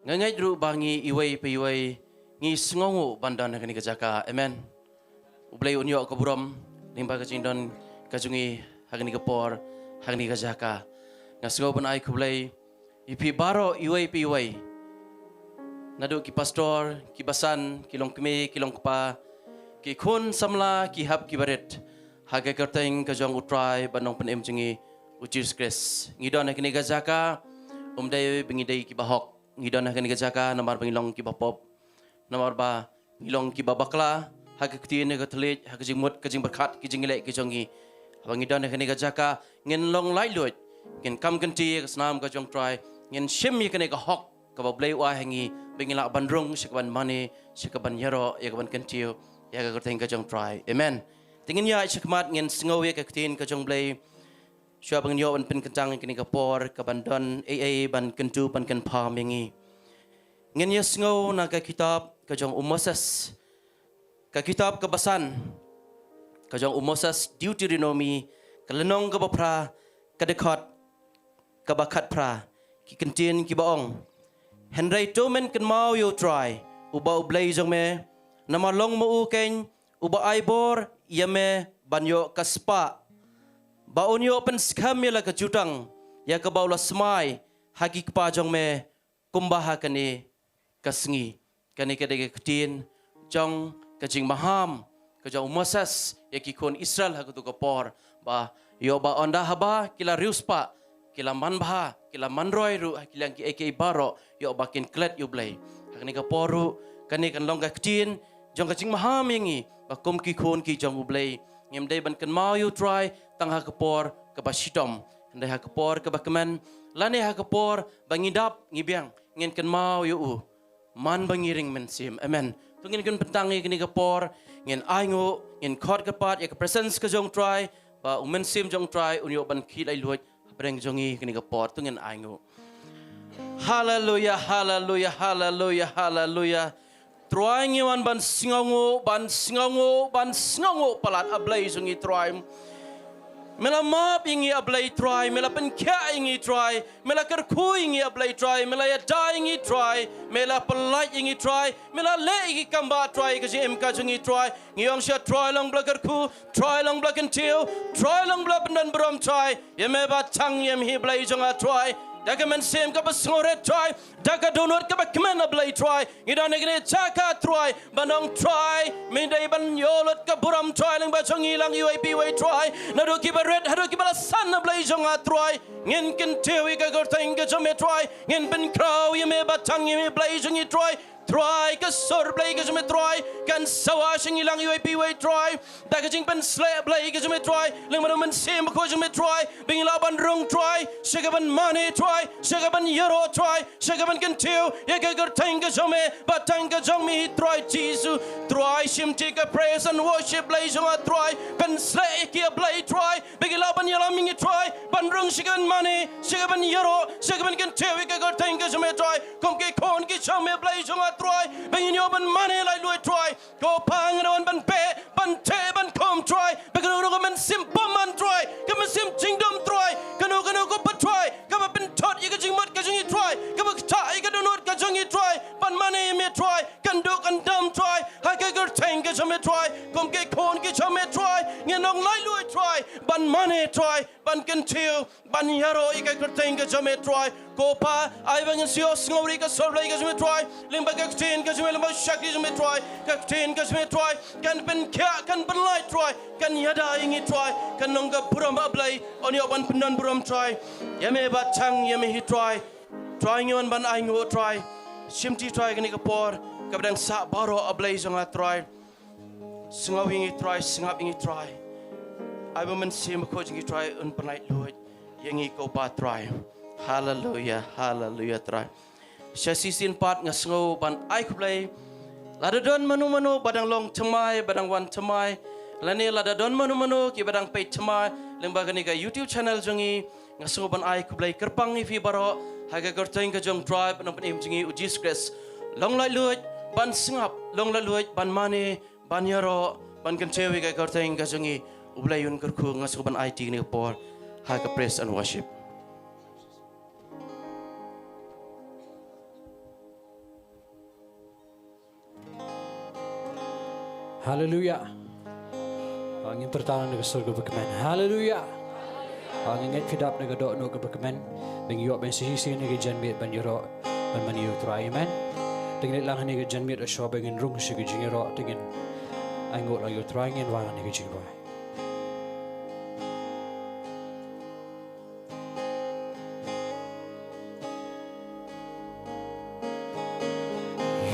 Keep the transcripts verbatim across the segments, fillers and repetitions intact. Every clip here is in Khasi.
Nga ngeit ruh ba ngi iwei pa iwei ngi sngewnguh ban don ha kane ka jaka. Amen. U Blei un ïoh ka burom lyngba ka jingdon ka jong ngi ha kane ka por, ha kane ka jaka. Nga sngew ban ai khublei ïa phi baroh iwei pa iwei. Naduh ki pastor, ki basan, ki longkmie, ki longkpa, ki khun samla, ki hap ki barit ha ka kyrteng ka jong U Trai bad Nongpynim jong ngi U Jisu Khrist. Ngi don ha kane ka jaka ym dei ba ngi dei ki bahok. Ngi don ha kane ka jaka namar ba ngi long ki bapop, namar ba ngi long ki babakla ha ka ktien, ha ka thylliej, ha ka jingmut, ka jingpyrkhat, ki jingïaleh ki jong ngi. Haba ngi don ha kane ka jaka ngin long laitluid, ngin kam kynti ïa ka snam ka jong U Trai, ngin shim ïa kane ka hok kaba U Blei u ai ha ngi ba ngin lah ban rung sha kaban mane, sha kaban ïaroh, ïa kaban kyntiew ïa ka kyrteng ka jong U Trai. Amen. Te ngin ïaid shakhmat, ngin sngew ïa ka ktien ka jong U Blei. Shuwa ba ngin ïoh ban pynkyntang ïa kane ka por kaban don ei ei ban kyntu ban kynpham ïa ngi, ngin ïa sngew na ka kitab ka jong u Moses, ka kitab kaba san ka jong u Moses, Deuteronomi, ka lynnong kaba phra, ka dkhot kaba khatphra. Ki kyntien kiba ong: Hynrei to men kynmaw ïa U Trai uba U Blei jong me, namar long ma u keiñ uba ai bor ïa me ban ïoh ka spah, ba un ïoh pynskhem ïa la ka jutang ïa kaba u la smai ha ki kpa jong me, kumba ha kane ka sngi. Kane ka dei ka ktien jong ka jingmaham ka jong u Moses ïa ki khun Israel ha kato ka por, ba ïoh ba ynda haba ki la riewspah, ki la manbha, ki la manroi ruh ha ki liang kiei kiei baroh, ïoh ba kin klet ïa U Blei. Ha kane ka por ruh kane kan long ka ktien jong ka jingmaham ïa ngi ba kum ki khun ki jong U Blei, ngim dei ban kynmaw ïa U Trai tang ha ka por kaba shitom, hynrei ha ka por kaba kmen, lane ha ka por ba ngi dap ngi biang, ngin kynmaw ïa u man ba ngi ring mynsiem. Amen. To ngin kyntang ïa kane ka por, ngin ainguh, ngin khot kyrpad ïa ka presence ka jong U Trai, ba u Mynsiem jong U Trai un ïoh ban khih laitluid hapdeng jong ngi kane ka por. To ngin ainguh. Haleluya, haleluya, haleluya, haleluya. Trai, ngi wan ban sngewnguh, ban sngewnguh, ban sngewnguh palat, A Blei jong ngi Trai. Me la map ïa ngi, A Blei Trai, me la pynkhiah ïa ngi Trai, me la kyrkhu ïa ngi, A Blei Trai, me la ïada ïa ngi Trai, me la pyllait ïa ngi Trai, me la leh ïa ki kam ba Trai, ka jingim ka jong ngi Trai. Ngi ong sha Trai long ba la kyrkhu, Trai long ba la kyntiew, Trai long ba la pyndonburom Trai. Ïa me ba tang ïa me hi Blei jong nga Trai. Da ka mynsiem kaba sngewrit Trai, da ka dohnud kaba kmen, A Blei Trai, ngi don ha kane ka jaka Trai, ban ong Trai, me dei ban ïoh lut ka burom Trai lyngba jong ngi lang iwei pa iwei Trai, naduh kiba rit haduh kiba la san, A Blei jong nga Trai. Ngin kyntiew ïa ka kyrteng ka jong me Trai, ngin pynkhraw ïa me ba tang ïa me Blei jong ngi Trai. Trai, ka sur Blei ka jong me Trai kan sawa sha ngi lang iwei pa iwei Trai, da ka jingpynsleh Blei ka jong me Trai, lyngba u Mynsiem Bakhuid jong me Trai, ba ngin lah ban rung Trai sha kaban mane Trai, sha kaban ïaroh Trai, sha kaban kyntiew ïa ka kyrteng ka jong me ba tang ka jong me hi Trai Jisu. Trai, shim ïa ka praise and worship Blei jong nga Trai, pynsleh ïa ki, A Blei Trai, ba ngin lah ban ïalam ïa ngi Trai, ban rung sha kaban mane, sha kaban ïaroh, sha kaban kyntiew ïa ka kyrteng ka jong me Trai, kum ki khun ki jong me Blei jong nga Trai, ba ngin ïoh ban mane laitluid Trai. Ko Pa, ngi wan ban beh, ban teh, ban khum Trai, ba kano kano ka mynsiem bymman Trai, ka mynsiem jingdum Trai, kano kano ko Pa Trai kaba pynthut ïa ka jingmut ka jong ngi Trai, kaba ktah ïa ka dohnud ka jong ngi Trai ban mane ïa me Trai, kan duh kan dam Trai ha ka kyrteng ka jong me Trai. Kum ki khun ki jong me Trai, ngin long laitluid Trai, ban mane Trai, ban kyntiew, ban ïaroh ïa ka kyrteng ka jong me Trai. Ko Pa, ai ba ngin shu ïohsngew ïa ka sur Blei ka jong me Trai, lyngba ka ktien ka jong me, lyngba u shakri jong me Trai, ka ktien ka jong me Trai kan pynkhiah, kan pynlait Trai, kan ïada ïa ngi Trai, kan long ka burom, A Blei, un ïoh ban pyndonburom Trai ïa me ba tang ïa me hi Trai. Trai, ngi wan ban ainguh Trai, shim ïa ngi Trai kane ka por kaba dang sah baroh, A Blei jong nga Trai. Sngap ïa ngi Trai, sngap ïa ngi Trai. Ai ba u Mynsiem Bakhuid jong ngi Trai un pynlaitluid ïa ngi ko Pa Trai. Haleluya, haleluya Trai. Sha shisien pat nga sngew ban ai khublei. Lada don mano mano ba dang long thymmai, ba dang wan thymmai, lane lada don mano mano kiba dang peit thymmai lyngba kane ka YouTube channel jong ngi, nga sngew ban ai khublei kyrpang ïa phi baroh ha ka kyrteng ka jong U Trai bad Nongpynim jong ngi U Jisu Khrist. Long laitluid ban sngap, long laitluid ban mane, ban ïaroh, ban kyntiew ïa ka kyrteng ka jong ngi. U Blei un kyrkhu. Nga sngew ban ai ïa kane ka por ha ka praise and worship. Haleluya. Ba ngin pyrta na ka sur kaba kmen. Haleluya. Ba ngin ngeit phi dap na ka dohnud kaba kmen. Ba ngin ïoh ban shisha na ka janmiet ban ïaroh ban mane ïa U Trai, amen. Te ngin leit lang ha kane ka janmiet, shuwa ba ngin rung sha ka jingïaroh, te ngin ai nguh lang ïa U Trai, ngin wan ha kane ka jingrwai.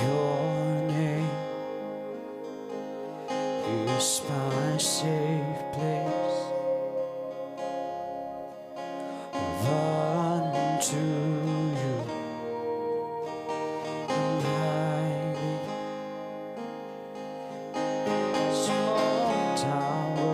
Your name is my safe place. Run to you, and hide. Strong tower.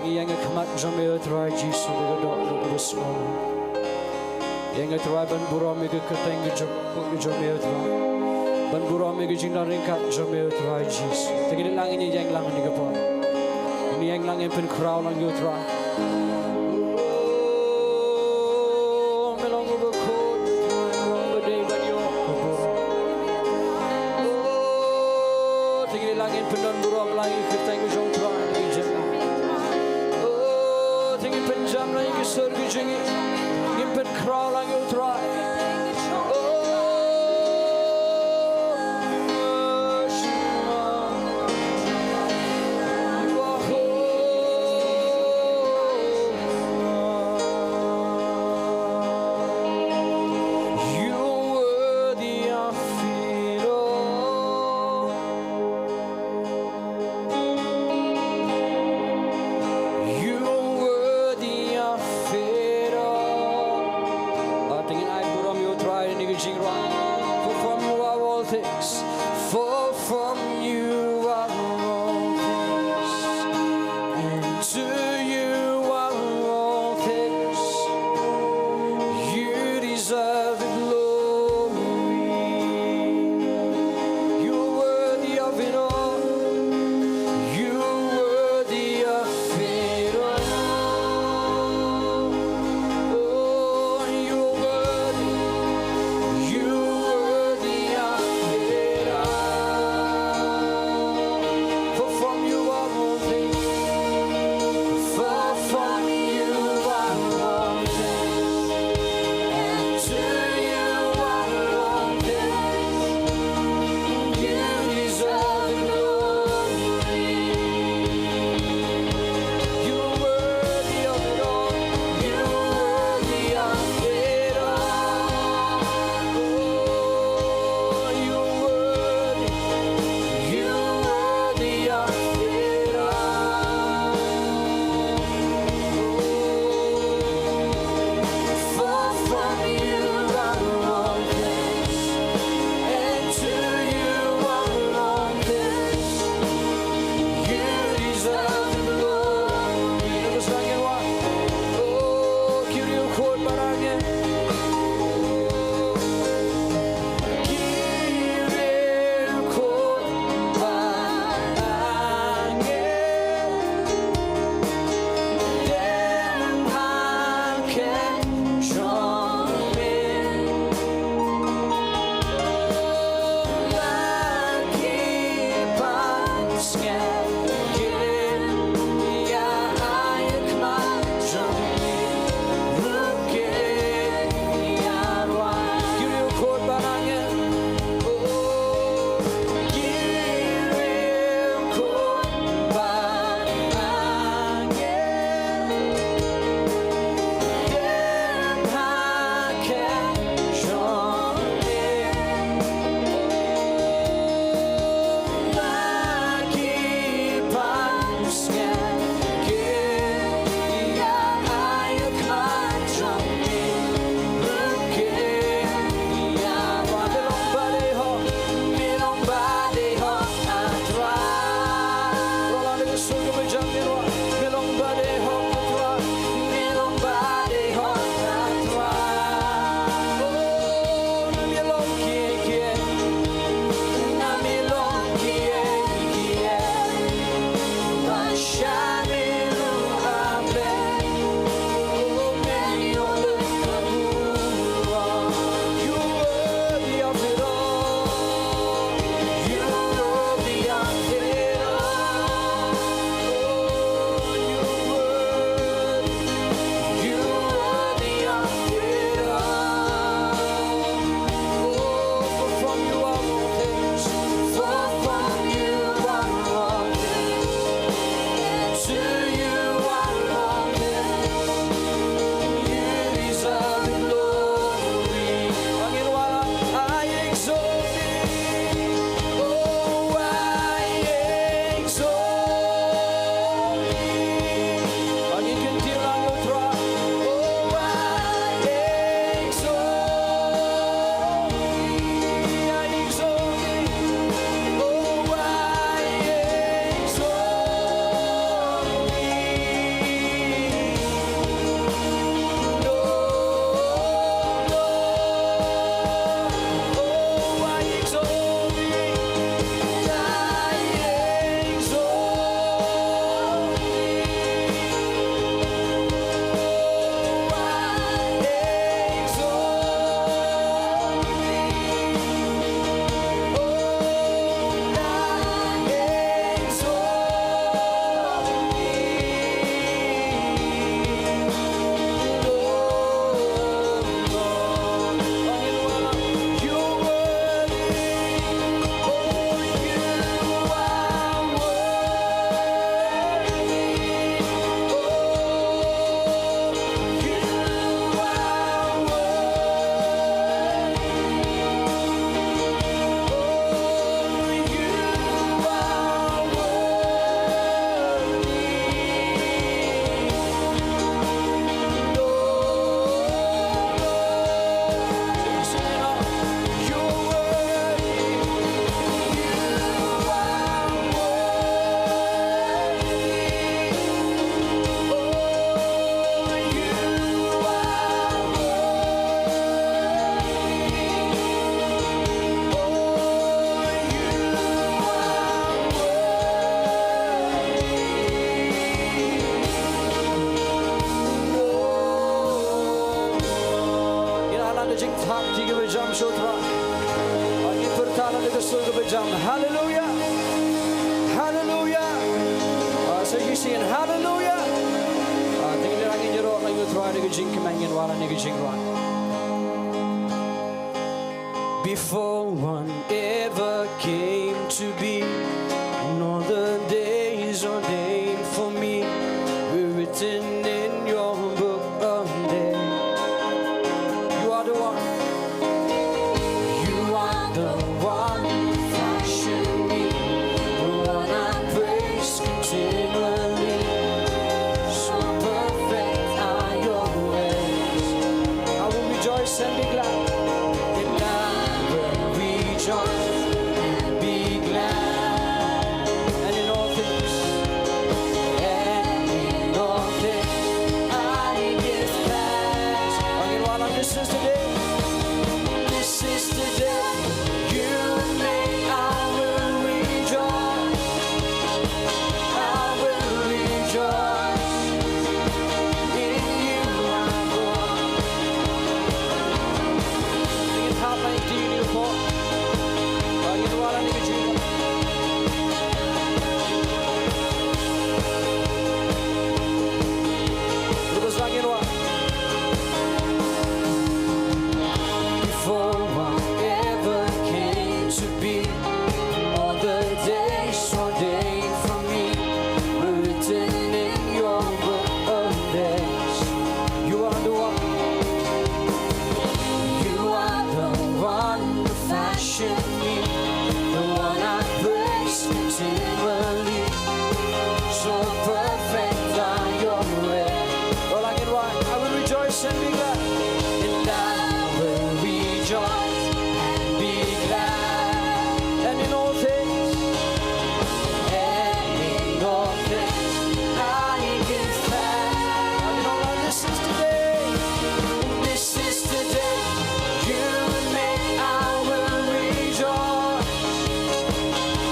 Ïa nga khmat jong me, O Trai Jisu, da ka doh ka sngur. Ïa nga, Trai, ban burom ïa ka kyrteng ka jong, ka jong me, O Trai. Ban burom ïa ka jingdon ryngkat jong me, O Trai Jisu. Te ngin ïalang, ngin ïeng lang ha kane ka por. Ngin ïeng lang, ngin pynkhraw lang ïa u Trai. Oh, me long uba khuid, me long uba dei ban ïoh ka burom. Oh, te ngin ïalang, ngin pyndon burom lang ïa ka kyrteng ka jong u Trai. Oh, te ngin pynjam lang ïa ka sur ka jong ngi. Ngin pynkhraw lang ïa u Trai. Oh, Ki kaba jam sha u Trai. Ngi pyrta na ka sur kaba jam. Haleluya. Haleluya. Ah, sa ki sien. Haleluya. Ah, te ngin ïaroh na u Trai da ka jingkmen, ngin wallam na ka jingrwai. Before one ever came to be, nor the days ordained for me were written in your book of death. You are the one. You are the one who fashioned me, the one I praise continually. So perfect are your ways. I will rejoice and be glad. And I will rejoice and be glad. And in all things, and in all things, I give thanks. Again, while I'm, this is the day. This is the day you made. I will rejoice. I will rejoice in you, my God. Ngi hap ban ïa kti ïa une u por. Ba ngin wallam ïa ka jingim. Ruh ba sa ngin wallam. Before I ever came to be, all the days ordained for me were written in your book of days. You are the one. You are the one who fashioned me, the one I praise continually. So perfect are your ways. All I can want, I will rejoice and be glad. And I will rejoice and be glad. And in all things, and in all things, I give thanks. And in all, this is the day. This is the day you made. I will rejoice.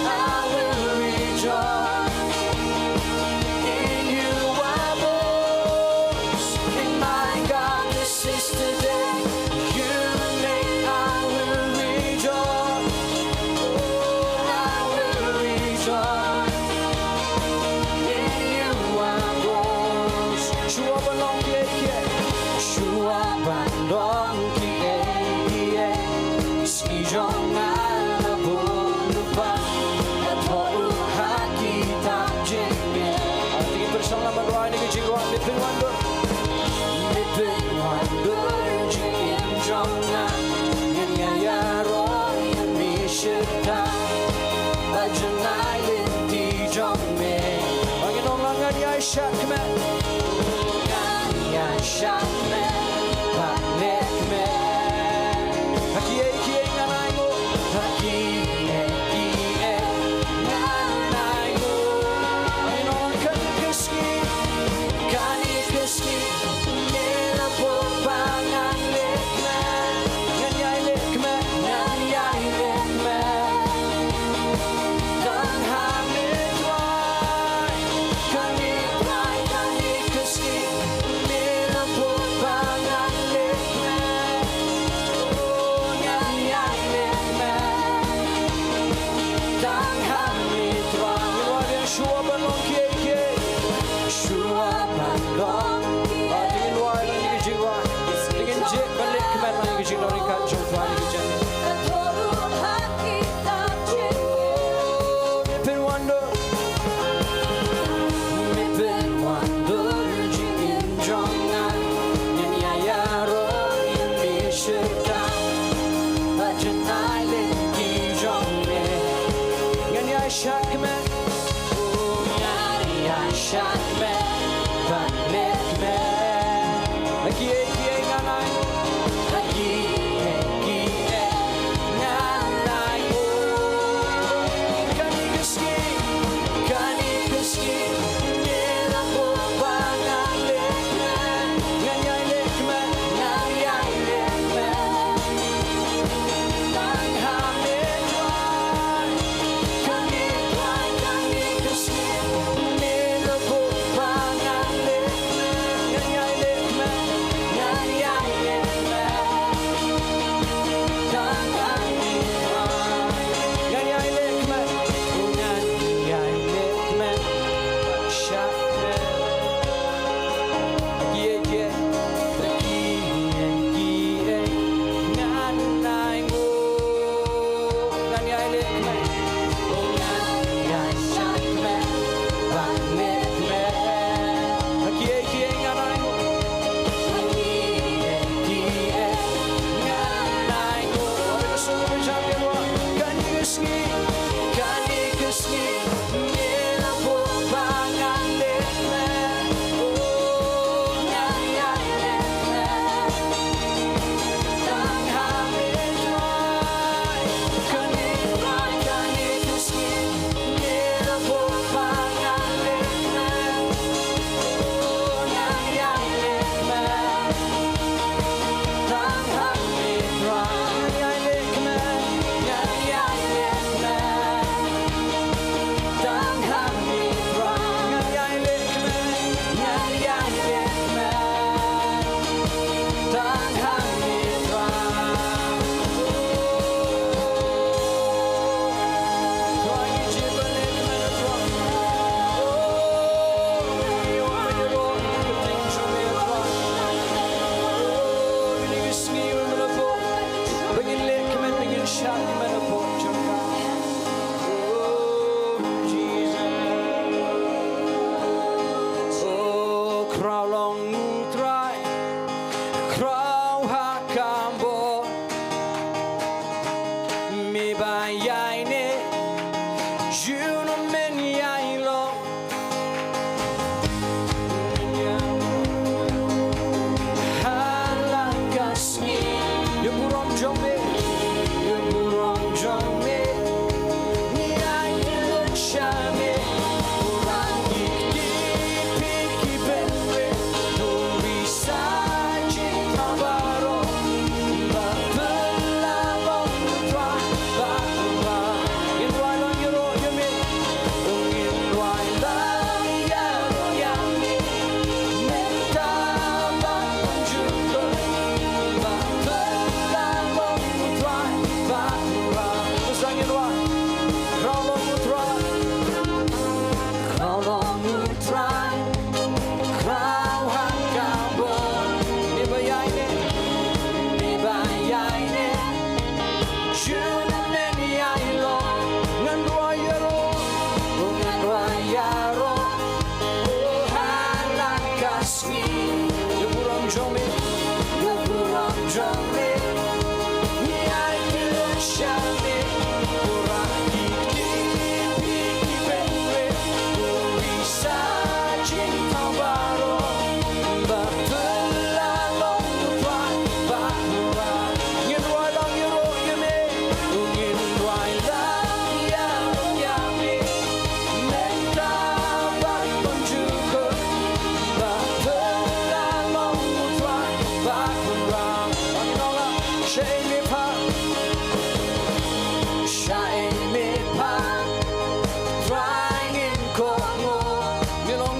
I will rejoice. In you I boast. In my God, this is the day you made. I will rejoice. Oh, I will rejoice. In you I boast. Shuwa ban long kiei kiei. Shuwa ban long kiei kiei. Ki jong nga la bun lypa, la thoh ruh ha kitab jingim. Te ngin pyrshang lem ban rwai ïa ka jingrwai, Me Pynwandur. Me Pynwandur jingim jong nga, ngan ïaroh ïa me shatai. Ba janai lynti jong me. Ba ngin ong, ngan ïai shad kmen. Ngan ïai shad kmen bad leh kmen. Ha kiei kiei ngan ainguh. Ha kiei kiei ngan ainguh. Ngan ong kane ka sngi, kane ka sngi, me la buh ba ngan leh kmen. Ngan ïai leh kmen, ngan ïai leh kmen. Tang ha me Trai, ha me Trai, kane ka sngi, me la buh ba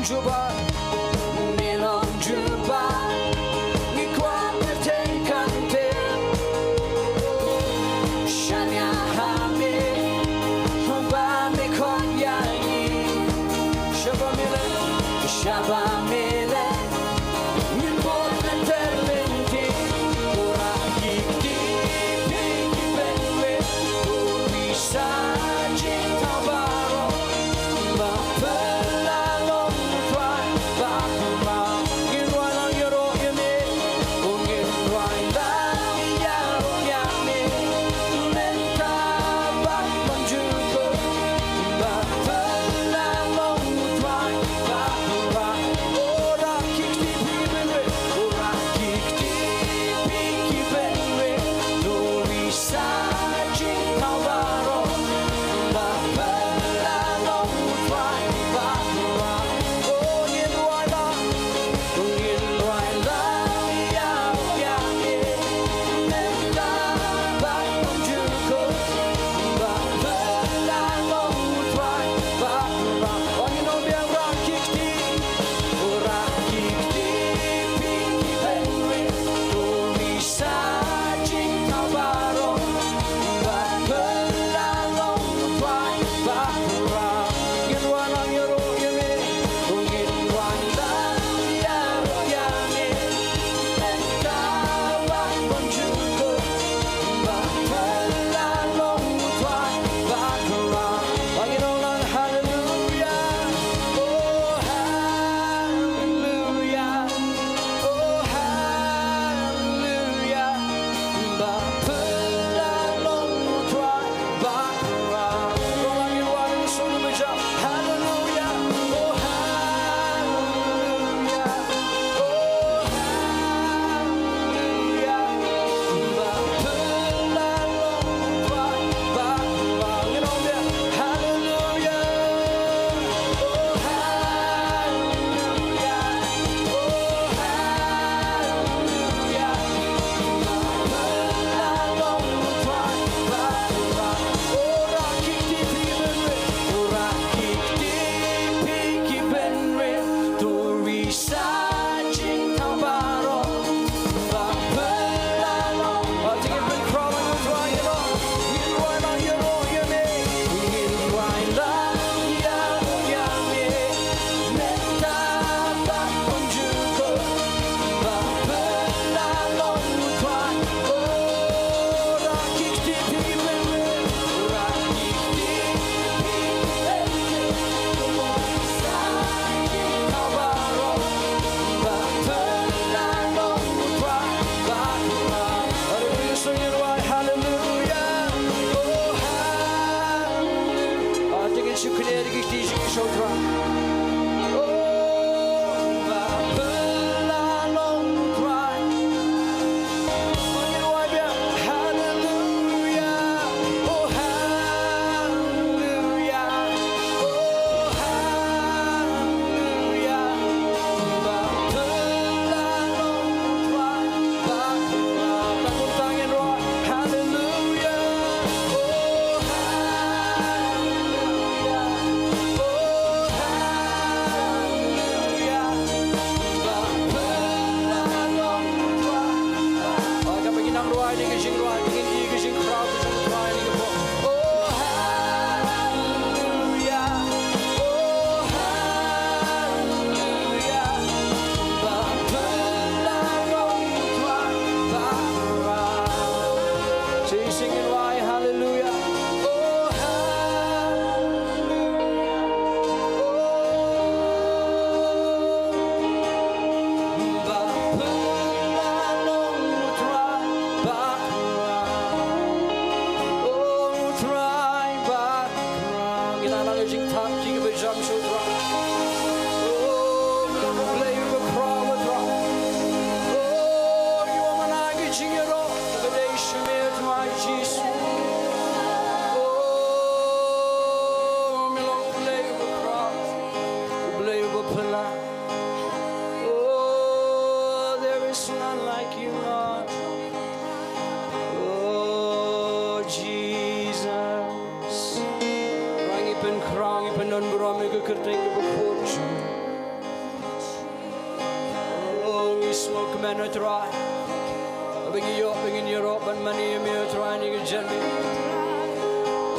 Jubab, me long jubab, ngi kwah pyrthei kan tip. Shaniah ha me, haba me khot ïa ngi. Shaba me leh, shaba me leh, ngin bud lynter lynti. U rakhe kti, phi ki bynriew, u ri sa jingthaw baroh. Ba pynlong u Trai, ba pynlong. Ngin duwai lang ïaroh ïa me. Ngin duwai lang ïaroh ïa me. Mynta bad mynjur ko. Ba pynlong u Trai, ba pynlong. U rakhe kti phi ki bynriew, u rakhe kti phi ki bynriew. U ri sa jingthaw baroh. Ba pynlong u Trai, ba pynlong. O ngin duwai lang, ngin duwai lang ïa, ïa me. Mynta bad mynjur ko. Ba pynlong u Trai, ba pynlong. O ngin ong biang, u rakhe kti, u rakhe kti phi ki bynriew. U ri sa jingthaw baroh. Ba pynlong u Trai, ba pynlong. Ngin duwai lang ïaroh ïa me. Ngin duwai lang ïaroh ïa me. Mynta bad mynjur ko. Ba pynlong u Trai, ba pynlong. Ngin ong lang haleluia. Oh haleluia. Oh haleluia. Ba pynlong u Trai, ba pynlong. Ong lang ïa u, ong sngewbha. Haleluia. Oh haleluia. Oh haleluia. Ba pynlong u Trai, ba pynlong. Ngin ong biang. Haleluia. Oh haleluia. Oh haleluia. Ba pynlong u Trai, ba pynlong. U rakhe kti phi ki bynriew, u rakhe kti phi ki bynriew. To ri sa jingthaw baroh. Ba pynlong. Ba jingim pynkhraw lang u Trai ïa me. Ngin duwai lang ïaroh ïa me. Ngin duwai lang ïaroh ïa me. Mynta bad mynjur ko. Ba pynlong u Trai. O rakhe kti phi ki bynriew, u rakhe kti phi ki bynriew. Haleluia. Haleluia. Ba pynlong u Trai. Haleluia. Oh haleluia. Oh haleluia. Ba pynlong u Trai, ba pynlong. Haleluia. Oh haleluia. Oh haleluia. Ba pynlong u Trai. Ba ka ba ngin nang duwai ïa ka jingduwai, ngin ïa ka jingkhraw ka jong u Trai ïa ka pop. Oh haleluia. Oh haleluia. Ba pynlong u Trai, ba pynlong. Sing, sing it wide, haleluia. Oh haleluia. Oh. Ba pynlong u Trai, ba pynlong. Oh, u Trai, ba pynlong. Ngin nang ïa ka jingthap, jingïabujam sha u Trai. Oh, me long U Blei uba khraw, u Trai. Oh, ïa u man ïa ka jingïaroh, uba dei sha me, u Trai Jisu. Oh, me long U Blei uba khraw, U Blei uba phylla. Oh, there is none like you, Lord. Oh, Jesus. Ngi pynkhraw, ngi pyndon burom ïa ka kyrteng kaba khuid jong me. Amen, O Trai. Ba ngi ïoh, ba ngin ïaroh ban mane ïa me, O Trai, ha kane ka janmiet.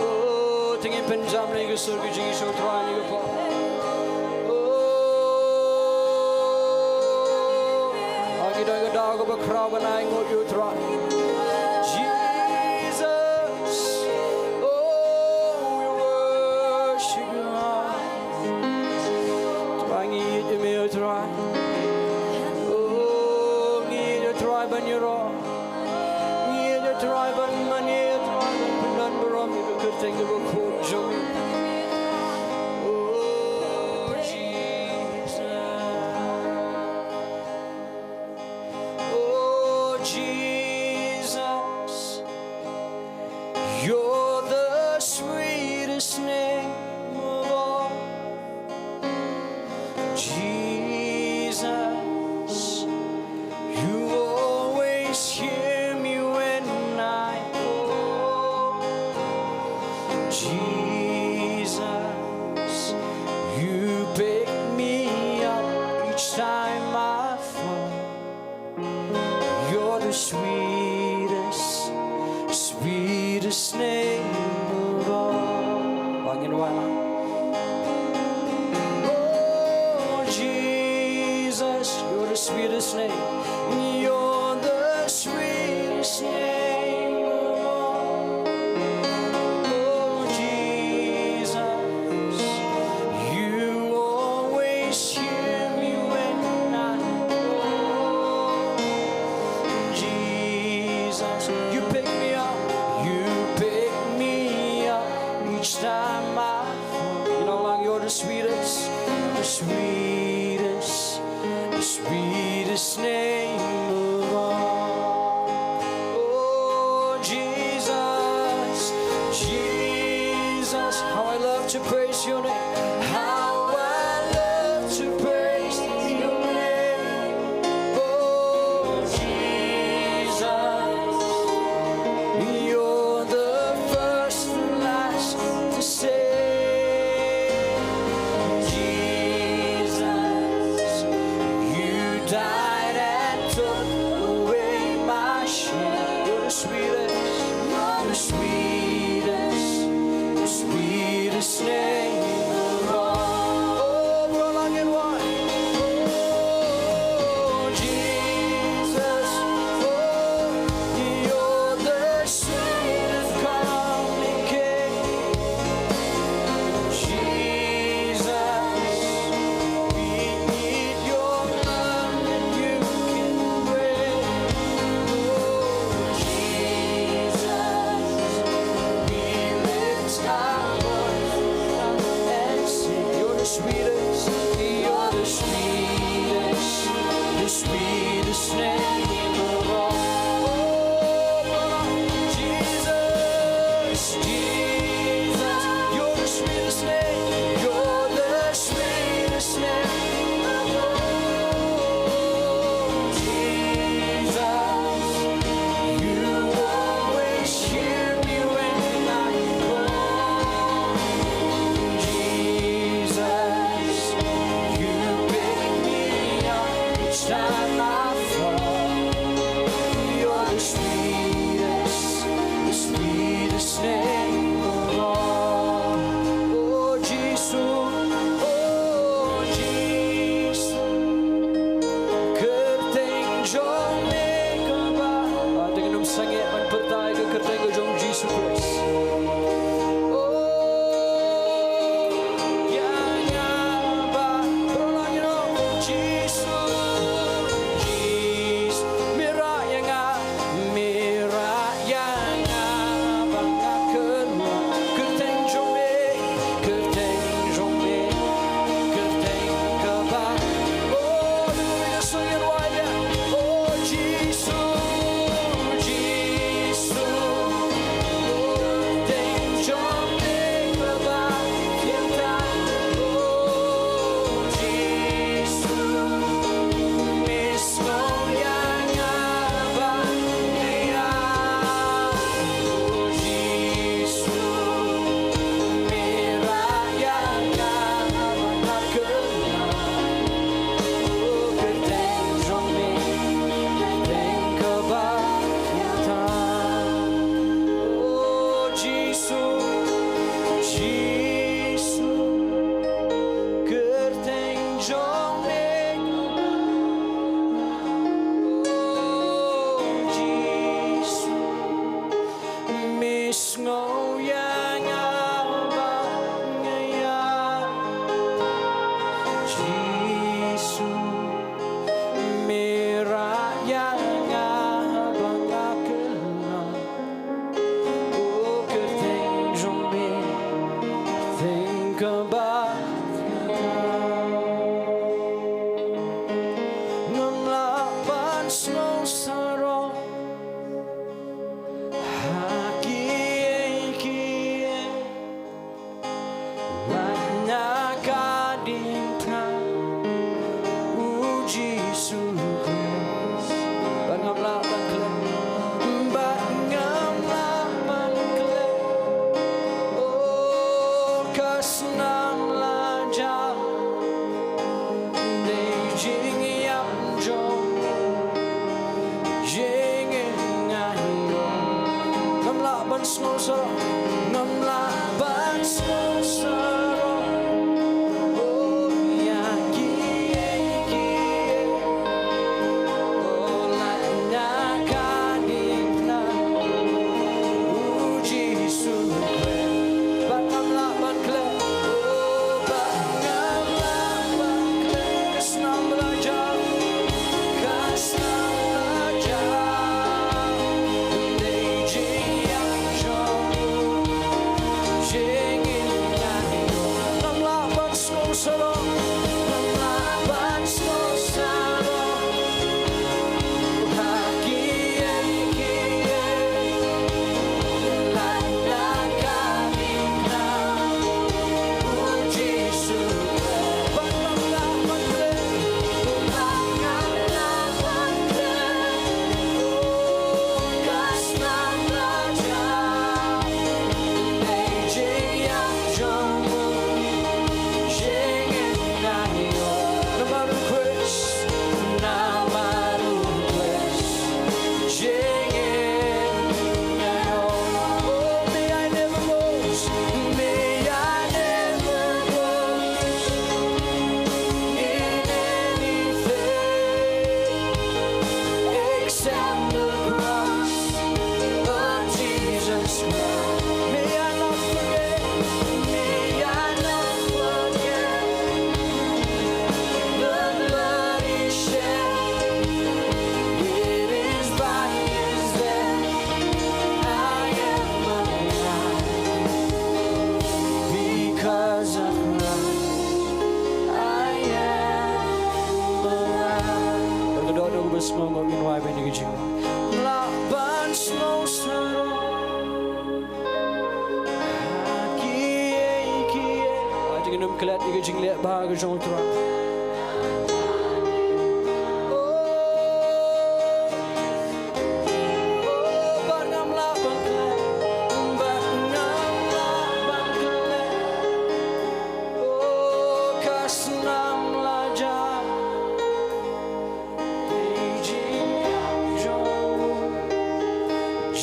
O, te ngin pynjam ïa ka sur ka jingïaroh, O Trai, ha kane ka por. O, ngi don ka daw kaba khraw ban ai nguh ïa u Trai. Jesus. Oh, we worship you, Lord. Trai, ngi ïeit ïa me, O Trai. Oh, ngi ïeit, O Trai, ban ïaroh. Ngi ïeit, O Trai, ban mane, O Trai, ban pyndonburom ïa ka kyrteng kaba khuid jong me. Oh, Jesus. Oh, Jesus. You're the sweetest name of all. Jesus, you always hear me when I call. Jesus, you pick me up each time I fall. You're the sweetest, sweetest name of all. Ba ngin wan. Oh, Jesus, you're the sweetest name. You're the sweetest name of all. Oh, Jesus, you always hear me when I call. Jesus, you pick me up, you pick me up each time I fall. You know, like, you're the sweetest, the sweetest, the sweetest name Sarong ha kiei kiei, wat na ka diengphna, u Jisu Khrist. Bad ngam lah ban klet, bad ngam lah ban klet. O ka snam la jam, dei jingïap jong u, jingim nga ïoh. Ngam lah ban sngewsarong, ngam lah ban sngewsarong. O ïa kiei kiei, o la na ka diengphna, u Jisu. Bad ngam lah ban klet, o bad ngam lah ban klet. Ka snam la jam, ka snam la jam, dei jingïap jong u, jingim nga ïoh. Ngam lah ban sngewsarong, ngam lah ban sngewsarong. Ha kiei kiei, la na ka diengphna, u Jisu. Bad ngam lah ban klet, bad ngam lah ban klet. O ka snam la jam, dei jingïap jong u, jingim nga ïoh. Namar u Khrist, namar u Khrist, jingim nga ïoh. Oh, may I never boast, may I never boast in anything except the cross of Jesus Christ. May I not forget, may I not forget the blood He shed. It is by His death I am alive. Because of Christ, I am alive. Ka dohnud ba sngewbha ngin wai ban ïa ka jingwai. Lah ban sngewsarong ha kiei kiei. Ai, te ngin ym klet ïa ka jingleh bha ka jong u Trai. Oh, oh, bad ngam lah ban klet, bad ngam lah ban klet. Oh, ka snam la jam,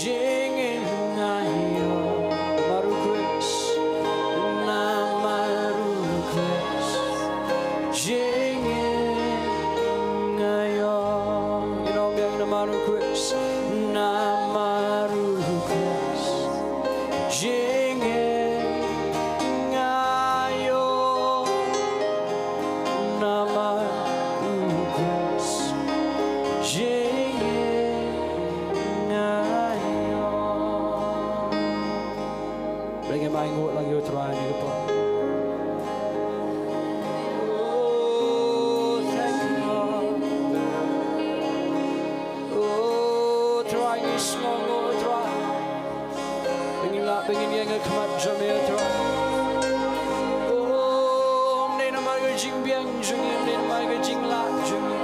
jingim nga ïoh. Namar u Khrist, namar u Khrist, jingim nga ïoh. Ngin ong biang, namar u Khrist, namar u Khrist, jingim nga ïoh. Namar u Khrist, jingim nga ïoh. Bad ngim ainguh lang ïa u Trai ha kane ka por. Oh, thank you, Lord. Oh, Trai, ngi sngewnguh, Trai. Ba ngin lah, ba ngin ïeng ha khmat jong me, Trai. Oh, ym dei namar ka jingbiang jong ngi, ym dei namar ka jinglah jong ngi.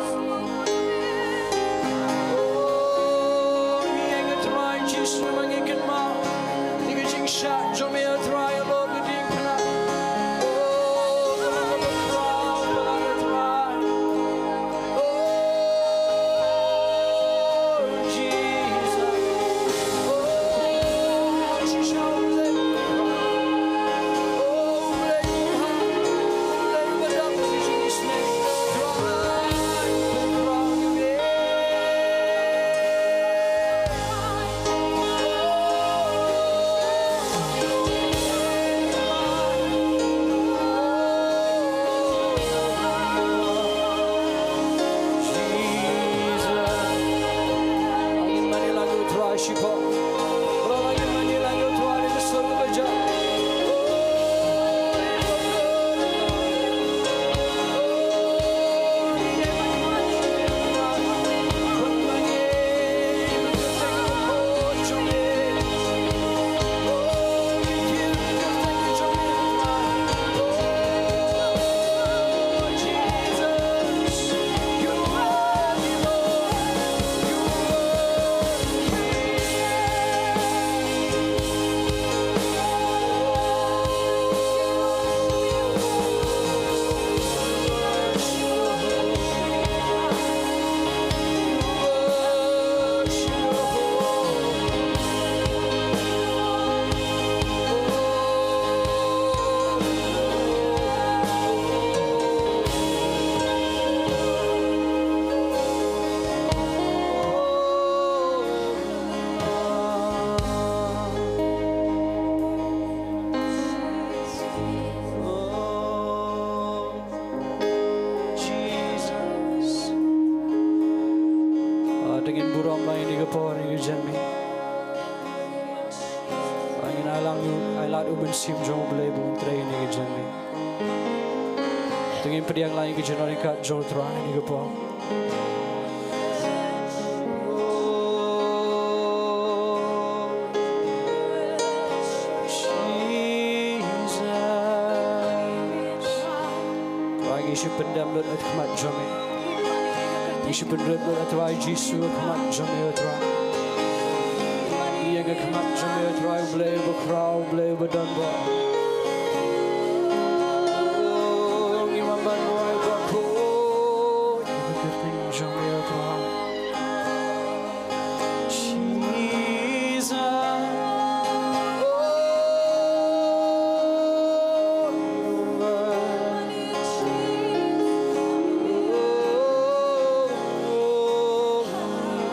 Oh, ngi ïeng, Trai Jisu, namar ngi kynmaw ïa ka jingshah jong me, Trai, halor ka diengphna. Oh, ka long kaba khraw, Trai. Te ngin burom lang ïa kane ka por, ïa kane ka jingmih. Ba ngin ailad ïa u, ailad ïa u Mynsiem jong U Blei ba un trei ïa kane ka jingmih. Te ngin pdiang lang ïa ka jingryngkat jong U Trai ïa kane ka por. Jesus. Ba ngi shu pyndem lut ha khmat jong me. Ngi shu pynrem lut ha U Trai Jisu ha khmat jong me, U Trai. Ngi ïeng ha khmat jong me, U Trai, U Blei uba khraw, U Blei uba don bor. Ngi wan ban wai bakhuid ïa ka kyrteng jong me, U Trai. Jesus.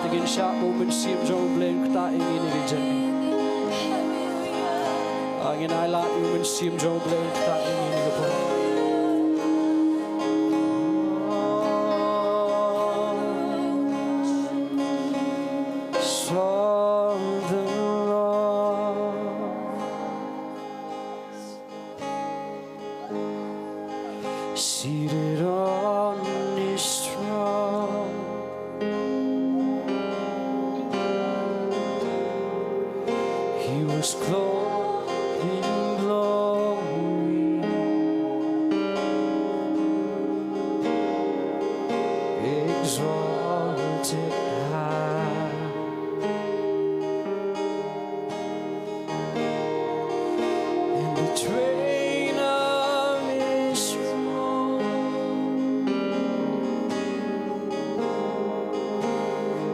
Te ngin shah ba u Mynsiem jong U Blei un ktah ïa ngi ha kane ka jingmih. Ah, ngin ailad ïa u Mynsiem jong U Blei un ktah ïa ngi ha kane ka por. Saw the Lord seated on his throne. He was clothed in glory, exalted high. And the train of his robe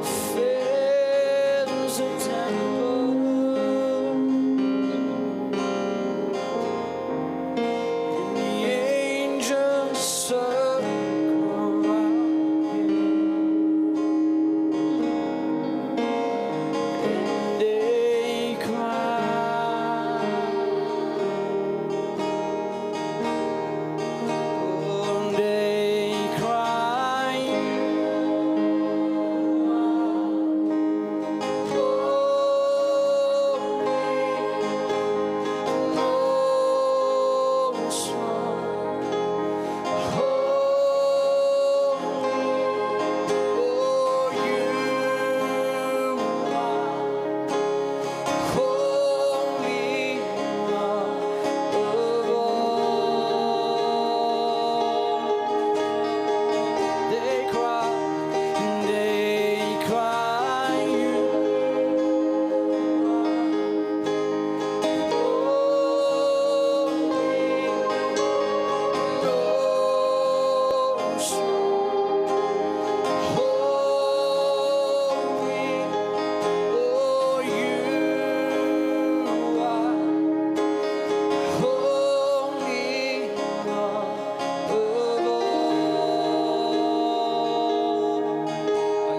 fills the temple. And the angels circle round him. And they cry, and they cry, "Holy, most high."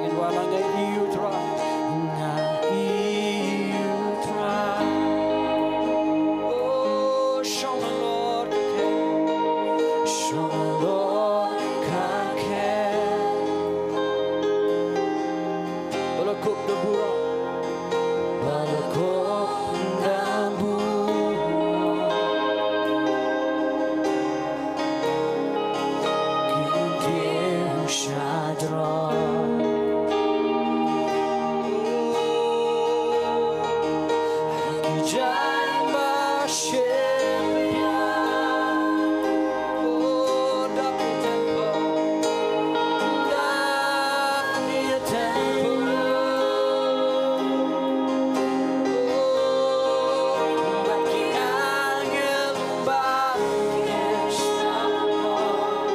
Ngin wallam ïa u Trai. Nga ïa u Trai. Oh, shong halor ka khet. Shong halor ka khet. Ba la kup da burom. Ba la kup da burom. Kin kiew shadron. Ki jan ba shim ïa. Oh, dap ïa temple. Dap ïa temple. Oh, ba ki angel ba ki shadron.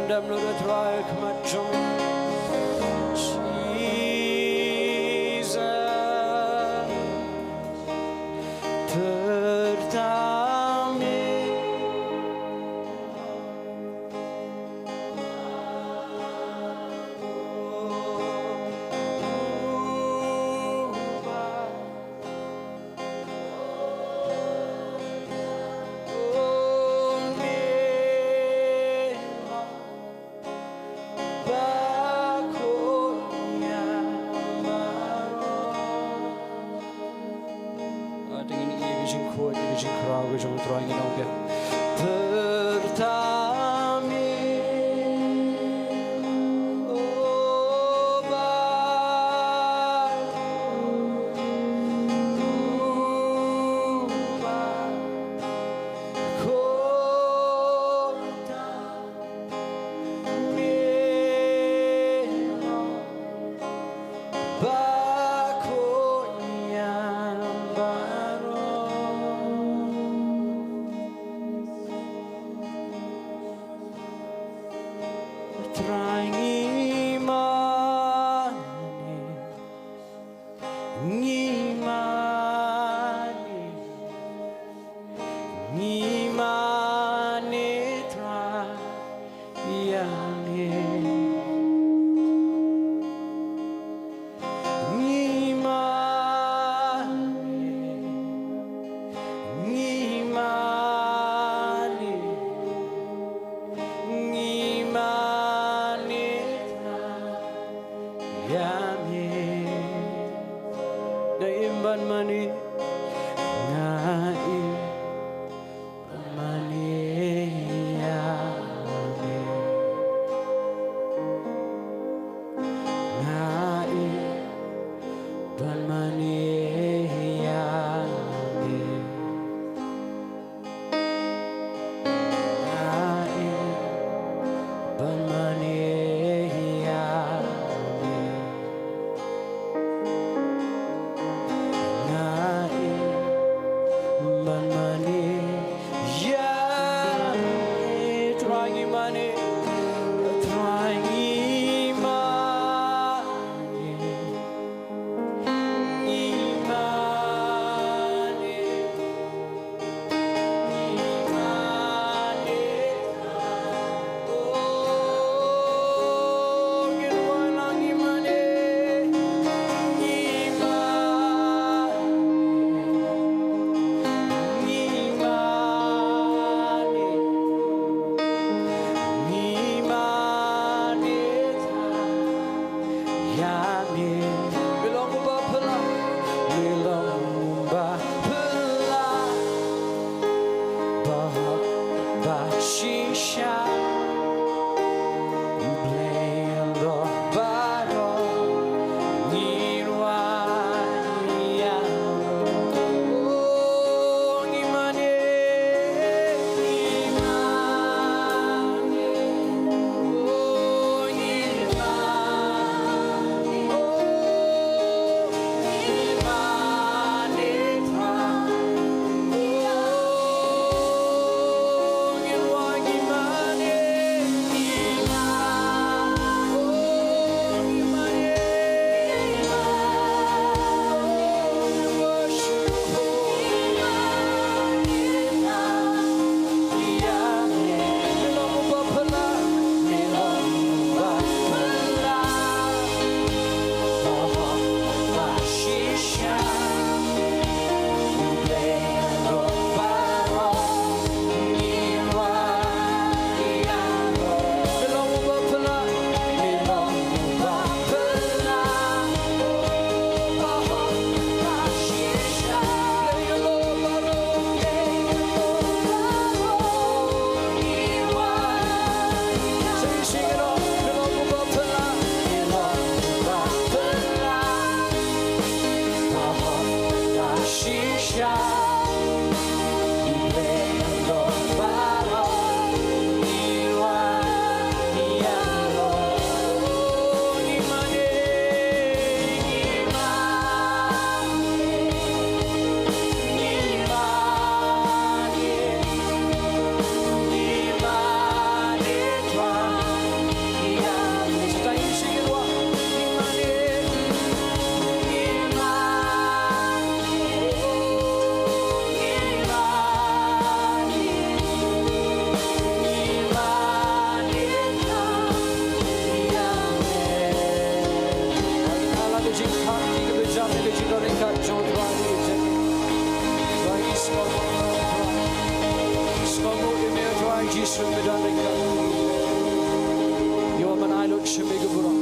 Dam lo da Trai khmat jong. Jesus. Pyrta me. Ah, te ngin ïa ka jingkhuid, ïa ka jingkhraw ka jong U Trai, ngin ong biang. Pyrta me, O Ba, U Ba, khuid Ngi mane, ngi mane Trai ïa me. Ngi mane, ngi mane, ngi mane Trai ïa me. Nga im ban mane, nga im ban mane ïa me. Nga im ban mane ïa me. Nga im ban mane ïa me. Nga Jisu me don ryngkat. Ïa u ban ai lut sha me ka burom.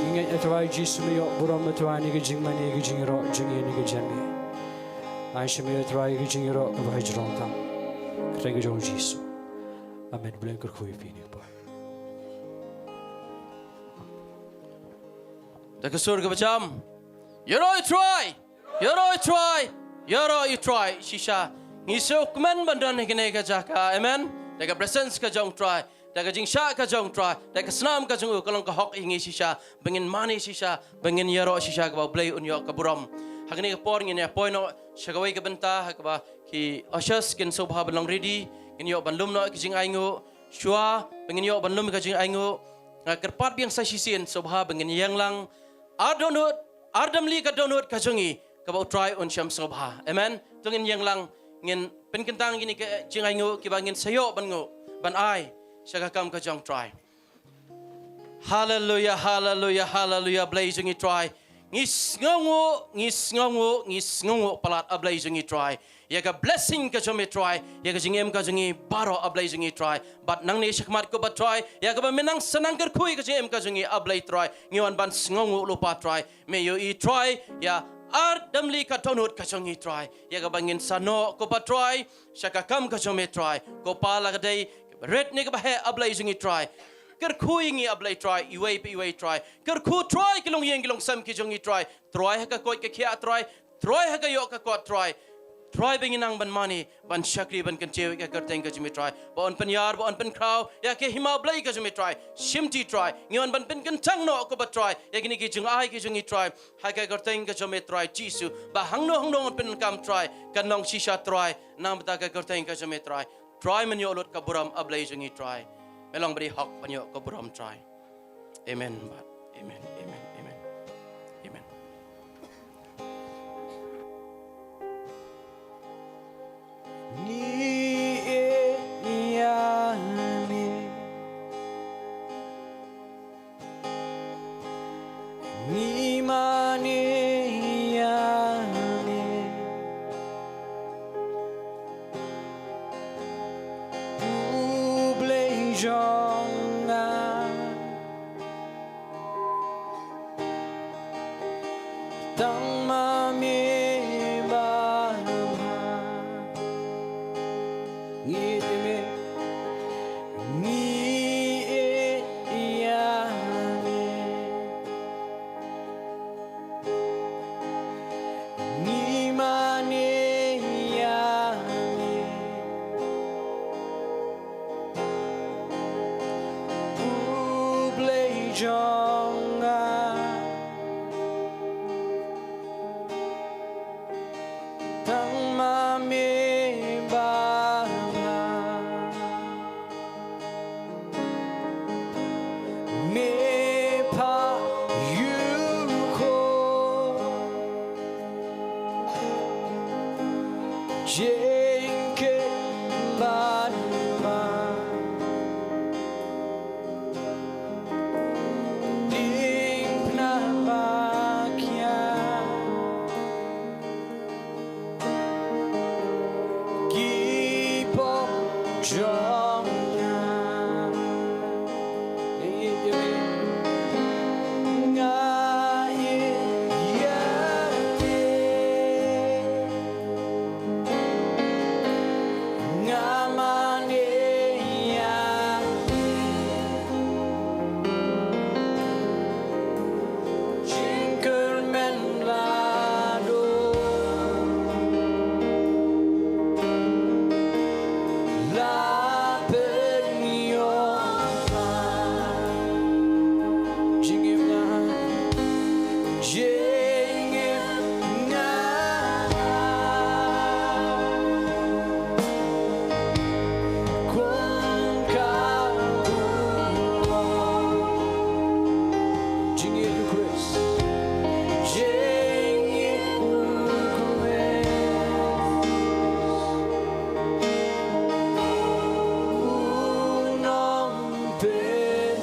Ngi ngeit A Trai Jisu me ïoh burom A Trai ïa kane ka jingmane, ïa ka jingïaroh jong ngi, ïa kane ka jingmane. Ai sha me A Trai ïa ka jingïaroh kaba hajrong tam. Kyrteng ka jong Jisu. Amen. Blei un kyrkhu ïa phi ha kane ka por. Da ka sur kaba jam. Ïaroh ïa U Trai. Ïaroh ïa U Trai. Ïaroh ïa U Trai. Shisha. Ngi sngewkmen ban don ha kane ka jaka. Amen. Da ka presence ka jong U Trai. Da ka jingshah ka jong U Trai. Da ka snam ka jong u ka long ka hok ïa ngi shisha. Ba ngin mane shisha. Ba ngin ïaroh shisha kaba U Blei un ïoh ka burom. Ha kane ka por ngin ïa poi noh sha kawei ka bynta ha kaba ki ushers kin sngewbha ban long ready. Ngin ïoh ban lum noh ka jingainguh. Shuwa ba ngin ïoh ban lum ka jingainguh, nga kyrpad biang sa shisien sngewbha ba ngin ïeng lang. Ar dohnud, ar damli ka dohnud ka jong ngi, kaba U Trai un shem sngewbha. Amen. To ngin ïeng lang, ngin pynkyntang kine ki jingainguh kiba ngin sa ïoh ban nguh, ban ai sha ka kam ka jong U Trai. Haleluya, haleluya, haleluya, Blei jong ngi Trai. Ngi sngewnguh, ngi sngewnguh, ngi sngewnguh palat, A Blei jong ngi Trai. Ïa ka blessing ka jong me Trai, ïa ka jingim ka jong ngi baroh, A Blei jong ngi Trai. Bad nangne shakhmat ko Bah Trai, ïa kaba me nang sa nang kyrkhu ïa ka jingim ka jong ngi, A Blei Trai. Ngi wan ban sngewnguh lypa Trai. Me ïohi Trai, ïa ar damli ka dohnud ka jong ngi Trai. Ïa kaba ngin sa noh ko Bah Trai, sha ka kam ka jong me Trai. Ko Pa la ka dei, rit ne kaba heh, A Blei jong ngi Trai. Kyrkhu ïa ngi, A Blei Trai, iwei pa iwei Trai. Kyrkhu Trai ki longïing ki longsem ki jong ngi Trai. Trai ha ka koit ka khiah Trai. Trai ha ka ïoh ka kot Trai. Trai ba ngin nang ban mane, ban shakri, ban kyntiew ïa ka kyrteng ka jong me Trai. Ba yn pynïar, ba yn pynkhraw ïa ka hima Blei ka jong me Trai. Shimti Trai. Ngi wan ban pynkyntang noh ko Bah Trai ïa kine ki jingai ki jong ngi Trai. Ha ka kyrteng ka jong me Trai Jisu. Ba hangno hangno yn pynkam Trai, kan long shisha Trai. Namar ka kyrteng ka jong me Trai. Trai men ïoh lut ka burom, A Blei jong ngi Trai. Me long ba dei hok ban ïoh ka burom Trai. Amen. Amen. Amen. Amen. Amen. Ngi ïeit ïa me. Ngi mane ïa me. U Blei jong nga. Tang ma me ba bha. Ngi ïeit ïa me. Ngi ïeit ïa me. Ngi mane ïa me. U Blei jong nga. Tang ma me ba bha. Me pha ïa u khun. Jingkit bad ma. Diengphna ba khia. Ki pop jong nga. Nga ïeit ïa me. Nga mane ïa me. Jingkyrmen la don. La pynïoh. Jingim nga. Jingim nga. Kum ka burom. Jingïeit u Khrist. Jingïeit u Khrist. U nongpynim.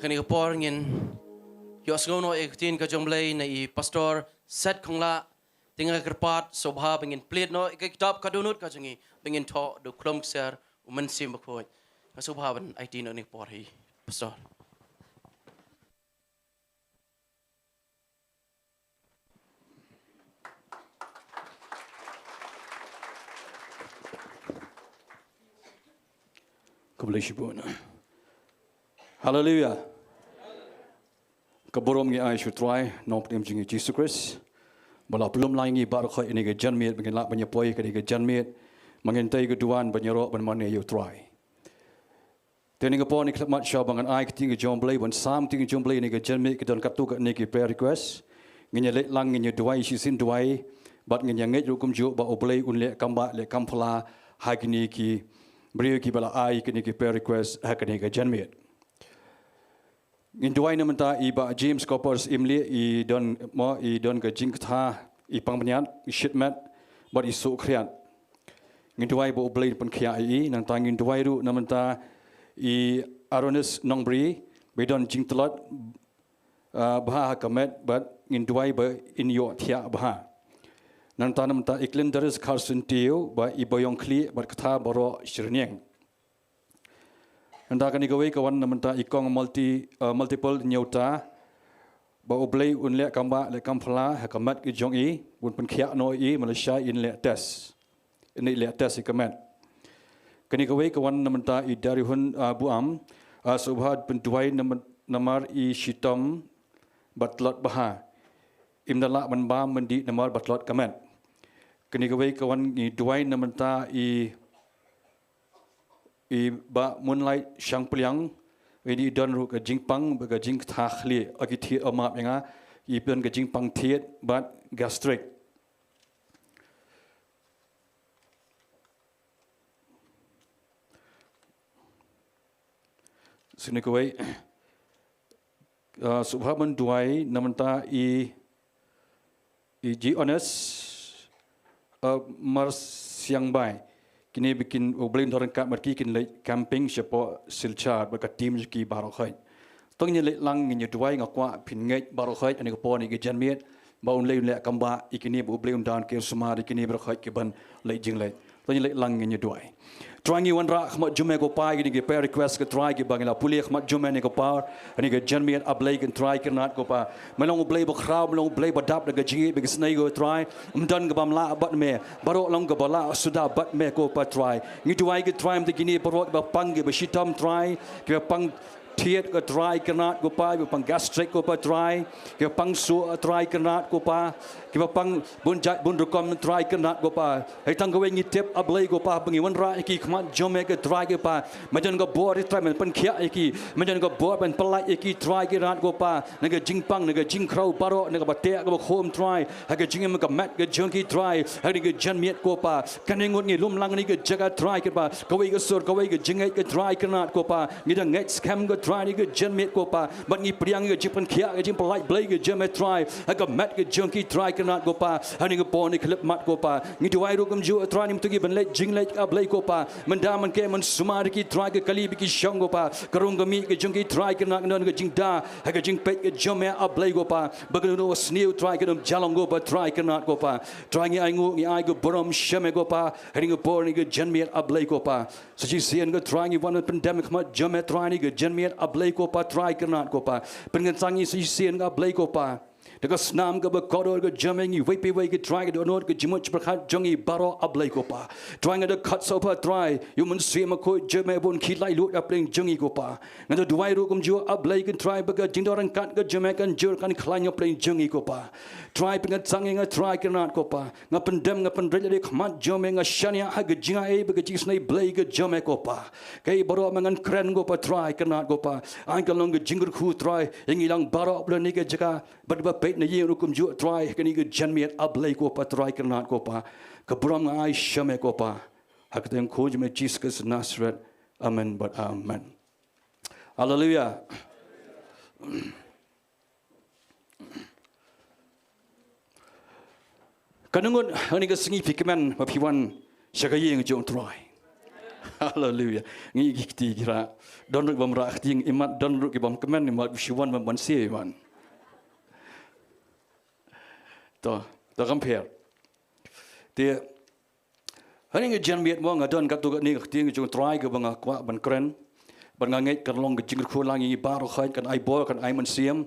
Kane ka por ngin ïohsngew noh ïa ka ktien ka jong U Blei na i Pastor Set Khonglah, te nga kyrpad sngewbha ba ngin plied noh ïa ka kitab ka dohnud ka jong ngi, ba ngin thoh da u khlem ksiar u Mynsiem Bakhuid. Nga sngewbha ban aiti noh ïa kane ka por hi, Pastor. Khublei shibun. Haleluia. Ka burom ngi ai sha u Trai, na u pdeng jong ngi Jisu Khrist. Ba la pynlong lang ïa ngi baroh kane ka janmiet, ba ngin lah ban ïa poi kane ka janmiet. Ba ngin tei ka duwan ban ïaroh ban mane ïa u Trai. Te kane ka por ngi khlem mat shuh ba ngan ai ka ktien ka jong u Blei, ban sam ka ktien ka jong u Blei kane ka janmiet, ki don katto katne ki prayer request. Ngin ïa leit lang, ngin ïa duwai shisien duwai. Bad ngin ïa ngeit ruh kumjuh ba u Blei un leh kam bah leh kam phylla ha kine ki briew kiba la ai kine ki prayer request ha kane ka janmiet. Ngin duwai na bynta i Bah James Coppers Imlieh, i don mo, i don ka jingkthah, i pang bniat, i shimet, bad i suh khriat. Ngin duwai ba u Blei un pynkhiah ïa i, nangta ngin duwai ruh na bynta i Aronis Nongbri, ba i don jingtlot, ah, bha ha ka met, bad ngin duwai ba in ïoh thiah bha. Nangta na bynta i Clindaris Carson Tiew, bad i Boyong Khlieh, bad kata baroh shi rynïeng. Nangta kane kawei ka wan na bynta i Kong Multi, eh, Multiple Nyota, ba u Blei un leh kam bah leh kam phylla ha ka met ka jong i, un pynkhiah noh ïa i, mynta sha in leh test. In leh test ïa ka met. Kane kawei ka wan na bynta i Darihun, eh, Buam, eh, sngewbha pynduwai na byn-, namar i shitom ba tlot bha. Im da lah ban bam ban dih namar ba tlot ka met. Kane kawei ka wan ngi duwai na bynta i i Bah Moonlight Shangpliang, i don ruh ka jingpang bad ka jingkthah khlieh, a ki thied, a map ïa nga, i don ka jingpang thied bad gastric. Sngewbha kawei, ah, sngewbha ban duwai na bynta i, i Ji Honest, ah, Marsiangbai. Kine ba kin, u Blei un don ryngkat bad ki, kin leit camping shapoh Silchar bad ka team jong ki baroh khoit. To ngin ïa leit lang, ngin ïa duwai, nga kwah phin ngeit baroh khoit ha kane ka por, ha kane ka janmiet, ba un leh, un leh kam bah ïa kine, ba u Blei un don ki sumar ïa kine baroh khoit kiban leit jingleit. To ngin leit lang, ngin ïa duwai. Trai, ngi wanrah khmat jong me ko Pa, ïa kine ki prayer request ko Trai, kiba ngi la pule khmat jong me ha kane ka por, ha kane ka janmiet, A Blei ko Trai Kynrad ko Pa. Me long u Blei ba khraw, me long u Blei ba dap da ka jingïeit bad ka sngi ko Trai. Ym don kaba ym lah bad me. Baroh long kaba lah suda bad me ko Pa Trai. Ngi duwai ko Trai, ym da kine baroh kiba pang, kiba shitom Trai, kiba pang thied ko Trai Kynrad ko Pa, kiba pang gastric ko Pa Trai, kiba pang suh Trai Kynrad ko Pa, kiba pang bun jait bun rukom Trai Kynrad ko Pa. Hynrei tang kawei ngi tip A Blei ko Pa, ba ngi wanrah ïa ki khmat jong me ko Trai ko Pa. Me don ka bor Trai, men pynkhiah ïa ki. Me don ka bor men pyllait ïa ki Trai Kynrad ko Pa. Na ka jingpang, na ka jingkhraw baroh, na kaba teh kaba khum Trai. Ha ka jingim ka met ka jong ki Trai. Ha kane ka janmiet ko Pa. Kane ngut ngi lum lang kane ka jaka Trai ko Pa. Kawei ka sur, kawei ka jingngeit ko Trai Kynrad ko Pa. Ngi dang ngeit skhem ko Trai ha kane ka janmiet ko Pa. Bad ngi pdiang ïa ka jingpynkhiah, ka jingpyllait Blei ka jong me Trai. Ha ka met ka jong ki Trai Kynrad ko Pa. Ha kane ka por ngi khyllipmat ko Pa. Ngi duwai ruh kumjuh Trai, ym to ki ban leit jingleit A Blei ko Pa. Mynta mynta ki, men sumar ïa ki Trai, ka kali bad ki shong ko Pa. Ka rung ka mih ka jong ki Trai Kynrad, ka don ka jingda ha ka jingpeit ka jong me A Blei ko Pa. Ba ka dohnud sniew Trai, ka dohnud jalong ko Pa Trai Kynrad ko Pa. Trai, ngi ainguh, ngi ai ka burom sha me ko Pa. Ha kane ka por, ha kane ka janmiet A Blei ko Pa. Sa shisien ko Trai, ngi wan pyndem khmat jong me Trai, ha kane ka janmiet A Blei ko Pa Trai Kynrad ko Pa. Pynkyntang ïa ngi sa shisien ko A Blei ko Pa. Da ka snam kaba kordor ka jong me, ngi iwei pa iwei ko Trai, ka dohnud ka jingmut jingpyrkhat jong ngi baroh A Blei ko Pa. Trai, nga da khot sngewbha Trai ïa u Mynsiem Bakhuid jong me ban khie laitluid hapdeng jong ngi ko Pa. Nga da duwai ruh kumjuh A Blei ko Trai, ba ka jingdon ryngkat ka jong me kan jur kan khlaiñ hapdeng jong ngi ko Pa. Trai, pynkyntang ïa nga Trai Kynrad ko Pa. Nga pyndem, nga pynrit ïa ka khmat jong me, nga shaniah ha ka jingai bad ka jingisynei Blei ka jong me ko Pa. Kaei baroh me ngan kren ko Pa Trai Kynrad ko Pa, ai kan long ka jingkyrkhu Trai ïa ngi lang baroh ba don ha kane ka jaka. Bad ba peit na ïing ruh kumjuh Trai, ha kane ka janmiet A Blei ko Pa Trai Kynrad ko Pa. Ka burom nga ai sha me ko Pa. Ha ka kyrteng kyrkhu jong me Jisu Khrist Nasaret. Amen bad amen. Haleluia. Katno ngut ha kane ka sngi phi kmen ba phi wan sha ka ïing jong u Trai? Haleluia. Ngi ki kti ki rah. Don ruh ki bym rah kti, imat don ruh ki bym kmen, imat phi wan bym wan sha ïing. To, to compare. Te, ha kane ka janmiet mo nga don katto katne ka ktien ka jong u Trai kaba nga kwah ban kren. Bad nga ngeit kan long ka jingkyrkhu lang ïa ngi baroh khoit, kan ai bor, kan ai mynsiem.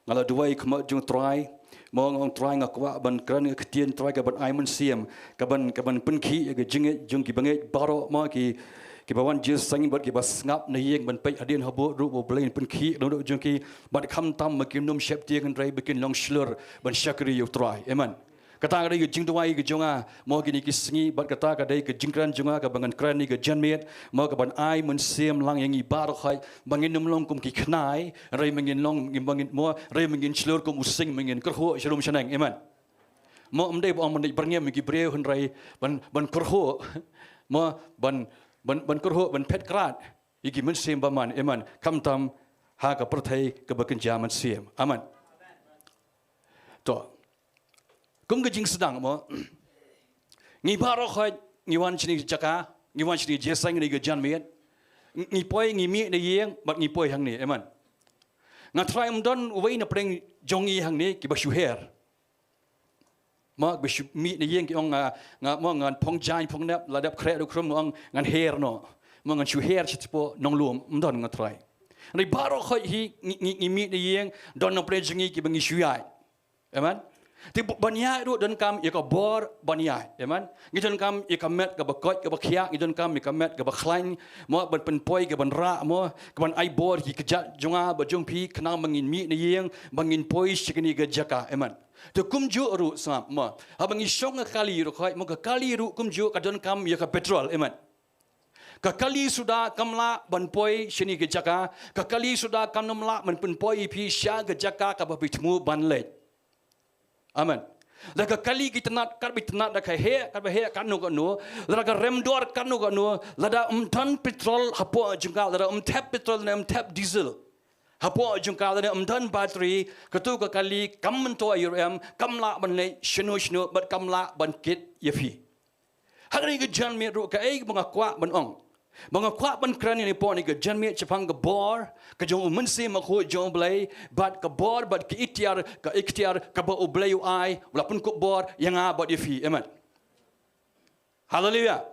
Nga la duwai khmat jong u Trai. Mo nga ong Trai nga kwah ban kren ka ktien Trai kaban ai mynsiem. Kaban, kaban pynkhih ïa ka jingngeit jong ki bangeit baroh mo ki, kiba wan jingïaseng bad kiba sngap na ïing ban peit hadien habud ruh ba U Blei un pynkhih lyngngoh jong ki. Bad khamtam ba kin nym sheptieng hynrei ba kin long shlur ban shakri ïa u Trai. Amen. Kata ka dei ka jingduwai ka jong nga mo kine ki sngi, bad kata ka dei ka jingkren jong nga kaba ngan kren ha kane ka janmiet mo kaban ai mynsiem lang ïa ngi baroh khoit, ba ngin nym long kum ki khnai, hynrei ba ngin long, ba ngin mo, hynrei ba ngin shlur kum u sing, ba ngin kyrhuh sharum shaneng. Amen. Mo ym dei ba ong ban leit byrngem ïa ki briew hynrei ban, ban kyrhuh mo ban, ban, ban kyrhuh, ban phet krad ïa ki mynsiem bymman. Amen. Khamtam ha ka pyrthei kaba kynja mynsiem. Amen. To. Kum ka jingsdang mo, ngi baroh khoit ngi wan shane ka jaka, ngi wan shane ka jingïaseng ha kane ka janmiet. Ngi poi, ngi mih na ïing bad ngi poi hangne. Amen. Nga tharai ym don uwei na pdeng jong ngi hangne kiba shu her. Mo ba shu mih na ïing ki ong nga, nga mo ngan phong jaiñ phong nep, la dep khreh ruh khrum ong ngan her noh. Mo ngan shu her sha shapoh nonglum, ym don nga tharai. Hynrei baroh khoit hi ngi, ngi, ngi mih na ïing, don na pdeng jong ngi kiba ngi shu ïaid. Amen. Te ban ïaid ruh donkam ïa ka bor ban ïaid. Amen. Ngi donkam ïa ka met kaba koit kaba khiah, ngi donkam ïa ka met kaba khlaiñ. Mo ban pynpoi kaban rah mo, kaban ai bor ki kjat jong nga bad jong phi khnang ba ngin mih na ïing, ba ngin poi sha kane ka jaka. Amen. Te kumjuh ruh sngap mo, haba ngi shong ka kali ruh khoit mo, ka kali ruh kumjuh ka donkam ïa ka petrol. Amen. Ka kali suda kam lah ban poi shane ka jaka, ka kali suda kam nym lah ban pynpoi ïa phi sha ka jaka kaba phi thmu ban leit. Amen. Lada ka kali ka itynnad katba itynnad, da ka heh katba heh, katno katno, lada ka rem dor katno katno, lada ym don petrol hapoh jong ka, lada ym thep petrol ne ym thep diesel hapoh jong ka, lada ym don battery, kato ka kali kam myntoi ïa ruh em, kam lah ban leit shano shano bad kam lah ban kit ïa phi. Ha kane ka janmiet ruh kaei ba nga kwah ban ong, ba nga kwah ban kren ïa phi ha kane ka janmiet shaphang ka bor ka jong u Mynsiem Bakhuid jong U Blei, bad ka bor bad ka iktiar, ka iktiar kaba U Blei u ai, u la pynkup bor ïa nga bad ïa phi. Amen. Haleluia.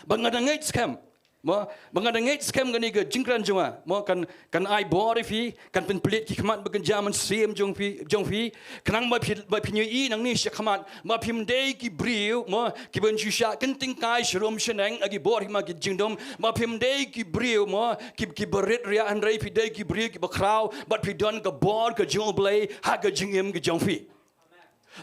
Ba nga da ngeit skhem mo, ba nga da ngeit skhem kane ka jingkren jong nga mo kan, kan ai bor ïa phi, kan pynplie ki khmat ba kynja mynsiem jong phi, jong phi. Khnang ba phi, ba phin ïohi nangne shakhmat ba phim dei ki briew mo kiban shu shah kynting kai sharum shaneng ha ki bor hima ki jingdum, ba phim dei ki briew mo ki, kiba rit riah, hynrei phi dei ki briew kiba khraw bad phi don ka bor ka jong U Blei ha ka jingim ka jong phi.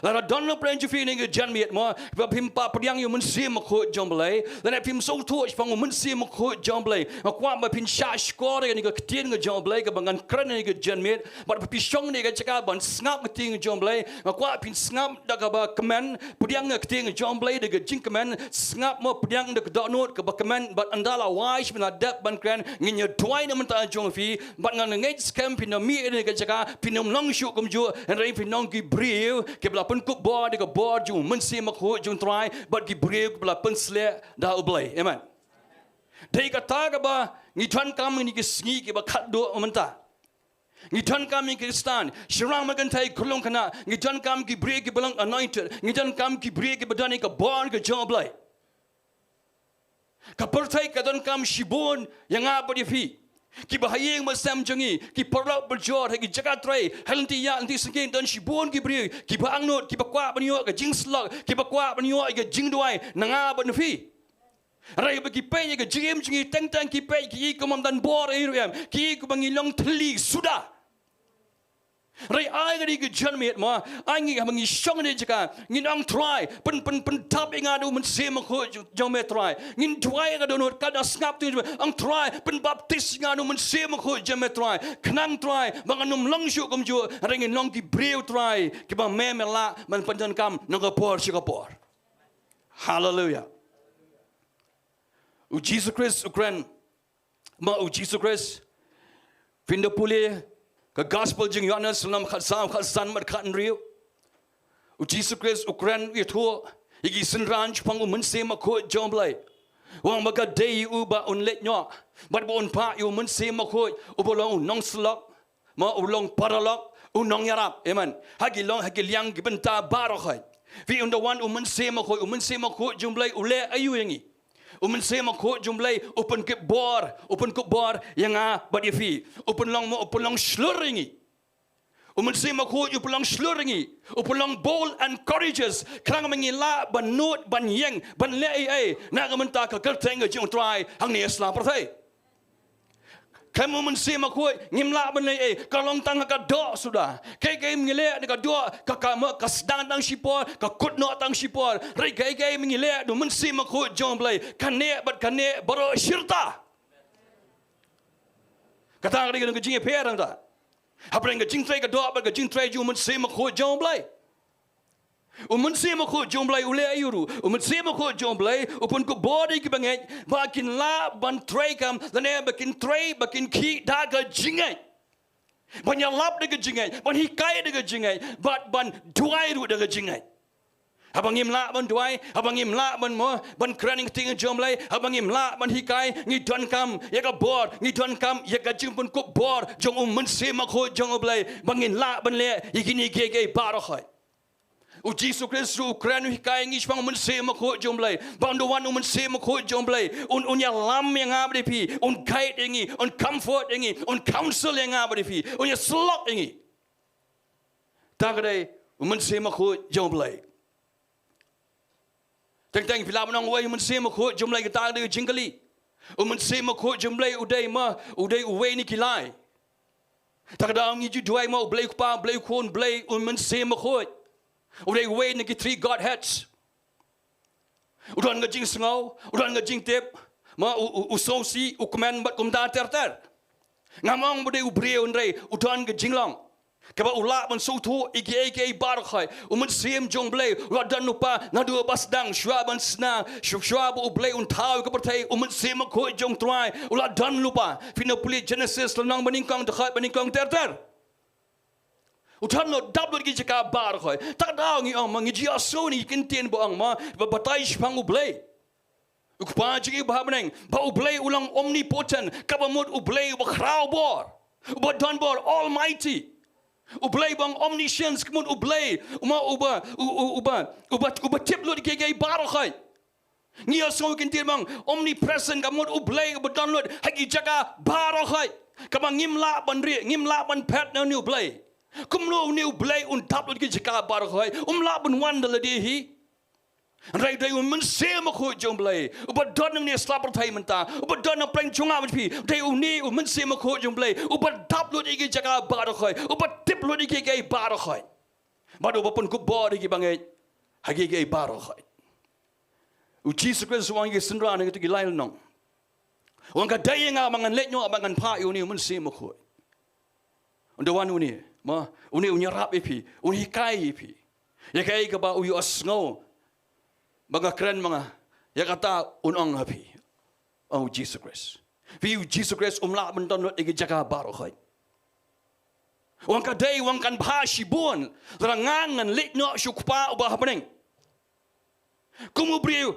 Lada don na pdeng jong phi ha kane ka janmiet mo ba phim pat pdiang ïa u Mynsiem Bakhuid jong U Blei, lada phim sngewthuh shaphang u Mynsiem Bakhuid jong U Blei, nga kwah ba phin shah shkor ïa kane ka ktien ka jong U Blei kaba ngan kren ha kane ka janmiet, bad ba phi shong ha kane ka jaka ban sngap ka ktien ka jong U Blei, nga kwah phin sngap da kaba kmen, pdiang ka ktien ka jong U Blei da ka jingkmen, sngap mo, pdiang da ka dohnud kaba kmen, bad ynda la wai sha phi, la dep ban kren, ngin ïa duwai na bynta jong phi, bad nga ngeit skhem phin ym mih ha kane ka jaka phin ym long shuh kumjuh, hynrei phin long ki briew kiba la pynkup bor da ka bor jong u Mynsiem Bakhuid jong U Trai, bad ki briew kiba la pynsleh da U Blei. Amen. Dei kata kaba ngi donkam ha kine ki sngi kiba khatduh mynta. Ngi donkam ïa ki Khristan, shynrang bad kynthei, khyllung khynnah, ngi donkam ki briew kiba long anointed, ngi donkam ki briew kiba don ïa ka bor ka jong U Blei. Ka pyrthei ka donkam shibun ïa nga bad ïa phi. Kiba ha ïing ha sem jong ngi, ki paralok parajor ha ki jaka trei, ha lynti ïa lynti syngkien, don shibun ki briew kiba angnud, kiba kwah ban ïoh ka jingsyllok, kiba kwah ban ïoh ka jingduwai na nga bad na phi. Hynrei ba ki peit ïa ka jingim jong ngi teng teng, ki peit, ki i kumba ym don bor ei ruh em, ki i kumba ngi long thylli suda. Hynrei ai kane ka janmiet mo, ai ngi haba ngi shong ha kane ka jaka, ngin ong Trai, pyn, pyn, pyndap ïa nga da u Mynsiem Bakhuid jong, jong me Trai. Ngin duwai ïa ka dohnud, katba sngap ktien jong me, ong Trai, pynbaptis ïa nga da u Mynsiem Bakhuid jong me Trai. Khnang Trai ba ngan ym long shuh kumjuh, hynrei ngin long ki briew Trai kiba me, me lah ban pyndonkam na ka por sha ka por. Haleluia. U Jisu Khrist u kren, mo, u Jisu Khrist, phin da pule ka Gospel jong u Ïoannis lynnong khatsaw, khatsan bad khathynriew. U Jisu Khrist u kren, u ïathuh ïa ki synran shaphang u Mynsiem Bakhuid jong U Blei. U ong ba ka dei ïa u ba un leit noh bad ba un phah ïa u Mynsiem Bakhuid, uba long u nongsyllok, mo, u long paralok, U nongïarap, amen. Ha ki long, ha ki liang ki bynta baroh. Phi, ynda wan u Mynsiem Bakhuid, u Mynsiem Bakhuid jong u Blei u leh aïu ïa ngi? U Mynsiem Bakhuid jong u Blei u pynkup bor, u pynkup bor ïa nga bad ïa phi. U pynlong mo, u pynlong shlur ïa ngi. U Mynsiem Bakhuid u pynlong shlur ïa ngi. U pynlong bold and courageous. Khnang ba ngin lah ban nud, ban ïeng, ban leh ei ei na ka bynta ka kyrteng ka jong u Trai hangne ha sla pyrthei. Khlem u Mynsiem Bakhuid ngim lah ban leh ei, ka long tang ha ka doh suda. Kaei kaei ba ngi leh na ka doh, ka, ka, ka sdang tang shipor, ka kut noh tang shipor. Hynrei kaei kaei ba ngi leh da u Mynsiem Bakhuid jong u Blei, kane bad kane baroh shirta. Kata ka dei ka jingïapher hangta hapdeng ka jingtrei ka doh bad ka jingtrei jong u Mynsiem Bakhuid jong u Blei. U Mynsiem Bakhuid jong u Blei u leh aïu ruh? U Mynsiem Bakhuid jong u Blei u pynkup bor ïa ki bangeit ba kin lah ban trei kam, lane ba kin trei, ba kin khih da ka jingngeit, ban ïalap da ka jingngeit, ban hikai da ka jingngeit, bad ban duwai ruh da ka jingngeit. Haba ngim lah ban duwai, haba ngim lah ban mo, ban kren ïa ka ktien jong u Blei, haba ngim lah ban hikai, ngi donkam ïa ka bor, ngi donkam ïa ka jingpynkup bor jong u Mynsiem Bakhuid jong u Blei ba ngin lah ban leh ïa kine kiei kiei baroh. U Jisu Khrist ruh u kren, u hikai ïa ngi shaphang u Mynsiem Bakhuid jong u Blei. Ba ynda wan u Mynsiem Bakhuid jong u Blei, un, un ïalam ïa nga bad ïa phi, un guide ïa ngi, un comfort ïa ngi, un counsel ïa nga bad ïa phi, un ïasyllok ïa ngi. Kata ka dei u Mynsiem Bakhuid jong u Blei. Teng teng phi lah ban ong, uei u Mynsiem Bakhuid jong u Blei? Kata ka dei ka jingkylli. U Mynsiem Bakhuid jong u Blei u dei ma, u dei uwei na ki lai. Kata ka daw ngi ju duwai ma, u Blei u Kpa, u Blei u Khun, u Blei u Mynsiem Bakhuid. U dei uwei na ki three Godheads. U don ka jingsngew, u don ka jingtip, ma u, u, u sngewsih, u kmen bad kumta ter ter. Ngam ong ba u dei u briew, hynrei u don ka jinglong kaba u lah ban sngewthuh ïa kiei kiei baroh. U Mynsiem jong u Blei u la don lypa naduh ba sdang, shuwa ban shna, shu-, shuwa ba u Blei un thaw ïa ka pyrthei, u Mynsiem Bakhuid jong u Trai u la don lypa. Phin ïa pule Genesis lynnong banyngkong, dkhot banyngkong ter ter. U don lut, dap lut ki jaka baroh. Kata ka daw ngi ong ma, ngi ju ïohsngew ïa ki ktien ba ong ma, ba batai shaphang u Blei u Kpa jong ngi uba ha bneng, ba u Blei u long omnipotent, kaba mut u Blei uba khraw bor, uba don bor, almighty. U Blei uba ong omniscience, ka mut u Blei uba, uba, u, u, uba, uba, uba tip lut ïa kiei kiei baroh. Ngi ïohsngew ïa ki ktien ba ong omnipresent, ka mut u Blei uba don lut ha ki jaka baroh. Kaba ngim lah ban rieh, ngim lah ban phet na une u Blei. Kumno une u Blei un dap lut ki jaka baroh? Um lah ban wan da lade hi. Hynrei dei u Mynsiem Bakhuid jong u Blei uba don hangne ha sla pyrthei mynta, uba don hapdeng jong nga bad phi. Dei une u Mynsiem Bakhuid jong u Blei uba dap lut ïa ki jaka baroh, uba tip lut ïa kiei kiei baroh, bad uba pynkup bor ïa ki bangeit ha kiei kiei baroh. U Jisu Khrist u ong ïa ki synran ha kito ki lai lynnong, u ong, ka dei ïa nga ba ngan leit noh, ba ngan phah ïa une u Mynsiem Bakhuid. Ynda wan une ma, une un ïarap ïa phi, un hikai ïa phi ïa kaei kaba u ïohsngew ba nga kren ma nga, ïa kata un ong ha phi, ong u Jisu Khrist. Phi, u Jisu Khrist um lah ban don lut ha ki jaka baroh. U ong, ka dei, u ong, kan bha shibun lada nga ngan leit noh sha u Kpa uba ha bneng. Kum u briew,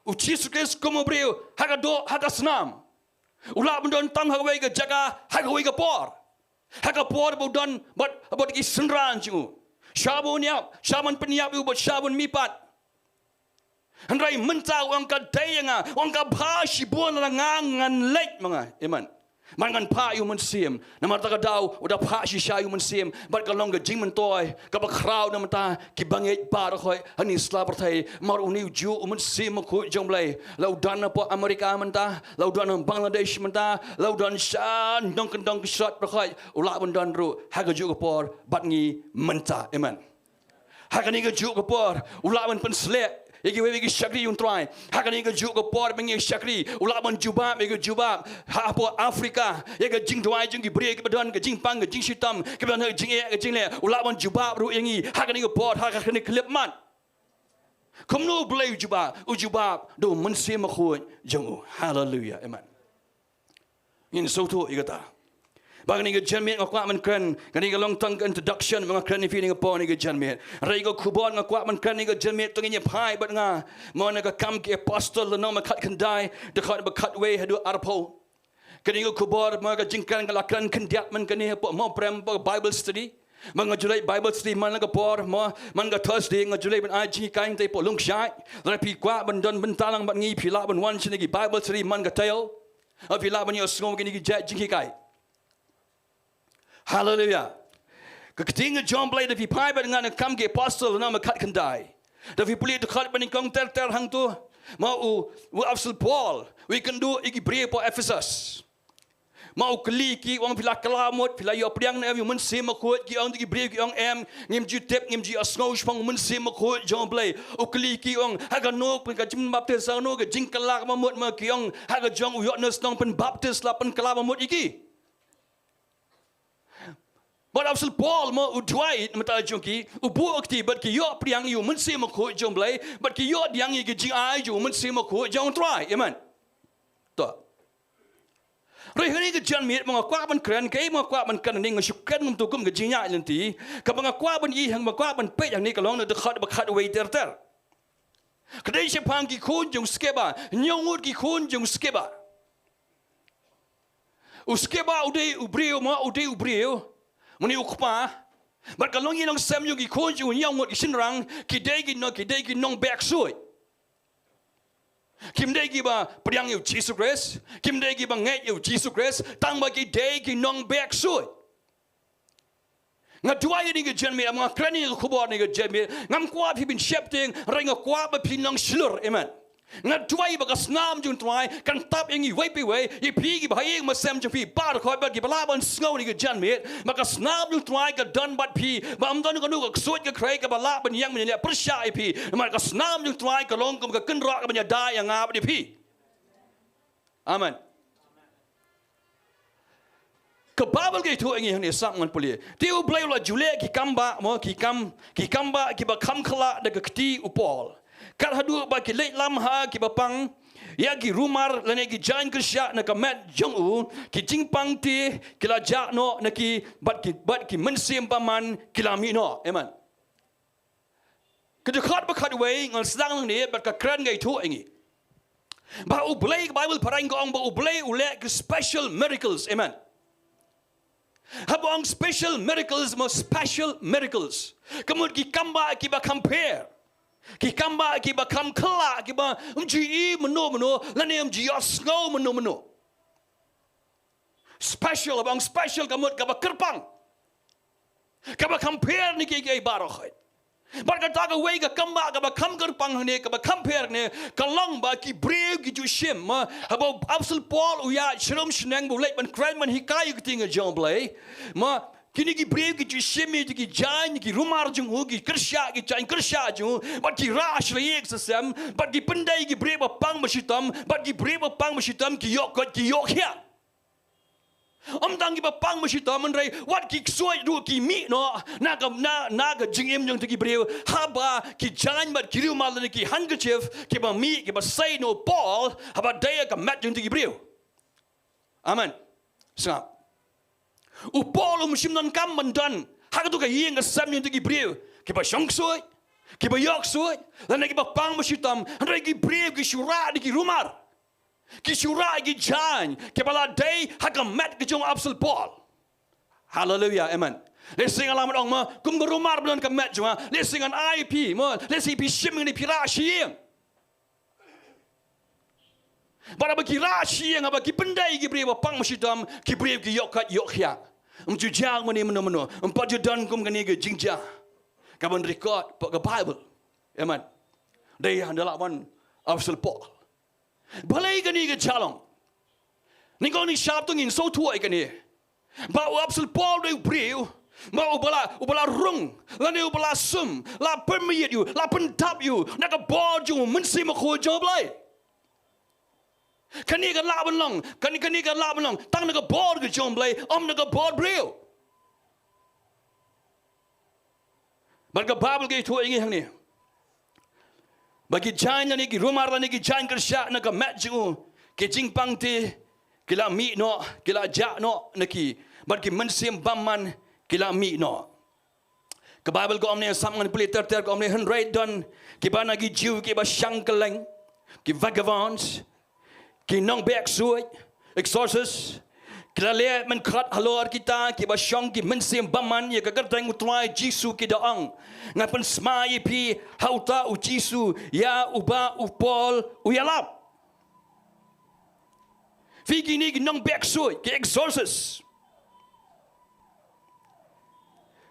u Jisu Khrist kum u briew ha ka doh, ha ka snam, u lah ban don tang ha kawei ka jaka ha kawei ka por, ha ka por ba u don bad, bad ki synran jong u, shwa ba un ïap, shwa ban pynïap ïa u bad shwa ban mihpat. Hynrei mynta u ong, ka dei ïa nga, u ong, ka bha shibun lada nga ngan leit ma nga. Amen. Bad ngan phah ïa u Mynsiem. Namar kata ka daw u da phah shisha ïa u Mynsiem, bad ka long ka jingmyntoi kaba khraw na ka bynta ki bangeit baroh hangne ha sla pyrthei. Namar une u juh u Mynsiem Bakhuid jong u Blei, la u don hapoh America mynta, la u don ha Bangladesh mynta, la u don sha nongkyndong ki shnong baroh, u lah ban don ruh ha kajuh ka por bad ngi mynta. Amen. Ha kane kajuh ka por u lah ban pynsleh ïa kiwei ki shakri ïa u Trai. Ha kane kajuh ka por ba ngi shakri, u lah ban jubab ïa ka jubab hapoh Africa ïa ka jingduwai jong ki briew kiba don ka jingpang, ka jingshitom, kiba don ka jingeh, ka jingleh. U lah ban jubab ruh ïa ngi ha kane ka por, ha kane ka khyllipmat. Kumno u Blei u jubab? U jubab da u Mynsiem Bakhuid jong u. Haleluia. Amen. Ngin sngewthuh ïa kata. Ba kane ka janmiet nga kwah ban kren, kane ka long tang ka introduction ba nga kren ïa phi ha kane ka por, kane ka janmiet. Hynrei ka khubor nga kwah ban kren ha kane ka janmiet, to ngin ïa phai bad nga mo na Ki Kam ki Apostol, lynnong ba khatkhyndai, dkhot ba khatwei haduh arphew. Kane ka khubor mo, ka jingkren ka la kren khyndiat man kane hapoh Mawprem, hapoh Bible study. Ma nga ju leit Bible study man la ka por, ma man ka Thursday nga ju leit ban ai jinghikai hangtei hapoh Lungsiat. Lada phi kwah ban don bynta lang bad ngi, phi lah ban wan shane ki Bible study man ka taïew. Phi lah ban ïohsngew kine ki jait jinghikai. Haleluia. Ka ktien ka jong U Blei, da phi phai bad nga na Kam ki Apostol lynnong ba khatkhyndai, da phi pule dkhot banyngkong ter ter hangto, ma u, u Apostol Paul u ïakynduh ïa ki briew hapoh Ephesus. Ma u kylli ki, u ong, phi la kylla mut, phi la ïoh pdiang ne em ïa u Mynsiem Bakhuid? Ki ong, ki briew ki ong, em, ngim ju tip, ngim ju ïohsngew shaphang u Mynsiem Bakhuid jong U Blei. U kylli ki, u ong, ha kano ka jingpynbaptis, ha kano ka jingkylla kaba mut? Ma ki ong, ha ka jong u Ïoannis Nongpynbaptis la pynkylla ba mut ïa ki. Bad u Apostol Paul, ma, u duwai na ka bynta jong ki, u buh kti, bad ki ïoh pdiang ïa u Mynsiem Bakhuid jong U Blei, bad ki ïoh pdiang ïa ki jingai jong u Mynsiem Bakhuid jong U Trai. Amen. To. Hynrei ha kane ka janmiet, ma nga kwah ban kren, kaei ma nga kwah ban kren hangne, nga shu kren kumto kum ka jingïaid lynti. Kaba nga kwah ban ïohi, ma nga kwah ban peit hangne ka long na dkhot ba khatwei ter ter. Ka dei shaphang ki khun jong u Skeva, hynñiew ngut ki khun jong u Skeva. U Skeva u dei u briew, ma, u dei u briew, ma une u kpa. Bad ka longïing longsem jong ki khun jong u, hynñiew ngut ki shynrang, ki dei ki nong, ki dei ki nongbeh ksuid. Kim dei kiba pdiang ïa u Jisu Khrist, kim dei kiba ngeit ïa u Jisu Khrist, tangba ki dei ki nongbeh ksuid. Nga duwai ha kane ka janmiet, nga kren ïa ka khubor ha kane ka janmiet, ngam kwah phi ban sheptieng, hynrei nga kwah ba phin long shlur. Amen. Nga duwai ba ka snam jong U Trai kan tap ïa ngi iwei pa iwei, ïa phi kiba ha ïing ha sem jong phi baroh, bad kiba lah ban sngew ha kane ka janmiet, ba ka snam jong U Trai ka don bad phi, ba ym don kano ka ksuid ka khrei kaba lah ban ïeng ban ïaleh pyrshah ïa phi. Namar ka snam jong U Trai ka long kum ka kynroh kaban ïada ïa nga bad ïa phi. Amen. Ka Baibl ka ïathuh ïa ngi hangne, sngap ngan pule. Te U Blei u la ju leh ki kambah, mo, ki kam, ki kambah kiba kham khyllah da ka kti u Paul, kat haduh ba ki leit lam ha kiba pang ïa ki rumar lane ki jaiñ kyrshah na ka met jong u. Ki jingpang te ki la jah noh na ki, bad ki, bad ki mynsiem bymman ki la mih noh. Amen. Ka dkhot ba khatwei ngan sdang nangne, bad ka kren ka ïathuh ïa ngi ba U Blei, ka Baibl phareng ka ong ba U Blei u leh ki special miracles. Amen. Haba ong special miracles, mo, special miracles, ka mut ki kambah kiba kham pher, ki kambah kiba kham khyllah, kiba ym ju i mynno mynno, lane ym ju ïohsngew mynno mynno. Special, haba ong special ka mut kaba kyrpang, kaba kham pher na kiei kiei baroh. Bad kata kawei ka kambah kaba kham kyrpang hangne, kaba kham pher hangne, ka long ba ki briew ki ju shim, ma, haba u Apostol Paul u ïaid sharum shaneng, ba u leit ban kren ban hikai ïa ka ktien ka jong U Blei, ma, kine ki briew ki ju shim ïa ki jaiñ, ki rumar jong u, ki kyrshah, ki jaiñ kyrshah jong u, bad ki rah sha la ïing sha sem, bad ki pyndait ïa ki briew ba pang ba shitom, bad ki briew ba pang ba shitom ki ïoh koit, ki ïoh khiah. Ym tang kiba pang ba shitom, hynrei wat ki ksuid ruh ki mih noh na ka, na, na ka jingim jong kito ki briew, haba ki jaiñ bad ki rumar lane ki handkerchief kiba mih, kiba sei na u Paul, haba dei ha ka met jong kito ki briew. Amen. Sngap. U Paul um shym donkam ban don ha kato ka ïing ka sem jong kito ki briew kiba shong ksuid, kiba ïoh ksuid, lane kiba pang ba shitom, hynrei ki briew ki shu rah da ki rumar, ki shu rah da ki jaiñ kiba la dei ha ka met ka jong u Apostol Paul. Haleluia, amen. Lehse nga lah ban ong, ma, kum ka rumar ba don ha ka met jong nga, lehse ngan ai ïa phi, ma, lehse phi shim ïa kine, phi rah sha ïing. Bad haba ki rah sha ïing, haba ki pyndait ïa ki briew ba pang ba shitom, ki briew ki ïoh koit ïoh khiah. Ym ju jia kumne mynno mynno, ym pat ju don kum kane ka jingjia kaban record hapoh ka Baibl. Amen. Dei haba la wan u Apostol Paul. Balei kane ka jia long? Nyngkong nyngkong to ngin sngewthuh ïa kane, ba u Apostol Paul u dei u briew, ba uba la, uba la rung, lane uba la sum, la pynmih ïa u, la pyndap ïa u na ka bor jong u Mynsiem Bakhuid jong U Blei. Kane ka lah ban long, kane, kane ka lah ban long tang na ka bor ka jong U Blei, ym na ka bor briew. Bad ka Baibl ka ïathuh ïa ngi hangne ba ki jaiñ lane ki rumar lane ki jaiñ kyrshah na ka met jong u, ki jingpang te ki la mih noh, ki la jah noh na ki, bad ki mynsiem bymman ki la mih noh. Ka Baibl ka ong ne, sngap ngan pule ter ter, ka ong ne, hynrei don kiba na ki Jiw kiba shang kylleng, ki vagabonds, ki nongbeh ksuid, exorcists, Ki la leh mynkhot halor kita kiba shong ki mynsiem bymman ïa ka kyrteng U Trai Jisu, ki da ong, nga pynsmai ïa phi ha uta U Jisu ïa uba u Paul u ïalap. Phi, kine ki nongbeh ksuid, ki exorcist,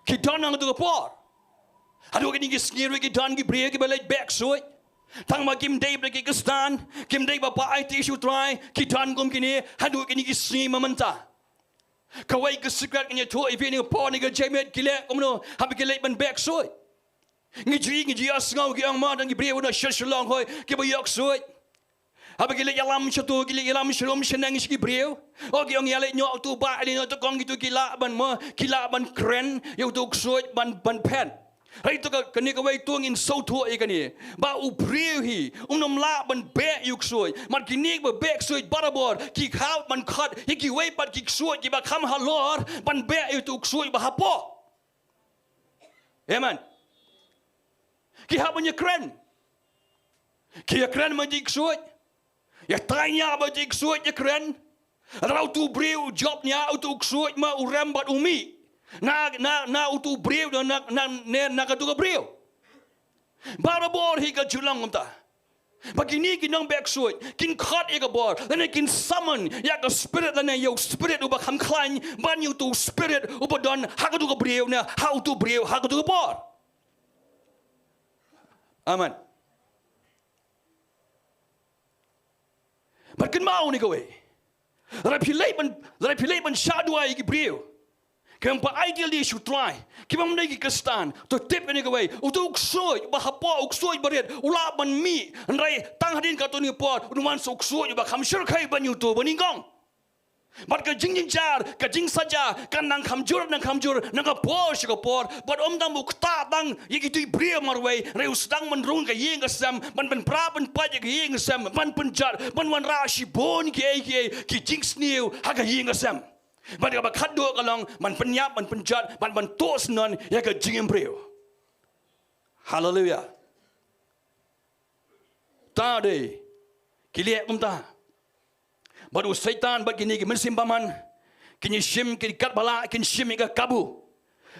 ki don ha kato ka por. Haduh kine ki sngi ruh ki don ki briew kiba leit beh ksuid. Tang ba kim dei ba ki Khristan, kim dei ba pha aiti sha U Trai, ki don kum kine haduh kine ki sngi mynta. Kawei ka secret ngan ïathuh ïa phi, ha kane ka por, ha kane ka jingmut, ki leh kumno haba ki leit ban beh ksuid. Ngi ju, ngi ju ïohsngew ki ong ma don ki briew na sha Shillong hoi kiba ïoh ksuid. Haba ki leit ïalam shato, ki leit ïalam sharum shaneng sha ki briew, o, ki ong ïa leit noh uto u bah, leit noh uto u kong, kito ki lah ban ma, ki lah ban kren ïa uto u ksuid ban, ban phet. Hynrei to ka, kane kawei to ngin sngewthuh ïa kane, ba u briew hi um nym lah ban beh ïa u ksuid. Namar kine kiba beh ksuid barabor ki hap ban khot ïa kiwei pat ki ksuid kiba kham halor ban beh ïa uto u ksuid ba hapoh. Amen. Ki hap ban ïakren. Ki ïakren bad ki ksuid. Ïa tang ïa bad ki ksuid ïakren. Lada uto u briew u jop nia, uto u ksuid ma u rem bad u mih na, na, na uto u briew, na, na, na, ne na kato ka briew. Barabor hi ka ju long kumta. Ba kine ki nongbeh ksuid kin khot ïa ka bor, lane kin summon ïa ka spirit, lane ïa u spirit uba kham khlaiñ ban ïa uto u spirit uba don ha kato ka briew, ne ha uto u briew, ha kato ka bor. Amen. Bad kynmaw kane kawei. Lada phi leit ban, lada phi leit ban shah duwai ïa ki briew kiba ym pat aiti lade sha U Trai, kiba ym dei ki Khristan, to tip kane kawei. Uto u ksuid ba hapoh, u ksuid barit, u lah ban mih, hynrei tang hadien katto katne por un wan sa u ksuid uba kham shyrkhei ban ïa uto ba nyngkong. Bad ka jingjynjar, ka jingsaja kan nang kham jur, nang kham jur na ka por sha ka por. Bad ym tang ba u ktah tang ïa kito ki briew marwei, hynrei u sdang ban rung ka ïing ka sem, ban, ban pynpra pynpait ïa ka ïing ka sem, ban pynjot, ban wanrah shibun kiei kiei ki jingsniew ha ka ïing ka sem. Bad kaba khatduh ka long ban pynïap, ban pynjot, ban, ban tuh syndon ïa ka jingim briew. Haleluia. Ta dei ki leh kumta. Bad u Soitan bad kine ki mynsiem bymman kin ïa shim, kin katba lah kin shim ïa ka kabu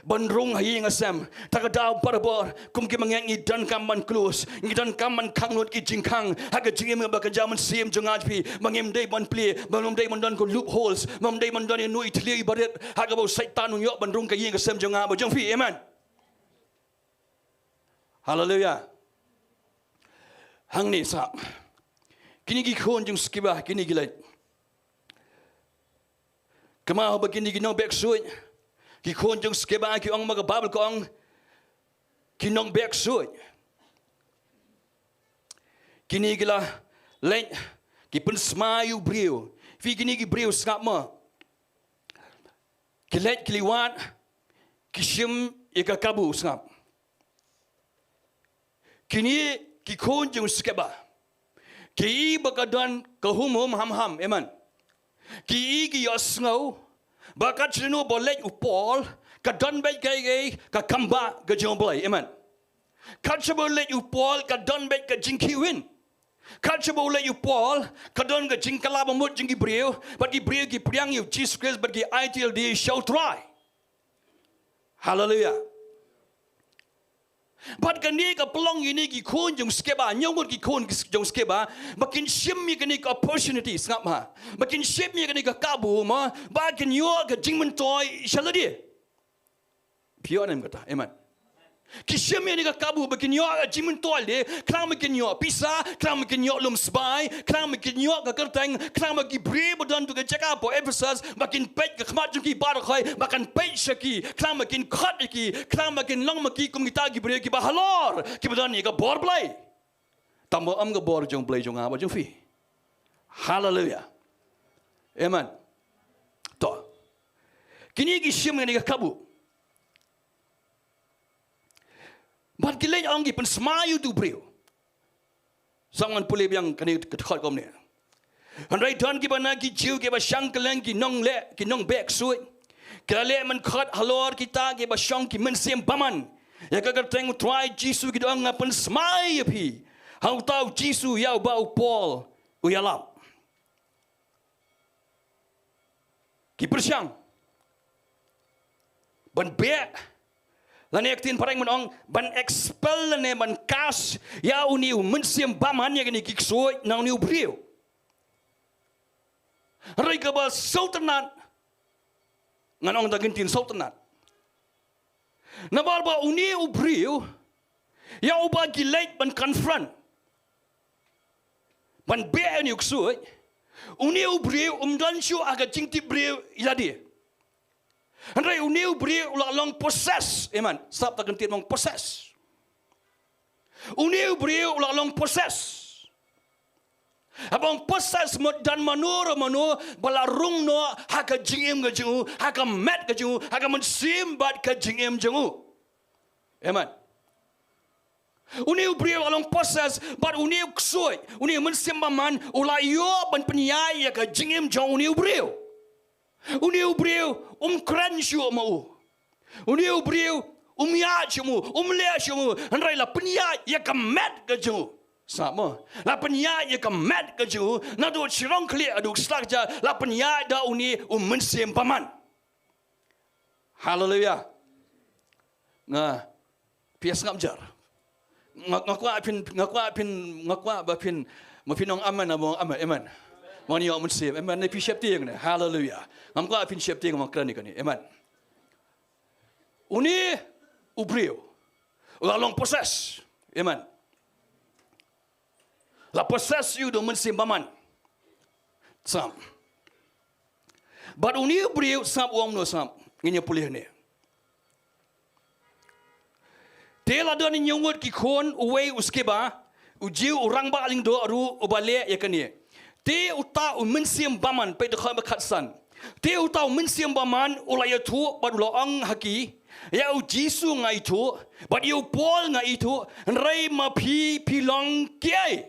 ban rung ha ïing ha sem. Ta ka daw barabor kum ki bangeit ngi donkam ban klus, ngi donkam ban khang lut ki jingkhang ha ka jingim ba ka jaw mynsiem jong nga jong phi, ba ngim dei ban plie, ba ngim dei ban don ka loopholes, ba ngim dei ban don ïa uno i thliew iba rit ha kaba u Soitan un ïoh ban rung ka ïing ka sem jong nga bad jong phi. Amen. Haleluia. Hangne sa kine ki khun jong u Skeba, kine ki leit. Kynmaw ba kine ki nongbeh ksuid, ki khun jong u Skeba, ki ong ma ka Baibl ka ong ki nongbeh ksuid. Kine ki la leit ki pynsmai ïa u briew. Phi, kine ki briew sngap mo. Ki leit ki leit wad, ki shim ïa ka kabu, sngap. Kine ki khun jong u Skeba ki i ba ka don ka hum hum ham ham, amen. Ki i, ki ïohsngew ba kat shano ba leit u Paul ka don beit ka, ka, ka kambah ka jong u Blei, amen. Kat shaba leit u Paul ka don beit ka jingkhihwin. Kat shaba leit u Paul ka don ka jingkylla bamut jong ki briew, bad ki briew ki pdiang ïa u Jisu Khrist bad ki aiti lade sha u Trai. Haleluia. Bad kane ka pynlong ïa kine ki khun jong u Skeba, hynñiew ngut ki khun jong u Skeba, ba kin shim ïa kane ka opportunity, sngap ha, ba kin shim ïa kane ka kabu mo, ba kin ïoh ka jingmyntoi sha lade. Phi ïoh ne em kata? Amen. Ki shim ïa kane ka kabu ba kin ïoh ka jingmyntoi lade, khnang ba kin ïoh pisa, khnang ba kin ïoh lum sbai, khnang ba kin ïoh ka kyrteng, khnang ba ki briew ba don ha ka jaka hapoh Ephesus ba kin peit, ka khmat jong ki baroh khoit ba kan peit sha ki, khnang ba kin khot ïa ki, khnang ba kin long ma ki kum kita ki briew kiba halor, kiba don ïa ka bor Blei. Tang ba ym ka bor jong u Blei jong nga bad jong phi. Haleluia. Amen. To, kine ki shim ïa kane ka kabu. Bad ki leit, ong, ki pynsmai ïa uto u briew. Sngap, ngan pule biang kane ka dkhot kumne. Hynrei don kiba na ki Jiw kiba shang kylleng, ki nongleh, ki nongbeh ksuid, ki la leh mynkhot halor kita kiba shong ki mynsiem bymman ïa ka kyrteng u Trai Jisu, ki da ong, nga pynsmai ïa phi ha uta u Jisu ïa uba u Paul u ïalap. ki pyrshang ban beh, lane ka ktien phareng ban ong, ban expel lane ban cast ïa une u mynsiem bymman, ïa kine ki ksuid na une u briew. Hynrei kaba sngewtynnat, ngan ong da ka ktien sngewtynnat, namar ba une u briew ïa uba ki leit ban confront, ban beh ïa une u ksuid, une u briew um don shuh ha ka jingtip briew ïa lade. Hynrei une u briew u la long possess. Amen. Sngap da ka ktien, ong possess. Une u briew u la long possess. Haba ong possess, mut don mano re mano ba la rung noh ha ka jingim ka jong u, ha ka met ka jong u, ha ka mynsiem bad ka jingim jong u. Amen. Une u briew u la long possess, bad une u ksuid, une u mynsiem bymman u la ïoh ban pynïaid ïa ka jingim jong une u briew. Une u briew um kren shuh ma u. Une u briew um ïaid shuh ma u, um leh shuh ma u. Hynrei la pynïaid ïa ka met ka jong u. Sngap mo. La pynïaid ïa ka met ka jong u. Naduh shrong khlieh haduh sla kjat, la pynïaid da une u mynsiem bymman. Haleluia. Nga, phi sngap jar. Nga, nga kwah phin, nga kwah phin, nga kwah ba phin, ma phin ong amen, aba ong amen, amen. Mo, ngi ïoh mynsiem, amen, ne phi sheptieng ne. Haleluia. Ngam kwah phin sheptieng, mo, kren ïa kane, amen. Une u briew u la long possess. Amen. La possess ïa u da u mynsiem bymman. Sngap. Bad une u briew, sngap u ong kumno, sngap. Ngin ïa pule hangne. Te la don hynñiew ngut ki khun, uwei u Skeba, u Jiw, u rangbah lyngdoh ruh uba leh ïa kane. Te uta u mynsiem bymman, peit dkhot ba khatsan. Te uta u mynsiem bymman u la ïathuh bad u la ong ha ki, ïa u Jisu nga ithuh, bad ïa u Paul nga ithuh, hynrei ma phi, phi long kiei?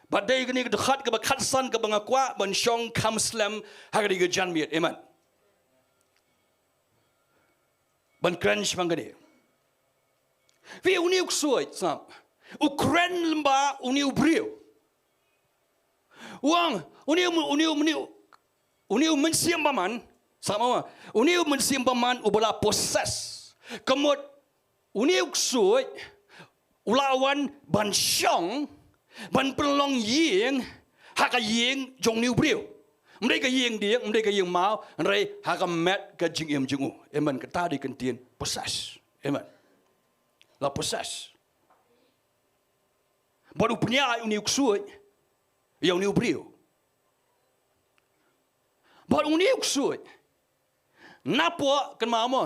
Bad dei kane ka dkhot kaba khatsan kaba nga kwah ban shong kham slem ha kane ka janmiet. Amen. Ban kren shaphang kane. Phi, une u ksuid, sngap, u kren lyngba une u briew. U ong, une u, une u, une u, une u mynsiem bymman, sngap mo, une u mynsiem bymman uba la possess. Ka mut une u ksuid u la wan ban shong, ban pynlong ïing ha ka ïing jong une u briew. Ym dei ka ïing dieng, ym dei ka ïing maw, hynrei ha ka met ka jingim jong u. Amen. Kata dei ka ktien possess. Amen. La possess. Bad u pynïaid une u ksuid ïa une u briew. Bad une u ksuid, napoh, kynmaw mo,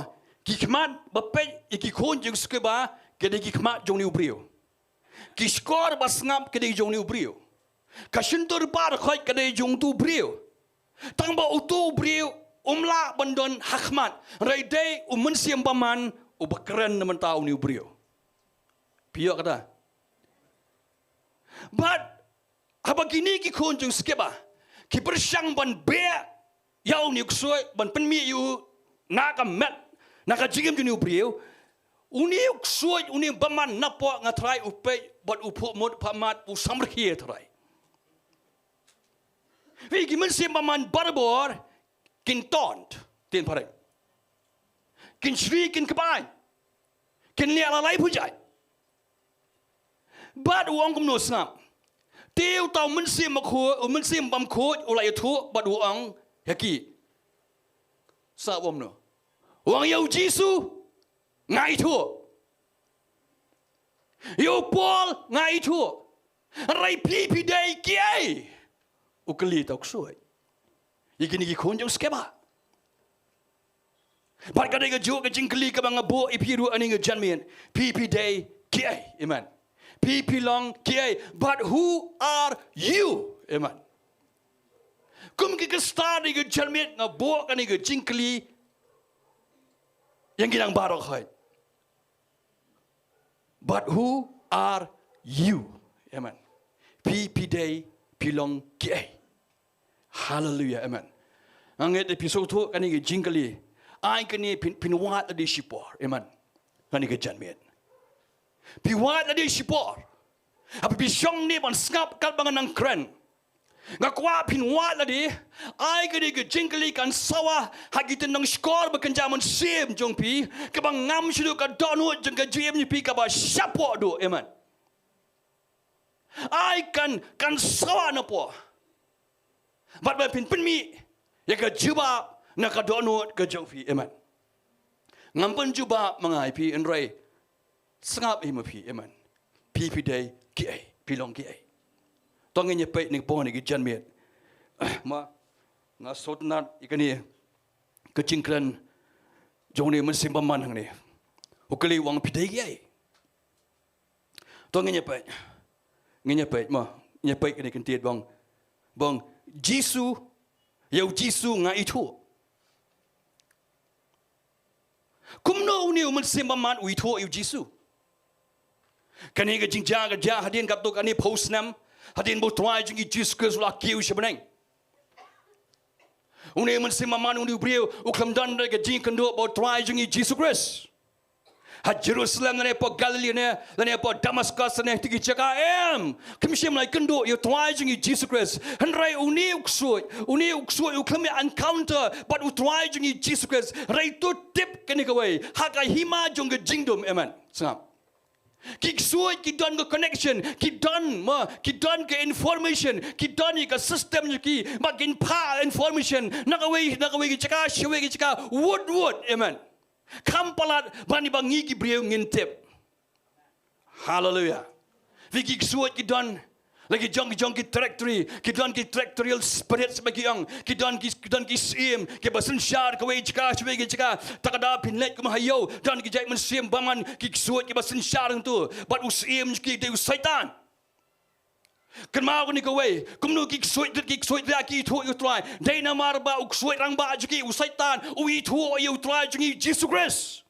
ki khmat ba peit ïa ki khun jong u Skeba ka dei ki khmat jong une u briew. Ki shkor ba sngap ka dei jong une u briew. Ka shyntur ba rkhot ka dei jong utu u briew. Tang ba utu u briew um lah ban don ha khmat, hynrei dei u mynsiem bymman uba kren na bynta une u briew. Phi ïoh kata? Bad haba kine ki khun jong u Skeba ki pyrshang ban beh ïa une u ksuid, ban pynmih ïa u na ka met, na ka jingim jong une u briew, une u ksuid, une u bymman napoh, nga trai, u peit bad u phuh mut phuh mat, u samrkhie, trai. Phi, ki mynsiem bymman barabor kin taunt, ktien phareng. Kin shri, kin kbaiñ, kin leh la lai pyrshah. Bad u ong kumno, sngap. Te uta u mynsiem bakhuid, u mynsiem bymkhuid u la ïathuh bad u ong ïa ki. Sngap u ong kumno. U ong, ïa u Jisu nga ithuh. Ïa u Paul nga ithuh. Hynrei phi, phi dei kiei? U kylli uta u ksuid ïa kine ki khun jong u Skeba. Bad ka dei kajuh ka jingkylli kaba nga buh ïa phi ruh ha kane ka janmiet. Phi, phi dei kiei? Amen. Phi, phi long kiei? But who are you? Amen. Kum ki Khristan ha kane ka janmiet nga buh kane ka jingkylli ïa ngi lang baroh khoit. But who are you? Amen. Phi, phi dei, phi long kiei? Haleluia, amen. Nga ngeit phi sngewthuh kane ka jingkylli. Ai kane phin, phin wad lade shipor. Amen. Kane ka janmiet phi wad lade shipor. Haba phi shong ne ban sngap katba nga nang kren, Nga kwah phin wad lade, ai kane ka jingkylli kan sawa ha ki tyndong shkor ba kynja mynsiem jong phi, kaba ngam shuh ka dohnud jong ka jingim jong phi kaba shapoh duh. Amen. Ai kan, kan sawa napoh. Bad ba phin pynmih ïa ka jubab na ka dohnud ka jong phi. Amen. Ngam pynjubab ma nga ïa phi, hynrei sngap ïa ma phi. Amen. Phi, phi dei kiei, phi long kiei. To ngin ïa peit nyngkong ha kine ki janmiet. Ma, nga sngewtynnat ïa kane ka jingkren jong une u mynsiem bymman hangne. U kylli u ong, phi dei kiei? To ngin ïa peit. Ngin ïa peit, ma, ngin ïa peit kane ka kyntien ba ong, ba ong, Jisu, ïa u Jisu nga ithuh. Kumno une u mynsiem bymman u ithuh ïa u Jisu? Kane ka jingjia ka jia hadien katto katne phew snem hadien ba u Trai jong ngi Jisu Khrist u la kiew sha bneng. Une u mynsiem bymman, une u briew, u khlem don ka jingkynduh bad u Trai jong ngi Jisu Khrist. Ha Jerusalem lane hapoh Galilee ne, lane hapoh Damascus ne, ha kito ki jaka em, khlem shym la ïakynduh ïa u Trai jong ngi Jisu Khrist. Hynrei une u ksuid, une u ksuid u khlem ïa encounter bad u Trai jong ngi Jisu Khrist. Hynrei to tip kane kawei, ha ka hima jong ka jingdum. Amen. Sngap. Ki ksuid ki don ka connection, ki don, ma, ki don ka information, ki don ïa ka system jong ki, ba kin phah information na kawei, na kawei ka jaka sha kawei ka jaka, wut wut. Amen. Kham palat ban ïa ba ngi ki briew ngin tip. Haleluia. Phi, ki ksuid ki don la ki jong, ki jong ki trajectory, ki don ki trajectorial spirits ba ki ong, ki don ki, ki don ki syiem kiba synshar kawei jaka sha kawei jaka. Te ka daw phin leit kum ha ïew, don ki jait mynsiem bymman, ki ksuid kiba synshar hangto. Bad u syiem jong ki dei u Soitan. Kynmaw kane kawei, kumno ki ksuid, ki ksuid ki ithuh ïa u Trai? Dei namar ba u ksuid rangbah jong ki u Soitan u ithuh ïa u Trai jong ngi Jisu Khrist.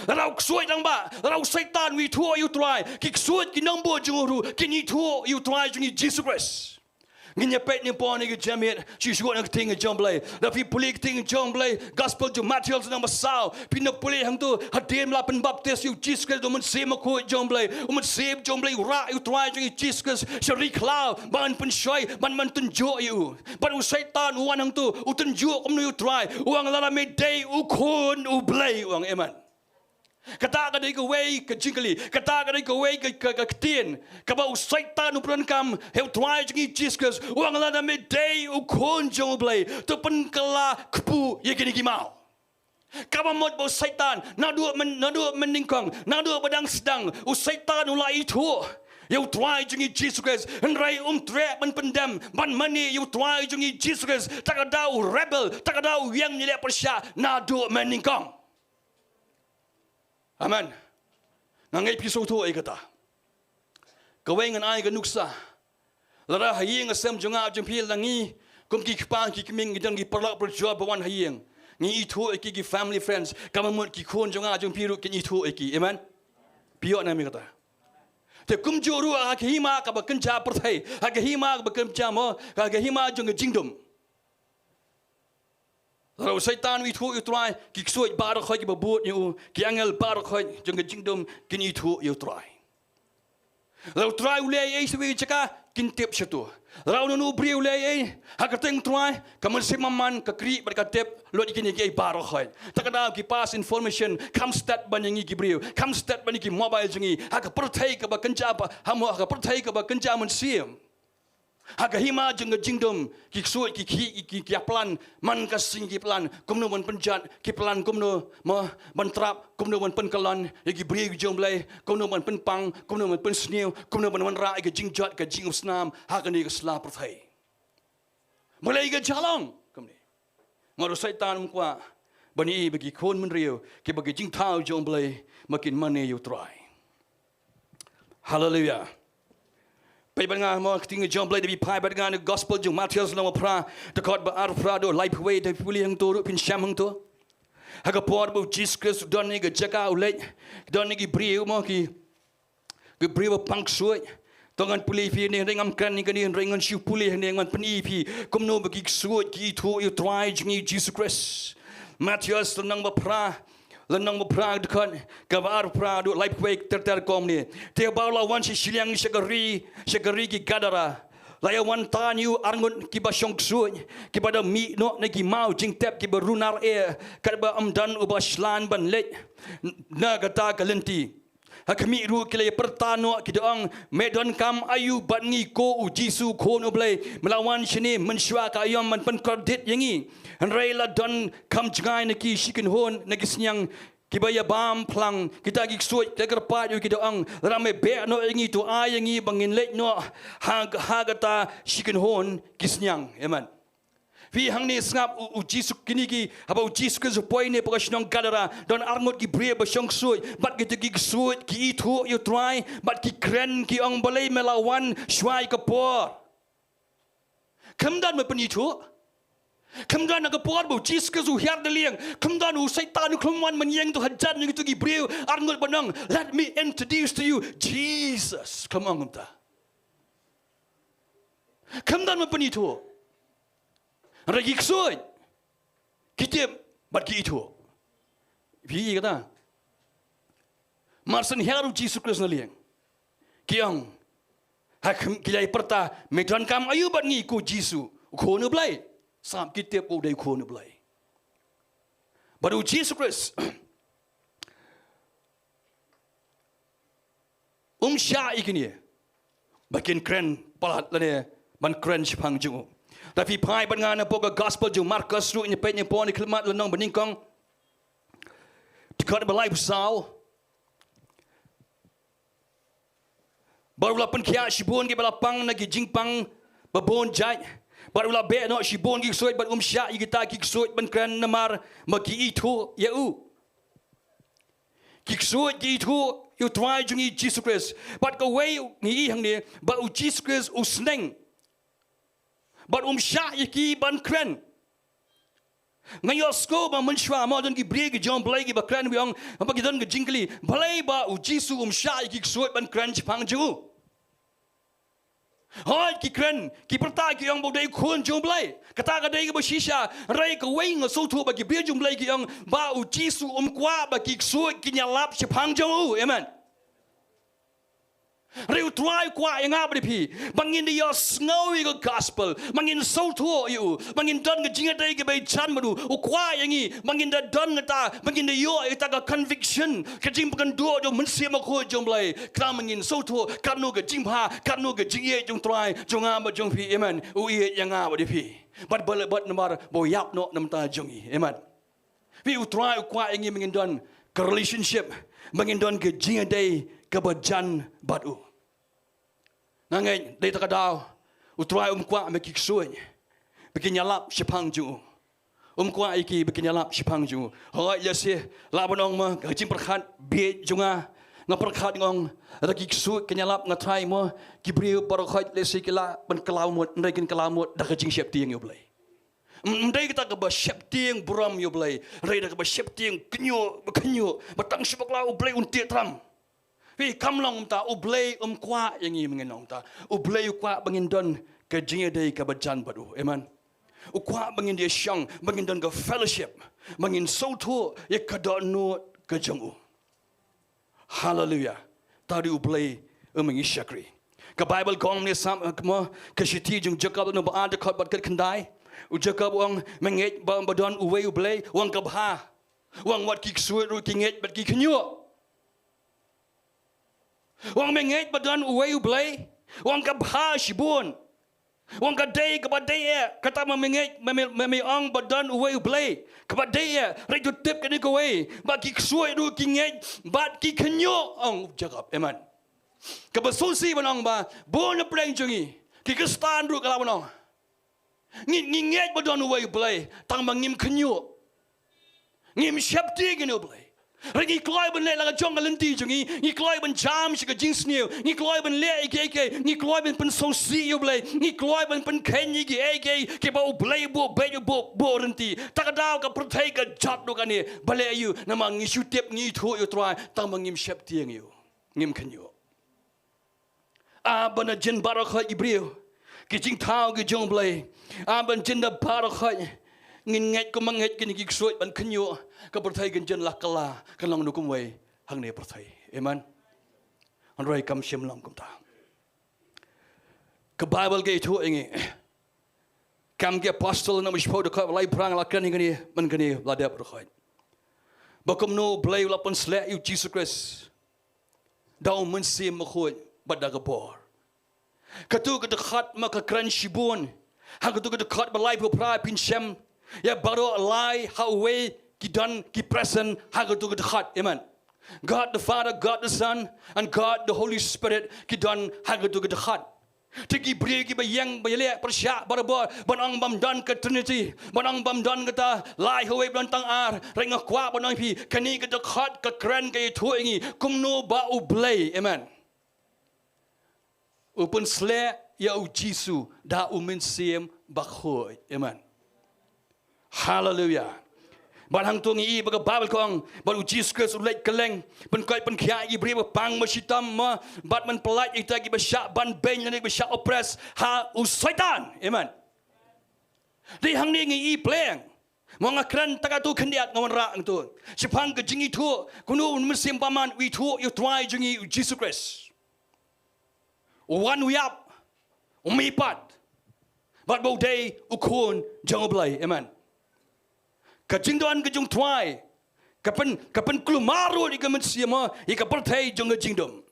Lada u ksuid rangbah, lada u Soitan u ithuh ïa u Trai, ki ksuid ki nongbud jong u ruh kin ithuh ïa u Trai jong ngi Jisu Khrist. Ngin ïa peit nyngkong ha kane ka janmiet, shuh shuh na ka ktien jong U Blei. Lada phi pule ka ktien jong U Blei, Gospel jong u Mathaios lynnong ba saw, phin ïa pule hangto, hadien ba la pynbaptis ïa u Jisu Khrist da u Mynsiem Bakhuid jong U Blei, u Mynsiem jong U Blei u rah ïa u Trai jong ngi Jisu Khrist sha ri khlaw ban pynshoi, ban, ban tynjuh ïa u. Bad u Soitan u wan hangto, u tynjuh kumno ïa u Trai? U ong, lada me dei u Khun U Blei, u ong. Amen. Kata ka dei kawei ka jingkylli, kata ka dei kawei ka, ka, ka ktien kaba u Soitan u pyndonkam ha u Trai jong ngi Jisu Khrist. U ong, lada me dei u Khun jong U Blei, to pynkylla kpu ïa kine ki maw. Kaba mut ba u Soitan naduh myn, naduh mynnyngkong, naduh ba dang sdang, u Soitan u la ithuh ïa u Trai jong ngi Jisu Khrist, hynrei um treh ban pyndem ban mane ïa u Trai jong ngi Jisu Khrist. Te ka daw u rebel, te ka daw u ïeng ïaleh pyrshah naduh mynnyngkong. Amen. Nga ngeit phi sngewthuh ïa kata. Kawei, ngan ai ka nuksa. Lada ha ïing ha sem jong nga jong phi, la ngi kum ki kpa ki kmie ngi don ki paralok parajor ba wan ha ïing, ngi ithuh ïa ki, ki family friends, kaba mut ki khun jong nga jong phi ruh kin ithuh ïa ki. Amen. Phi ïoh ne em ïa kata? Te kumjuh ruh ha ka hima kaba kynja pyrthei, ha ka hima kaba kynja mo, ha ka hima jong ka jingdum. Lada u Soitan u ithuh ïa u Trai, ki ksuid baroh khoit kiba bud ïa u, ki angel baroh khoit jong ka jingdum kin ithuh ïa u Trai. Lada u Trai u leh ei ei sha kawei ka jaka, kin tip shato. Lada uno uno u briew u leh ei ei ha ka kyrteng u Trai, ka mynsiem bymman ka kyrpad ka tip lut ïa kine kiei baroh khoit. Te ka daw ki pass information, kham stet ban ïa ngi ki briew, kham stet ban ïa ki mobile jong ngi, ha ka pyrthei kaba kynja ba, ha mo, ha ka pyrthei kaba kynja mynsiem. Ha ka hima jong ka jingdum, ki ksuid ki, ki, ki, ki ïa plan, man ka sngi ki plan kumno ban pynjot, ki plan kumno mo ban trap, kumno ban pynkyllon ïa ki briew jong U Blei, kumno ban pynpang, kumno ban pynsniew, kumno ban wanrah ïa ka jingjot ka jingupsnam ha kane ka sla pyrthei. Balei ka jia long kumne? Namar u Soitan um kwah ban ïohi ba ki khun bynriew kiba ki jingthaw jong U Blei ba kin mane ïa u Trai. Haleluia. Peit bad nga mo ka ktien jong U Blei, da phi phai bad nga na ka Gospel jong u Mathaios lynnong ba phra, dkhot ba arphew phra haduh laiphew wei, da phi pule hangto ruh phin shem hangto. Ha ka por ba u Jisu Khrist u don ha ka jaka u leit, don ki briew mo ki, ki briew ba pang ksuid. To ngan pule ïa phi hangne, hynrei ngam kren ïa kane, hynrei ngan shu pule hangne, ngan pyni ïa phi kumno ba ki ksuid ki ithuh ïa u Trai jong ngi Jisu Khrist. Mathaios lynnong ba phra, lynnong ba phra, dkhot kaba arphew phra haduh laiphew wei, ter ter kumne. Te haba u la wan sha shiliang sha ka ri, sha ka ri ki Gadara, La ïa wan tan ïa u arngut kiba shong ksuid, kiba da mih noh na ki maw jingtep kiba runar eh, katba ym don uba shlaiñ ban leit na kata ka lynti. Ha khmih ruh ki la ïa pyrta noh, ki da ong, me donkam aïu bad ngi, ko u Jisu, u Khun u Blei? Me la wan shane mynshuwa ka aïom ban pynkordit ïa ngi? Hynrei la don kham jngai na ki shi kynhun na ki synñiang kiba ïa bam phlang. Kita ki ksuid ki la kyrpad ïa u, ki da ong, lada me beh noh ïa ngi, to ai ïa ngi ba ngin leit noh ha, ha kata shi kynhun ki synñiang. Amen. Phi, hangne sngap u, u Jisu, kine ki, haba u Jisu Khrist u poi ne hapoh ka shnong Gadara, don arngut ki briew ba shong ksuid, bad kita ki ksuid ki ithuh ïa u Trai, bad ki kren, ki ong, balei me la wan shuwa ïa ka por? Kham don me pynithuh. Kham don ha ka por ba u Jisu Khrist u hiar da lieng. Kham don, u Soitan u khlem wan ban ïeng to hajan ïa kito ki briew, arngut, ban ong, let me introduce to you Jesus. Kham ong kumta. Kham don me pynithuh. Hynrei ki ksuid ki tip bad ki ithuh. Phi i kata. Mar shen hiar u Jisu Khrist na lieng, ki ong, ha khmih, ki la ïa pyrta, me donkam aïu bad ngi, ko Jisu, u Khun u Blei? Sngap, ki tip u dei u Khun u Blei. Bad u Jisu Khrist um shah ïa kine ba kin kren palat lane ban kren shaphang jong u. Lada phi phai bad nga na hapoh ka Gospel jong u Markos ruh, ngi peit, ngi pon, ngi khlem mad lynnong banyngkong, dkhot ba laiphew saw. Bad u la pynkhiah shibun kiba la pang na ki jingpang ba bun jait. Bad u la beh noh shibun ki ksuid, bad um shah ïa kita ki ksuid ban kren, namar ba ki ithuh ïa u. Ki ksuid ki ithuh ïa u Trai jong ngi Jisu Khrist. Bad kawei, ngi i hangne ba u Jisu Khrist u sneng. Bad um shah ïa ki ban kren. Nga ïohsngew ba mynshuwa mo don ki briew ki jong U Blei kiba kren, ba ong, ba ki don ka jingkylli, balei ba u Jisu um shah ïa ki ksuid ban kren shaphang jong u? Hooid, ki kren, ki pyrta, ki ong ba u dei u Khun jong U Blei. Kata ka dei kaba shisha. Hynrei kawei nga sngewthuh ba ki briew jong U Blei ki ong ba u Jisu um kwah ba ki ksuid kin ïalap shaphang jong u. Amen. Hynrei u Trai u kwah ïa nga bad ïa phi ba ngin da ïohsngew ïa ka Gospel, ba ngin sngewthuh ïa u, ba ngin don ka jingïadei kaba jan bad u. U kwah ïa ngi ba ngin da don kata, ba ngin da ïoh ïa kata ka conviction, ka jingpynkynduh jong u Mynsiem Bakhuid jong U Blei, khnang ba ngin sngewthuh katno ka jingbha, katno ka jingïeit jong u Trai jong nga bad jong phi. Amen. U ïeit ïa nga bad ïa phi. Bad balei? Bad namar ba u ïap noh na bynta jong ngi. Amen. Phi, u Trai u kwah ïa ngi ba ngin don ka relationship, ba ngin don ka jingïadei kaba jan bad u. Nga ngeit dei ta ka daw u Trai um kwah ba ki ksuid ba kin ïalap shaphang jong u. Um kwah ïa ki ba kin ïalap shaphang jong u. Hooid, lehse lah ban ong mo, ka jingpyrkhat bieit jong nga, nga pyrkhat, nga ong, lada ki ksuid kin ïalap, nga tharai mo ki briew baroh khoit lehse ki lah ban kylla mut, hynrei kin kylla mut da ka jingsheptieng ïa U Blei. Ym, ym dei kata kaba sheptieng burom ïa U Blei, hynrei da kaba sheptieng khynñiuh, ba khynñiuh, ba tang shu bakla U Blei un tieh tram. Phi, kam long kumta. U Blei um kwah ïa ngi ba ngin long kumta. U Blei u kwah ba ngin don ka jingïadei kaba jan bad u. Amen. U kwah ba ngin ïashong, ba ngin don ka fellowship, ba ngin sngewthuh ïa ka dohnud ka jong u. Haleluia. Te dei U Blei um ïa ngi shakri. Ka Baibl ka ong ne, Sam, mo, ka shithi jong u Jakob lynnong ba ar, dkhot ba khatkhyndai. U Jakob u ong, me ngeit ba, ba don uwei U Blei? U ong, ka bha. U ong, wat ki ksuid ruh ki ngeit bad ki khynñiuh. U ong, me ngeit ba don uwei U Blei? U ong, ka bha shibun. U ong, ka dei kaba dei eh kata ba me ngeit, me, me, me, me ong ba don uwei U Blei. Kaba dei eh, hynrei to tip kane kawei, ba ki ksuid ruh ki ngeit bad ki khynñiuh, ong u Jakob. Amen. Kaba sngewsih ban ong ba bun na pdeng jong ngi ki Khristan ruh, ka lah ban ong, ngi, ngi ngeit ba don uwei U Blei, tang ba ngim khynñiuh. Ngim sheptieng ïa U Blei. Hynrei ngi kloi ban leh la ka jong ka lynti jong ngi, ngi kloi ban jam sha ka jingsniew, ngi kloi ban leh ïa kiei kiei, ngi kloi ban pynsngewsih ïa U Blei, ngi kloi ban pynkheiñ ïa kiei kiei kiba U Blei u buh beit, u buh, buh ryntih. Ta ka daw ka pyrthei ka jot ruh kane. Balei? Aïu? Namar ngi shu tip, ngi ithuh ïa U Trai, tang ba ngim sheptieng ïa u, ngim khynñiuh. Ah, ban da jin baroh khoit ki briew, ki jingthaw ki jong U Blei. Ah, ban jin da baroh khoit. Ngin ngeit kumba ngeit kine ki ksuid ban khynñiuh, ka pyrthei kan jin la kylla, kan long kumwei hangne pyrthei. Amen. Hynrei kam shym long kumta. Ka Baibl ka ïathuh ïa ngi. Kam ki Apostol lynnong ba shiphew dkhot ba laiphrang, la kren ïa kane, man kane la dep ruh khoit. Ba kumno U Blei u la pynsleh ïa u Jisu Khrist da U Mynsiem Bakhuid bad da ka bor. Katu ka dkhot ma ka kren shibun. Ha katu ka dkhot ba laiphew phra phin shem ïa baroh lai ha uwei ki don ki present ha katu ka dkhot. Amen. God the Father, God the Son, and God the Holy Spirit ki don ha katu ka dkhot. Te ki briew kiba ïeng ba ïaleh pyrshah barabor ban ong bym don ka Trinity, ban ong bym don kata lai ha uwei, ba don tang ar. Hynrei nga kwah ban ong ïa phi, kane ka dkhot ka kren ka ïathuh ïa ngi kumno ba U Blei, amen, u pynsleh ïa u Jisu da U Mynsiem Bakhuid. Amen. Haleluia. Bad hangto ngi i ba ka Baibl ka ong, bad u Jisu Khrist u leit kylleng, pynkoit pynkhiah ïa ki briew ba pang ba shitom, mo, bad ban pyllait ïa kita kiba shah ban beiñ lane kiba shah oppress ha u Soitan. Amen. Dei hangne ngi i pleng. Mo, nga kren tang katto khyndiat, nga wanrah hangto shaphang ka jingithuh kumno U Mynsiem Bymman u ithuh ïa U Trai jong ngi U Jisu Khrist. U wan u ïap, u mihpat, bad ba u dei U Khun jong U Blei. Amen. Ka jingdon ka jong U Trai ka pyn, ka pynkulmar ruh ïa ka mynsiem, mo, ïa ka pyrthei jong ka jingdum.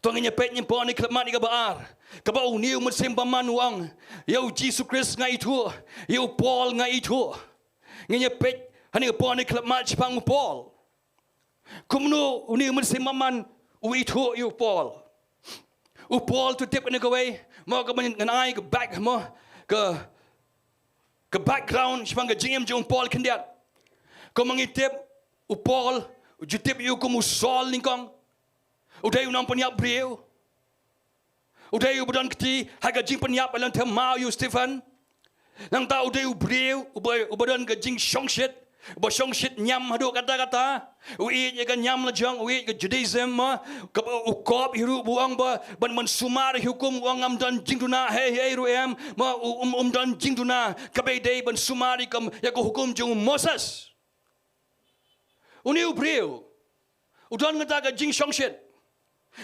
To ngin ïa peit, ngin pule khyllipmat ïa kaba ar, kaba une U Mynsiem Bymman u ong, ïa u Jisu Khrist nga ithuh, ïa u Paul nga ithuh. Ngin ïa peit hangne, pule khyllipmat shaphang u Paul. Kumno une U Mynsiem Bymman u ithuh ïa u Paul. U Paul, to tip kane kawei, mo, kaba ngan ai ka back, mo, ka, ka background shaphang ka jingim jong u Paul khyndiat. Kumba ngi tip, u Paul u ju tip ïa u kum u Saul nyngkong. U dei u nongpynïap briew. U dei uba don kti ha ka jingpynïap ha lynter maw ïa u Stephen. Nangta u dei u briew uba, uba don ka jingshongshit, uba shongshit niam haduh katta katta. U ïeit ïa ka niam la jong, u ïeit ïa ka Judaism, mo. Kaba u kop hi ruh ba u ong ba ban, ban sumar ïa ka hukum, u ong ngam don jingduna, hei hei ruh em, mo, u, um, um don jingduna. Kaba dei ban sumar ïa ka, ïa ka hukum jong u Moses. Une u briew u don kata ka jingshongshit.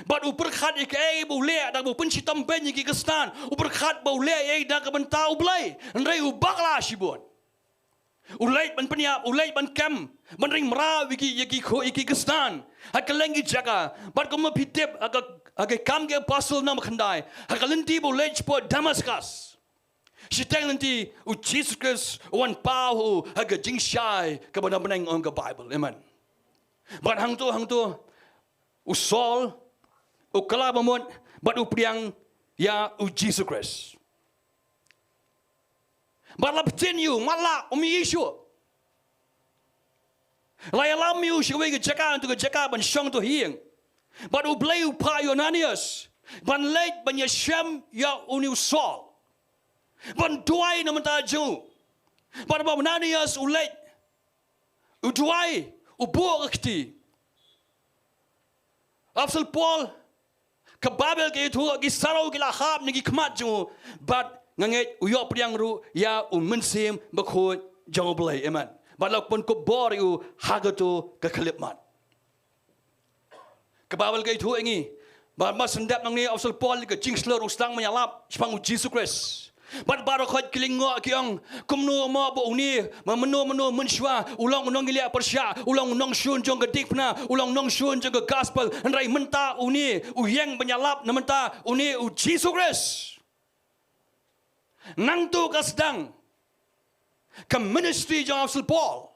Bad u pyrkhat ïa kaei ba u leh, da ba u pynshitom beiñ ïa ki Khristan. U pyrkhat ba u leh ei da ka bynta U Blei. Hynrei u bakla shibun. U leit ban pynïap, u leit ban kem, ban ring mraw ïa ki, ïa ki kho, ïa ki Khristan ha kylleng ki jaka. Bad kumba phi tip, ha ka, ha ka Kam ki Apostol lynnong ba khyndai, ha ka lynti ba u leit shapoh Damascus, shiteng lynti, u Jisu Khrist u wan paw ha u ha ka jingshai kaba na bneng, ong ka Baibl. Amen. Bad hangto, hangto u Saul u kylla bamut bad u pdiang ïa u Jisu Khrist. Bad la btin ïa u, matlah, um ïohi shuh. La ïalam ïa u sha kawei ka jaka, hangto ka jaka ban shong, to ha ïing. Bad U Blei u phah ïa u Ananias ban leit ban ïashem ïa une u Saul, ban duwai na bynta jong u. Bad haba u Ananias u leit, u duwai, u buh ka kti, Apostol Paul, ka Baibl ka ïathuh, ki sawdong ki la hap na ki khmat jong u. Bad nga ngeit u ïoh pdiang ruh ïa U Mynsiem Bakhuid jong U Blei. Amen. Bad la pynkup bor ïa u ha kato ka khyllipmat. Ka Baibl ka ïathuh ïa ngi ba, ba shen dep nangne, Apostol Paul ka jingshlur, u sdang ban ïalap shaphang u Jisu Khrist. Bad baroh khoit ki lyngngoh ki ong, kumno mo ba une, ma mynno mynno mynshuwa u long u nongïaleh pyrshah, u long u nongshun jong ka diengphna, u long u nongshun jong ka gospel, hynrei mynta une u ïeng ban ïalap na bynta une u Jisu Khrist. Nangto ka sdang ka ministry jong u Apostol Paul,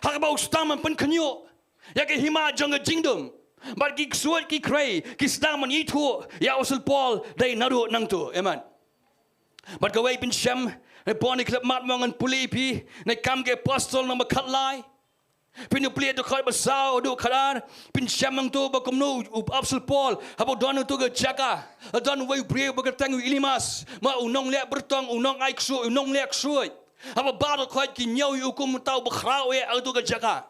ha kaba u sdang ban pynkhynñiuh ïa ka hima jong ka jingdum. Bad ki ksuid ki khrei ki sdang ban ithuh ïa u Apostol Paul dei naduh nangto. Amen. Bad kawei, phin shem, eh, pule khyllipmat, mo, ngan pule ïa phi na Kam ki Apostol lynnong ba khatlai. Phin pule dkhot ba saw haduh khatar, phin shem hangto ba kumno u Apostol Paul, haba u don ha kato ka jaka, la don uwei u briew ba kyrteng u Elimas, ma, u nongleh byrtong, u nongai ksuid, u nongleh ksuid. Haba baroh khoit ki ñiew ïa u kum uta uba khraw eh ha kato ka jaka.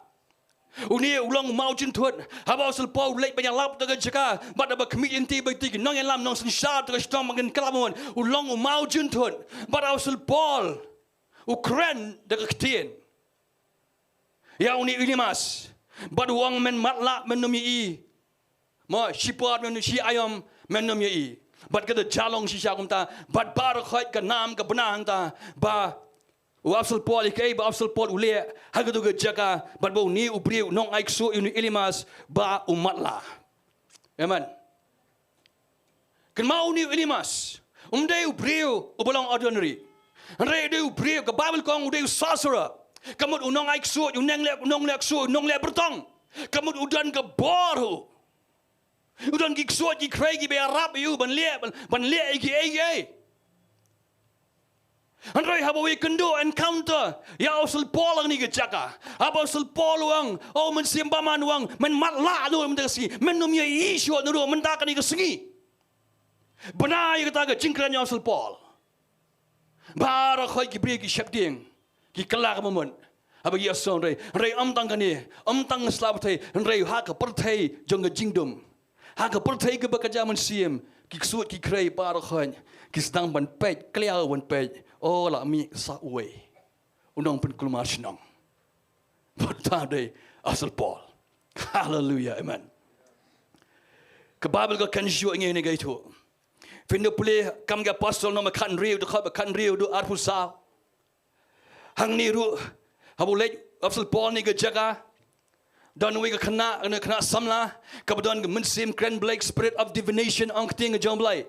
Une u long u mawjynthut. Haba u Apostol Paul u leit ban ïalap ha kato ka jaka, bad haba khmih lynti ba ïa ki nongïalam nongsynshar ha kato ka shitom ba kin kylla bamut, u long u mawjynthut. Bad u Apostol Paul u kren da ka ktien ïa une u Elimas, bad u ong, men matlah, men ym ïohi. Mo, shipor men, shi aïom men ym ïohi. Bad ka da ja long shisha kumta, bad baroh khoit ka nam ka bna hangta, ba u Apostol Paul, ïa kaei ba u Apostol Paul u leh ha kato ka jaka, bad ba une u briew u nongai ksuid, une u Elymas, ba u matlah. Amen. Kynmaw, une u Elymas um dei u briew uba long ordinary. Hynrei u dei u briew, ka Baibl ka ong u dei u sorcerer. Ka mut u nongai ksuid, u nongleh, u nongleh ksuid, u nongleh byrtong. Ka mut u don ka bor, u don ki ksuid ki khrei kiba ïarap ïa u ban leh, ban, ban leh ïa kiei kiei. Hynrei haba u ïakynduh, encounter ïa u Apostol Paul ha kane ka jaka, haba u Apostol Paul u ong, "O Mynsiem Bymman," u ong, "men matlah noh mynta ka sngi, men ym ïohi shuh noh mynta kane ka sngi." Bna ïa kata ka jingkren ïa u Apostol Paul. Baroh khoit ki briew ki sheptieng, ki kylla ka mynmut. Haba ki ïasong, hynrei, hynrei ym tang kane, ym tang sla pyrthei, hynrei ha ka pyrthei jong ka jingdum, ha ka pyrthei kaba kynja mynsiem, ki ksuid ki khrei baroh khoit ki sdang ban peit, kliaw ban peit, "O, la mih sa uwei u nongpynkulmar shnong." Bad uta u dei u Apostol Paul. Haleluia, amen. Ka Baibl ka kren shuh ïa ngi ha kane ka ithuh. Phin da pule Kam ki Apostol lynnong ba khathynriew, dkhot ba khathynriew haduh arphew saw. Hangne ruh, haba u leit u Apostol Paul ha kane ka jaka, don uwei ka khynnah, kane ka khynnah samla, kaba don ka mynsiem kren Blei, spirit of divination, ong ka ktien ka jong U Blei.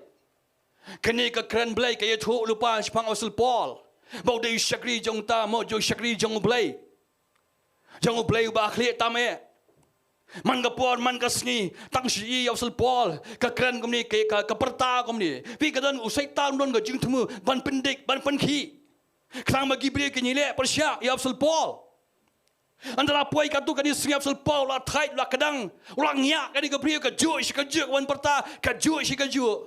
Kane ka kren Blei ka ïathuh lypa shaphang u Apostol Paul ba u dei u shakri jong uta, mo, jong u shakri jong U Blei, jong U Blei uba khlieh tam eh. Man ka por, man ka sngi, tang shu ïohi ïa u Apostol Paul ka kren kumne, ka, ka, ka pyrta kumne, phi, ka don u Soitan, don ka jingthmu ban pyndik, ban pynkhih. Khnang ba ki briew kin ïaleh pyrshah ïa u Apostol Paul. Hynda la poi katto katne sngi, u Apostol Paul u la thait, u la kdang, u la ngiah, kane ka briew kajuh shi kajuh ka ban pyrta, kajuh shi kajuh.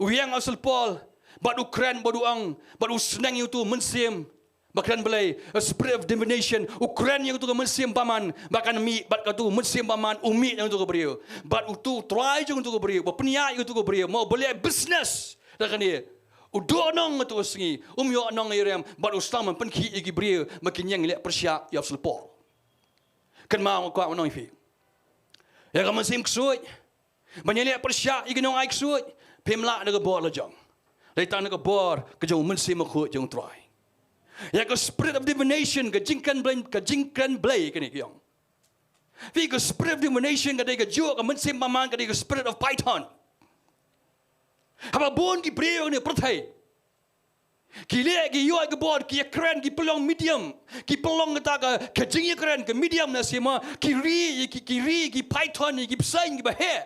U ïeng u Apostol Paul bad u kren bad u ong, bad u sneng ïa uto u mynsiem ba kren Blei, a spirit of divination, u kren ïa uto ka mynsiem bymman ba kan mih, bad kato u mynsiem bymman u mih na uto ka briew. Bad uto u trai jong uto ka briew, ba pynïaid ïa uto ka briew, mo, ba leh business da kane, u duhnong kato ka sngi, um ïoh nongïarem, bad u sdang ban pynkhih ïa ki briew ba kin ïeng leh pyrshah ïa u Apostol Paul. Kynmaw, nga kwah ban ong ïa phi, ïa ka mynsiem ksuid, ban ïaleh pyrshah ïa ki nongai ksuid, phim lah da ka bor la jong. Dei tang da ka bor ka jong u Mynsiem Bakhuid jong U Trai. Ïa ka spirit of divination, ka jingkren Blei, ka jingkren Blei kane ka ong. Phi, ka spirit of divination ka dei kajuh, ka mynsiem bymman ka dei ka spirit of python. Haba bun ki briew ha kane ka pyrthei ki leh, ki ïoh ïa ka bor, ki ïakren, ki pynlong medium, ki pynlong kata ka, ka jingïakren, ka medium, na sima, ki ri, ki, ki ri, ki python, ki bseiñ kiba heh.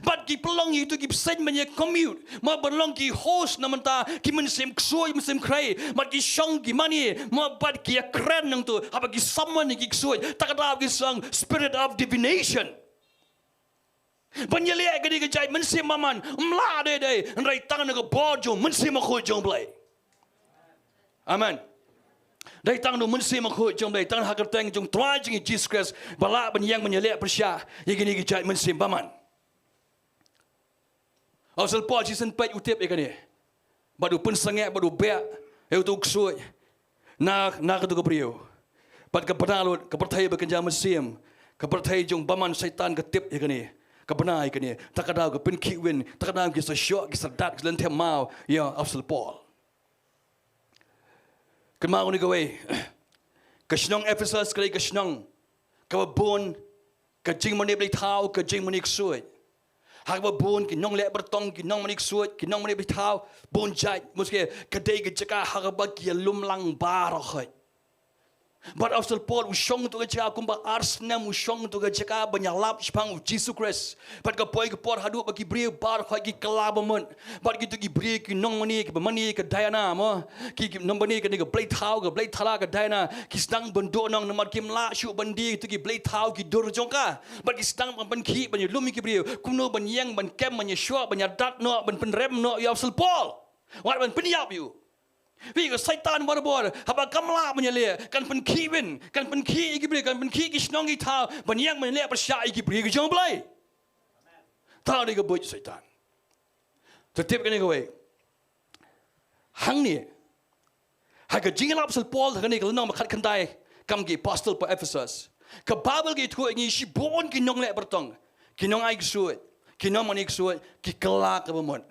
Bad ki pynlong ïa kito ki bseiñ ban ïa commute, mo, ban long ki host na bynta ki mynsiem ksuid, mynsiem khrei. Bad ki shong ki mane, mo, bad ki ïakren nangto, haba ki summon ïa ki ksuid, ta ka daw ki song spirit of divination. Ban ïaleh kane ka jait mynsiem bymman, ym lah dei dei, hynrei tang na ka bor jong u Mynsiem Bakhuid jong U Blei. Amen. Dei tang na u Mynsiem Bakhuid jong U Blei, tang ha ka kyrteng jong U Trai jong ngi Jisu Khrist, ba lah ban ïeng ban ïaleh pyrshah ïa kine ki jait mynsiem bymman. U Apostol Paul shisien peit u tip ïa kane. Bad u pynsangeh, bad u beh ïa uto u ksuid na, na kato ka briew. Bad ka bna lut, ka pyrthei ba kynja mynsiem, ka pyrthei jong u bymman Soitan ka tip ïa kane, ka bna ïa kane. Ta ka daw ka pynkhih win, ta ka daw ki sa shoh, ki sa dat, ki sa lynthem maw ïa u Apostol Paul. Kynmaw kane kawei, ka shnong Ephesus ka dei ka shnong kaba bun ka jingmane blei thaw, ka jingmane ksuid. Ha kaba bun ki nongleh byrtong, ki nongmane ksuid, ki nongmane blei thaw, bun jait, mut ka dei ka jaka ha kaba ki ïalum lang baroh khoit. Bad u Apostol Paul u shong ha kato ka jaka kumba ar snem, u shong ha kato ka jaka ban ïalap shaphang u Jisu Khrist. Bad ka poi ka por haduh ba ki briew baroh khoit ki kylla bymman. Bad kito ki briew ki nongmane, kiba mane ïa ka Diana, mo, ki, ki nongmane ïa kane ka blei thaw, ka blei thala ka Diana, ki sdang ban duhnong namar kim lah shuh ban die ïa kito ki blei thaw ki dur jong ka. Bad ki sdang ban pynkhih, ban ïalum ïa ki briew kumno ban ïeng, ban kem, ban ïashoh, ban ïadat noh, ban pynrem noh ïa u Apostol Paul, wat ban pynïap ïa u. Phi, ka Soitan barabor, haba kam lah ban ïaleh, kan pynkhih win, kan pynkhih ïa ki briew, kan pynkhih ki shnong ki thaw ban ïeng ban ïaleh pyrshah ïa ki briew ki jong U Blei. Tang dei ka buit Soitan. To tip kane kawei. Hangne, ha ka jingïalap u Apostol Paul ha kane ka lynnong ba khatkhyndai Kam ki Apostol ha Ephesus, ka Baibl ka ïathuh ïa ngi shibun ki nongleh byrtong, ki nongai ksuid, ki nongmane ksuid ki kylla kaba mut.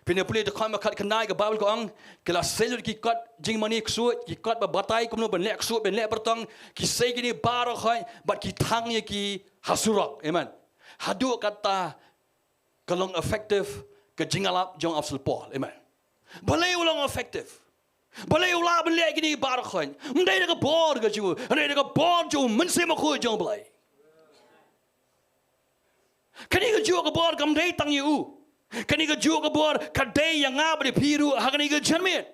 Phin ïa pule dkhot ba khatkhyndai ka Baibl ka ong, ki la seiñ lut ki kot jingmane ksuid, ki kot ba batai kumno ban leh ksuid ban leh byrtong, ki sei kine baroh khoit bad ki thang ïa ki ha surok. Amen. Haduh katta ka long effective ka jingïalap jong u Apostol Paul. Amen. Balei u long effective? Balei u lah ban leh kine baroh khoit? Ym dei da ka bor ka jong u, hynrei da ka bor jong u Mynsiem Bakhuid jong U Blei. Kane kajuh ka bor kam dei tang ïa u. Kane kajuh ka bor ka dei ïa nga bad ïa phi ruh ha kane ka janmiet.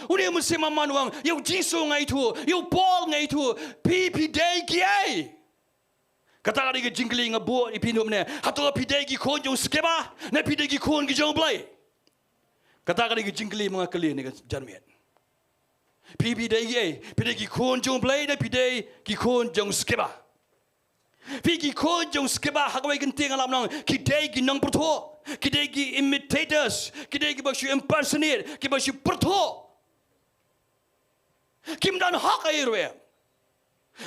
Une u Mynsiem Amman u ong, ïa u Jisu nga ithuh, ïa u Paul nga ithuh, phi, phi dei kiei? Kata ka dei ka jingkylli nga buh ïa phi mynne. Hato phi dei ki khun jong u skipper ne phi dei ki khun ki jong U Blei? Kata ka dei ka jingkylli ma nga kylli ne ka janmiet. Phi, phi dei kiei? Phi dei ki khun jong U Blei ne phi dei ki khun jong u skipper? Phi, ki khun jong u skipper ha kawei ka ktien nga lah ban ong ki dei ki nongpyrthuh, ki dei ki imitators, ki dei kiba shu impersonate, kiba shu pyrthuh. Kim don hok ei ruh em.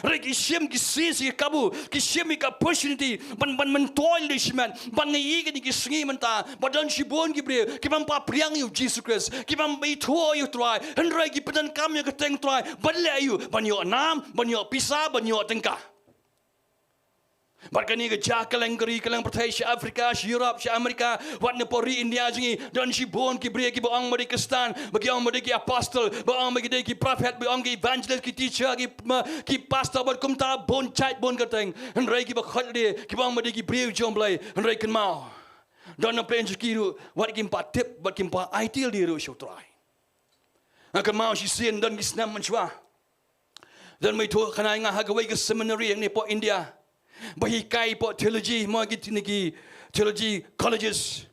Hynrei ki shim ki sisi ki kabu, ki shim ïa ka opportunity ban, ban myntoi lade shimet, ban ngi ïa kine ki sngi mynta ba don shibun ki briew kiba ym pat pdiang ïa u Jisu Khrist, kiba ym ithuh ïa u Trai, hynrei ki pyndonkam ïa ka kyrteng Trai ban leh ïa u, ban ïoh nam, ban ïoh pisa, ban ïoh tyngka. Bad kane ka jia kylleng ka ri, kylleng pyrthei, sha Africa, sha Europe, sha America, wat na pdeng ri India jong ngi, don shibun ki briew kiba ong ba dei Khristan, ba ki ong ba dei ki apostle, ba ong ba ki dei ki prophet, ba ong ki evangelist, ki teacher, ki, ma, ki pastor, bad kumta bun jait bun kyrteng. Hynrei kiba khot lade kiba ong ba dei ki briew jong U Blei, hynrei kynmaw, don na pdeng jong ki ruh wat kim pat tip, wat kim pat aiti lade ruh sha u Trai. Nga kynmaw shisien don ki snem mynshuwa, don ba ithuh khana ïa nga ha kawei ka seminary hangne hapoh India ba hikai hapoh theology, ma, ki, kine ki theology colleges.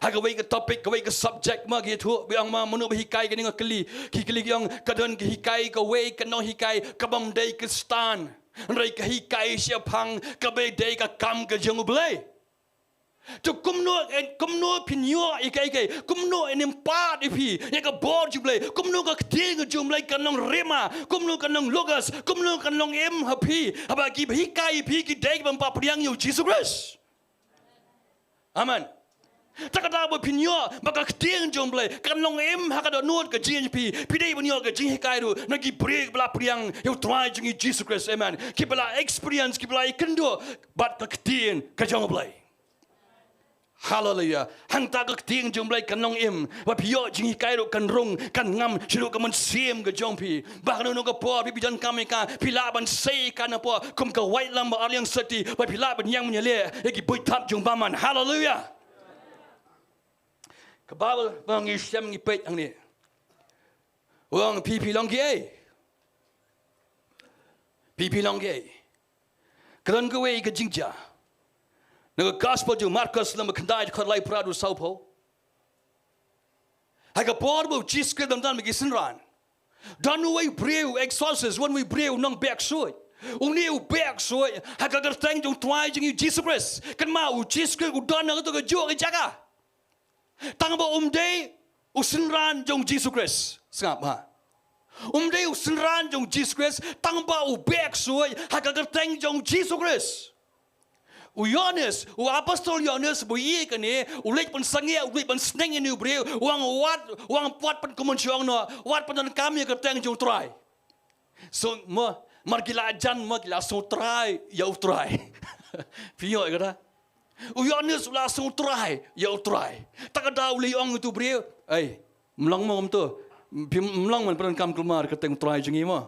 Ha kawei ka topic, kawei ka subject, ma, ki ïathuh, ba ong, ma, mano ba hikai kane? Nga kylli, ki kylli ki ong, ka don ka hikai kawei ka nonghikai kaba ym dei Khristan, hynrei ka hikai shaphang kaba dei ka kam ka jong U Blei. To kumno, eh, kumno phin ïoh ïa kaei kaei, kumno yn im pat ïa phi ïa ka bor jong U Blei, kumno ka ktien jong U Blei kan long rhema, kumno kan long logos, kumno kan long im ha phi, haba kiba hikai ïa phi ki dei kiba ym pat pdiang ïa u Jisu Khrist. Amen. Te kata ba phin ïoh ba ka ktien jong U Blei kan long im ha ka dohnud ka jingim jong phi, phi dei ban ïoh ka jinghikai ruh na ki briew kiba la pdiang ïa u Trai jong ngi Jisu Khrist. Amen. Kiba la experience, kiba la ïakynduh bad ka ktien ka jong U Blei. Haleluia. Hangta ka ktien jong U Blei kan long im, ba phi ïoh jinghikai ruh kan rung, kan ngam shaduh ka mynsiem ka jong phi. Ba hano hano ka por phi, phi donkam ïa ka, phi lah ban sei ïa ka na pdeng kum ka waitlam ba arliang sati, ba phi lah ban ïeng ban ïaleh ïa ki buit thap jong u bymman. Haleluia. Ka Baibl ba ngi shem ngi peit hangne, u ong, phi, phi long kiei? Phi, phi long kiei? Ka don kawei ka jingjia na ka Gospel jong u Markos lynnong ba khyndai dkhot laiphew haduh sawphew. Ha ka por ba u Jisu Khrist u dang don bad ki synran, don uwei u briew, exorcist, u wan uwei u briew u nongbeh ksuid. Une u beh ksuid ha ka kyrteng jong u Trai jong ngi Jisu Khrist. Kynmaw, u Jisu Khrist u don ha kato kajuh ka jaka. Tang ba um dei u synran jong u Jisu Khrist. Sngap, ha. Um dei u synran jong u Jisu Khrist, tang ba u beh ksuid ha ka kyrteng jong u Jisu Khrist. U Ïoannis, u apostol Ïoannis, ba ïohi ïa kane, u leit ban sangeh, u leit ban sneng ïa une u briew, u ong, wat, u ong, wat pynkumun shong noh, wat pyndonkam ïa ka kyrteng jong u Trai. So, mo, mar ki la jan, mo, ki la sngew trai ïa u Trai. Phi ïoh ïa kata? U Ïoannis u la sngew trai ïa u Trai. Te kata u leit ong ïa uto u briew, ei, ym long mo kumto. Phi ym long mo ban pyndonkam kulmar ka kyrteng u Trai jong ngi mo.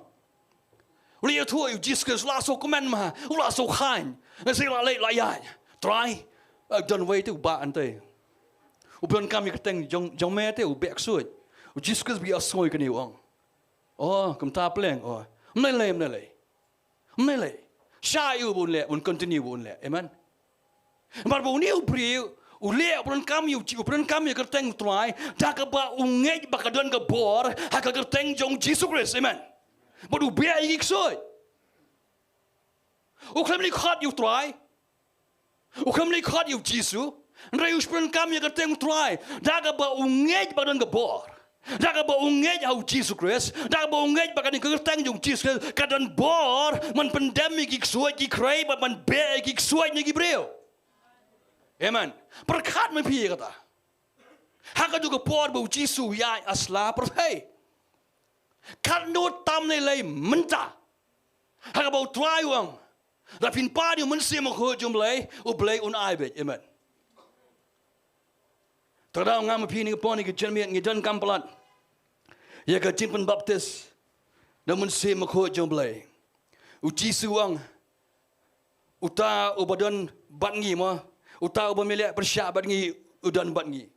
U leit ïathuh ïa u Jisu Khrist, u la sngew kmen mo, u la sngew khlaiñ. Lehse la leit la ïaid. Trai, eh, don uwei te u bah hangtei, u pyndonkam ïa ka kyrteng jong, jong me te, u beh ksuid. U Jisu Khrist ba ïohsngew ïa kane u ong, oh, kumta pleng, oh. Ym lei lei, ym lei lei. Ym lei lei. Shah ïa u ba un leh, un continue ba un leh. Amen. Namar ba une u briew u leh, u pyndonkam ïa u, u pyndonkam ïa ka kyrteng u Trai da kaba u ngeit ba ka don ka bor ha ka kyrteng jong u Jisu Khrist. Amen. Bad u beh ïa ki ksuid. U khlem leit khot ïa u Trai, u khlem leit khot ïa u Jisu, hynrei u pyndonkam ïa ka kyrteng u Trai da kaba u ngeit ba ka don ka bor. Da kaba u ngeit ha u Jisu Khrist, da kaba u ngeit ba kane ka kyrteng jong u Jisu Khrist ka don bor ban pyndem ïa ki ksuid ki khrei, bad ban beh ïa ki ksuid na ki briew. Amen. Pyrkhat ma phi ïa kata. Ha kato ka por ba u Jisu u ïaid ha sla, pyrthei. Katno tam lei lei mynta. Ha kaba u Trai u ong, lada phin pan ïa u Mynsiem Bakhuid jong u Blei, u Blei un ai beit. Amen. Te lada nga ma phi ngi pon ïa ka jingmut, ngi donkam palat ïa ka jingpynbaptis da u Mynsiem Bakhuid jong u Blei. U Jisu u ong, uta uba don bad ngi, mo, uta uba ym leh pyrshah bad ngi u don bad ngi.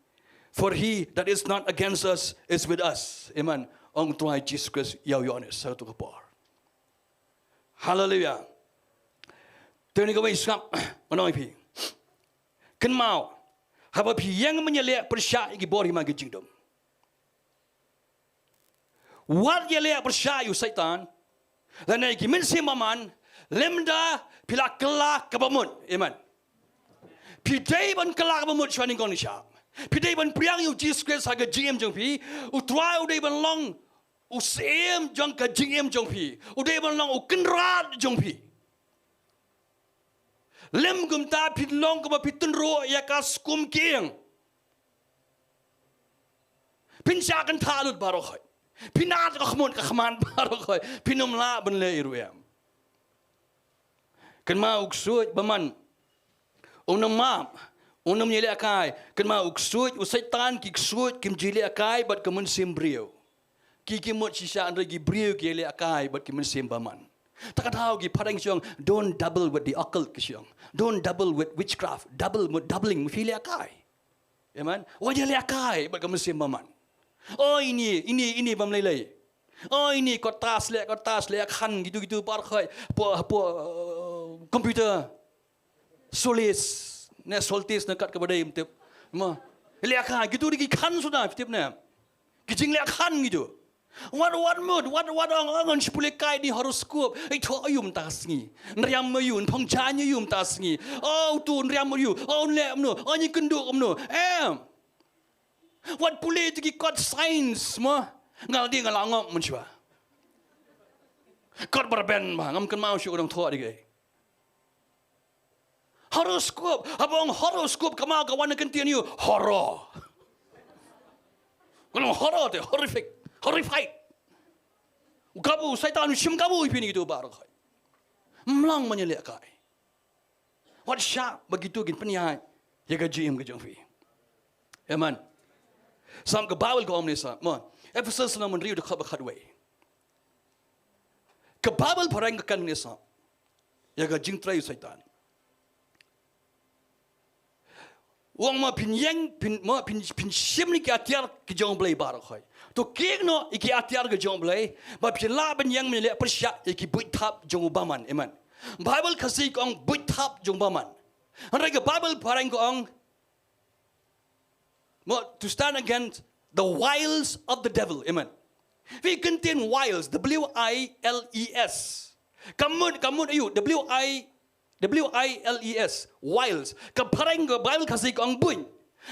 For he that is not against us is with us. Amen. Ong u Trai Jisu Khrist ïa u Ïoannis ha kato ka por. Haleluia. Te kane kawei sngap, ngan ong ïa phi. Kynmaw, haba phi ïeng ban ïaleh pyrshah ïa ki bor hima ki jingdum, wat ïaleh pyrshah ïa u Soitan lane ïa ki mynsiem bymman, lymda phi la kylla kaba mut. Amen. Phi dei ban kylla kaba mut sha nyngkong nyngshap. Phi dei ban pdiang ïa u Jisu Khrist ha ka jingim jong phi. U Trai u dei ban long u Syiem jong ka jingim jong phi. U dei ban long u Kynrad jong phi. Lym kumta phin long kumba phi tynruh ïa ka skum kieng. Phin shah kynthah lut baroh khoit. Phin at ka khmut ka khmat baroh khoit. Phin ym lah ban leh ei ruh ei. Kynmaw u ksuid bymman um nym map, um nym ïalehkai. Kynmaw u ksuid, u Soitan, ki ksuid kim ju ïalehkai bad ka mynsiem briew. Ki, ki mut shisha, hynrei ki briew ki ïalehkai bad ki mynsiem bymman. Ta ka daw ki phareng ki ong, don't dabble with the occult, ki ong. Don't dabble with witchcraft. Dabble, mut dabbling, mut phi lehkai. Amen. Wat ïalehkai bad ka mynsiem bymman. O ine, ine, ine bym lei lei. O ine kot tas leh, kot tas leh, khan gitu gitu baroh khoit. Hapoh, hapoh, uh, computer. Solis, ne Soltis ne kat kaba dei ym tip. Mo. Lehkai gitu dei ki khan suda, tip ne. Ki jinglehkai gitu. Wat, wat mut, wat, wat ong, ong, ong, shu pule kai ni horoscope. Ïathoh ïa u mynta ka sngi. Nriam ïa u, nphong jan ïa u mynta ka sngi. O utu nriam ïa u, o un leh kumno, o un ïakynduh kumno. Em. Wat pule ïa ki kot science mo. Nga la dei nga la ngop mynshuwa. Kot ba rben ba ngam kynmaw shuh ka dang thoh dei kaei. Horoscope, haba ong horoscope, kynmaw ka wan na ka ktien Hynñiew, horror. Ka long horror te, horrific, horrified. U kabu, Soitan u shim kabu ïa phi na kitu baroh khoit. Ym long ban ïalehkai. Wat shah ba kitu kin pynïaid ïa ka jingim ka jong phi. Amen. Sam ka Baibl ka ong ne sa, mo, Ephesus lynnong hynriew dkhot ba khatwei. Ka Baibl phareng ka kren ne sa ïa ka jingtrei u Soitan. U ong mo phin ïeng, phin, mo, phin, phin shim ïa ki atiar ki jong u Blei baroh khoit. To kieng noh ïa ki atiar ki jong u Blei, ba phin lah ban ïeng ban leh pyrshah ïa ki buit thap jong u bymman. Amen. Baibl Khasi ka ong buit thap jong u bymman. Hynrei ka Baibl phareng ka ong, mo, to stand against the wiles of the devil. Amen. Phi, ka ktien wiles, W I L E S. Ka mut, ka mut aïu, W I, W I L E S, wiles. Ka phareng ka Baibl Khasi ka ong buit.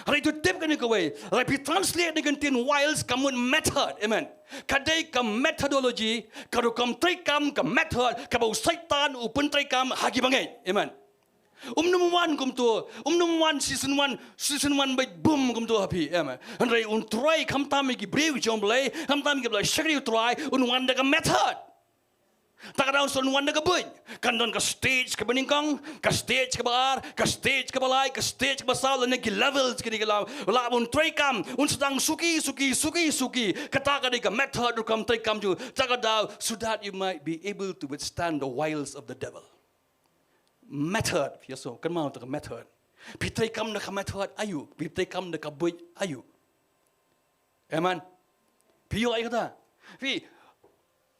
Hynrei to tip kane kawei, hynrei phi translate da ka ktien wiles ka mut method. Amen. Ka dei ka methodology, ka rukom treikam, ka method, kaba u Soitan u pyntreikam ha ki bangeit. Amen. Um nym wan kumto, um nym wan season one, season one beit bum kumto ha phi, em. Hynrei un trei khamtam ïa ki briew jong u Blei, khamtam ïa ki ba la shakri u Trai, un wan da ka method. Ta ka daw un wan da ka buit. Kan don ka stage kaba nyngkong, ka stage kaba ar, ka stage kaba lai, ka stage kaba saw, lane ki levels kine ki levels. La un treikam, un sdang suki, suki, suki, suki. Kata ka dei ka method rukom treikam jong u. Ta ka daw, so that you might be able to withstand the wiles of the devil. Method, phi ïohsngew, kynmaw ïa ka method. Phi treikam da ka method aïu, phi treikam da ka buit aïu. Amen. Phi ïoh ïa kata. Phi,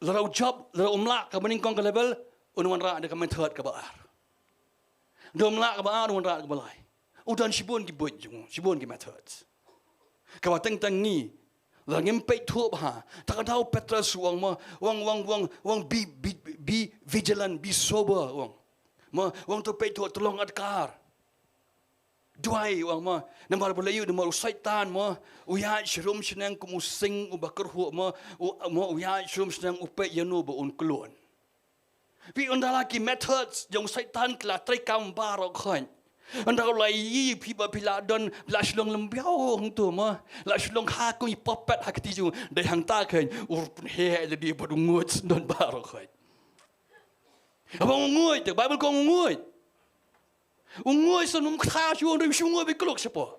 lada u Job, lada um lah kaba nyngkong ka level, un wanrah da ka method kaba ar. Lada um lah kaba ar, un wanrah kaba lai. U don shibun ki buit jong u, shibun ki method. Kaba teng teng ngi, lada ngim peit thuh bha, ta ka daw u Petros u ong mo, u ong, u ong, u ong, u ong be, be, be vigilant, be sober, u ong. Mo, u ong to peit thuh, to long adkar. Duwai u ong mo, namar ba la ïoh, namar u Saitan mo, u ïaid sharum shaneng kum u sing uba kyrhuh mo, u mo u ïaid sharum shaneng u peit ïano ba un klun. Phi, ynda la ki methods jong u Saitan ki la treikam baroh khoit. Ynda la ïohi phi ba phi la don, la shu long lymbiaw hangto mo, la shu long ha kum i puppet ha ka kti jong u, dei hangta khoit u pynheh lade bad u nguid don baroh khoit. Haba u nguid, te Baibl ka ong u nguid. U nguid sa num kata shu, num shu nguid ba kluk shapoh.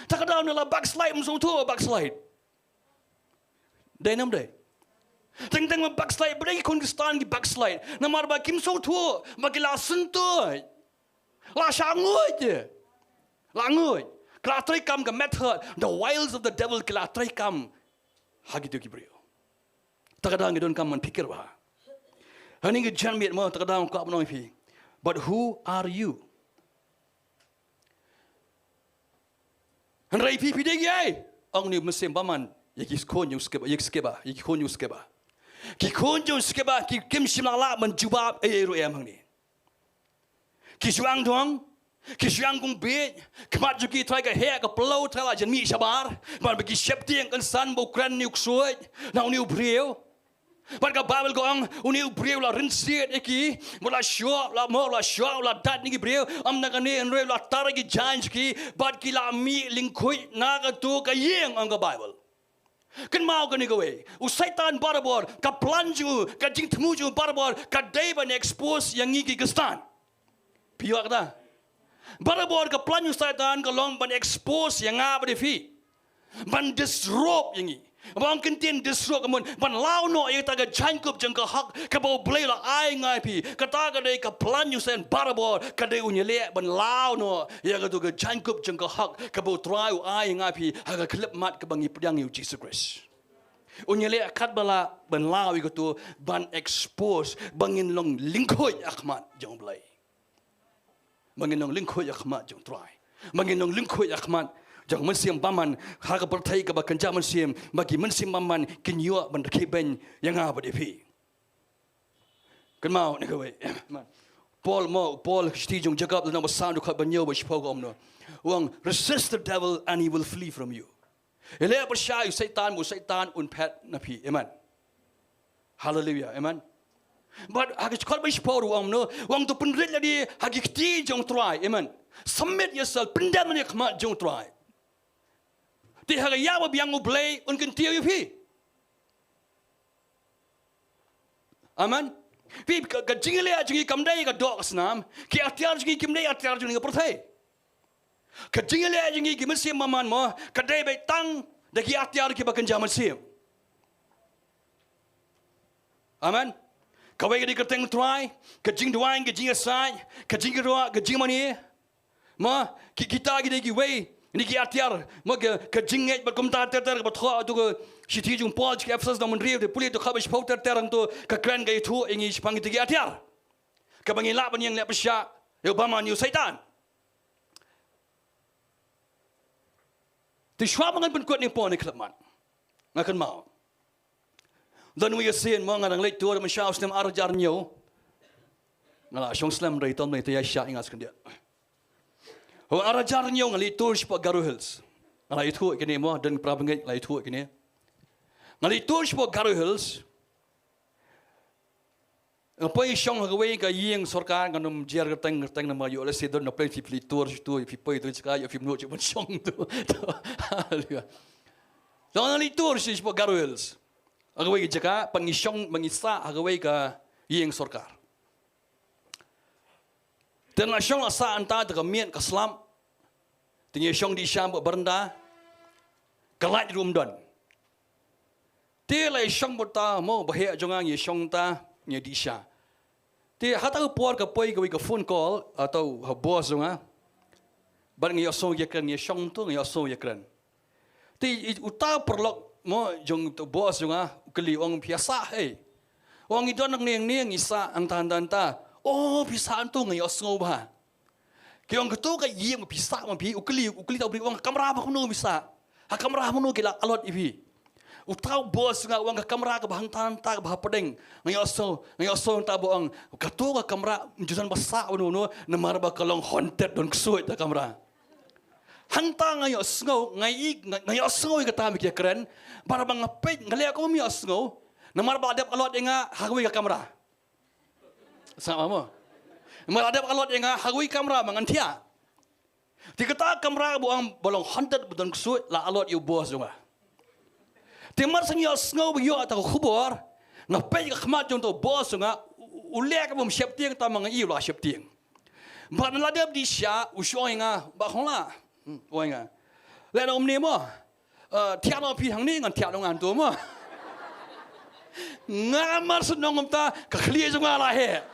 Ta ka daw ne la backslide, ym sngewthuh backslide. Dei ne ym dei? Teng teng ba backslide, ba dei ki khun Khristan ki backslide. Namar ba kim sngewthuh, ba ki la syntuid. La shah nguid. La nguid. Ka la treikam ka method, the wiles of the devil ki la treikam ha kito ki briew. Ta ka daw ngi donkam ban pyrkhat bha. Hangne ka janmiet mo, ta ka daw nga kwah ban ong ïa phi. But who are you? Hynrei phi, phi dei kiei? Ong une u mynsiem bymman ïa ki khun jong u Skeba, ïa ki Skeba, ïa ki khun jong u Skeba. Ki khun jong u Skeba ki, kim shym la lah ban jubab ei ei ruh em hangne. Ki shu angdong, ki shu angkung bieit, khmat jong ki Trai ka heh, ka pynlong, Trai la jan mih shabar, bad ba ki sheptieng kynsan ba u kren une u ksuid na une u briew. Bad ka Baibl ka ong, une u briew la rynsied ïa ki, bad la shoh, la mok, la shoh, la dat ïa ki briew, ym tang kane hynrei la tar ïa ki jaiñ jong ki, bad ki la mih lyngkhuid na kato ka ïing, ong ka Baibl. Kynmaw kane kawei, u Saitan barabor, ka plan jong u, ka jingthmu jong u barabor ka dei ban expose ïa ngi ki Khristan. Phi ïoh kata? Barabor ka plan u Saitan ka long ban expose ïa nga bad ïa phi. Ban disrupt ïa ngi. Ba ong ktien disrupt ka mut ban law noh ïa kata ka jaiñkup jong ka hok kaba U Blei u la ai ïa nga ïa phi. Kata ka dei ka plan u Saitan barabor, ka dei un ïaleh ban law noh ïa kato ka jaiñkup jong ka hok kaba U Trai u ai ïa nga ïa phi ha ka khyllipmat kaba ngi pdiang ïa U Jisu Khrist. Un ïaleh katba lah ban law ïa kato, ban expose, ba ngin long lyngkhuid ha khmat jong U Blei. Ba ngin long lyngkhuid ha khmat jong U Trai. Ba ngin long lyngkhuid ha khmat jong u Mynsiem Bymman, ha ka pyrthei kaba kynja mynsiem, ba ki mynsiem bymman kin ïoh ban rakhe beiñ ïa nga bad ïa phi. Kynmaw ne kawei. Paul mo, Paul, shithi jong u Jakob, lynnong ba san, dkhot ba hynñiew bad shiphew ka ong kumno? U ong, "Resist the devil and he will flee from you." Ïaleh pyrshah ïa u Saitan, u Saitan un phet na phi. Amen. Hallelujah. Amen. Bad ha ka dkhot ba shiphew ruh u ong kumno? U ong, "To pynrit lade ha ki kti jong U Trai." Amen. Submit yourself, pyndem lade ha khmat jong U Trai. Te ha ka ïa ba biang U Blei un kyntiew ïa phi. Amen. Phi, ka, ka jingïaleh jong ngi kam dei ka doh ka snam, ki atiar jong ngi kim dei atiar jong ngi ka pyrthei. Ka jingïaleh jong ngi ki mynsiem bymman mo, ka dei beit tang da ki atiar kiba kynja mynsiem. Amen. Kawei ka dei ka kyrteng U Trai, ka jingduwai, ka jingïasaid, ka jingïaroh, ka jingmane. Mo, ki, kita ki dei kiwei na ki atiar, mo, ka, ka jingngeit bad kumta ter ter kaba thoh ha kato ka shithi jong u Paul sha ki Ephesus lynnong hynriew, te pule to, kaba shiphew ter ter, hangto ka kren ka ïathuh ïa ngi shaphang kita ki atiar. Kaba ngin lah ban ïeng leh pyrshah ïa u bymman, ïa u Saitan. Te shuwa ba ngan pynkut ïa u Paul, ne khlem mat, nga kynmaw. Don wei ka sien mo, nga dang leit tour mynshuwa u snem ar hajar hynñiew. Nga la shong slem hynrei to, hynrei te ïa shah ïa nga sa khyndiat. Ho, ar hajar hynñiew nga leit tour shapoh Garo Hills. Nga la ïathuh kine mo, don para bangeit nga la ïathuh kine. Nga leit tour shapoh Garo Hills. Nga poi shong ha kawei ka ïing sorkar, ngan ym jer kyrteng kyrteng namar ïoh lehse don na plane phi phi leit tour sha tu, phi poi tu jaka ïoh phim nud shuh ban shong tu. Haleluya. Te nga leit tour sha shapoh Garo Hills. Ha kawei ka jaka, pat ngi shong, ba ngi sah ha kawei ka ïing sorkar. Te nga shong la sah hangta, te ka miet ka slap. Te ngi shong dih sha bad baranda. Ka light ruh ym don. Te la ïa shong bad uta mo, u baheh jong nga, ngi shong hangta, ngi dih sha. Te hata u por ka poi kawei ka phone call, hata u boss jong nga. Bad ngi ïohsngew ïakren, ngi shong tu ngi ïohsngew ïakren. Te i, uta u paralok mo jong uta u boss jong nga, u kylli, u ong, "Phi ïa sah hei?" U ong, "Ngi don hangne hangne, ngi sah hangta hangta hangta." "Oh, phi sah hangtu, nga ïohsngew bha." Ki ong, "Kato ka ïing ba phi sah ma phi?" U kylli, u kylli uta u briew, u ong, "Ha kamra ba kumno phi sah? Ha kamra ba kumno ki la allot ïa phi?" Uta u boss nga u ong ka kamra kaba hangta hangta kaba hapdeng. Nga ïohsngew, nga ïohsngew uta ba ong, kato ka kamra ym ju don ba sah uno uno, namar ba ka long haunted, don ksuid ta kamra. Hangta nga ïohsngew, nga i, nga, nga ïohsngew ïa kata ba ki kren, bad haba nga peit, nga leh kumba ym ïohsngew, namar ba la dep allot ïa nga ha kawei ka kamra. Sngap mo? Namar la dep allot ïa nga ha kawei ka kamra ba ngan thiah. Te kata ka kamra ba ong ba long haunted ba don ksuid la allot ïa u boss jong nga. Te mar shu ïohsngew ba ïoh kata ka khubor, nga peit ka khmat jong uta u boss jong nga, u, u leh kaba ym sheptieng, tang ma nga i u la sheptieng. Bad la dep dih sha, u shu ong ïa nga, "Bah Khongla." Hmm, u ong ïa nga, "Leh noh kumne mo. Eh, thiah noh phi hangne, ngan thiah noh ngan to mo." Nga mar shu ong kumta, ka khlieh jong nga la heh.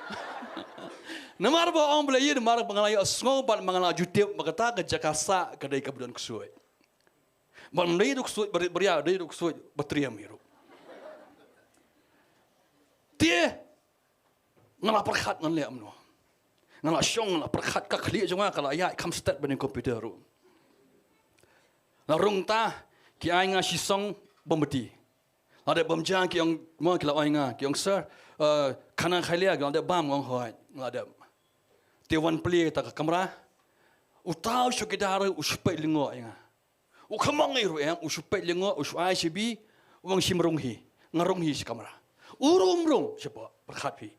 Namar ba ong balei, namar ba nga la ïohsngew bad ma nga la ju tip ba kata ka jaka sah ka dei kaba don ksuid. Bad ym dei ruh ksuid ba rit ba riat, dei ruh ksuid ba triem hi ruh. Te nga la pyrkhat ngan leh kumno. Nga la shong, nga la pyrkhat, ka khlieh jong nga ka la ïaid kham stet bad ïa u computer ruh. La rung ta, ki ai nga shisong Bomati. La dep bam ja ki ong, mo, ki la ong ïa nga, ki ong, "Sir, eh, khana khylliat, ki la dep bam?" Nga ong, "Hooid, la dep." Te wan plie ta ka kamra. Uta u chowkidar u shu peit lyngngoh ïa nga. U khlem ong ei ruh em, u shu peit lyngngoh, u shu ai shabi, u ong, "Shim rung hi." Nga rung hi sha kamra. U rung rung, shapoh, pyrkhat phi.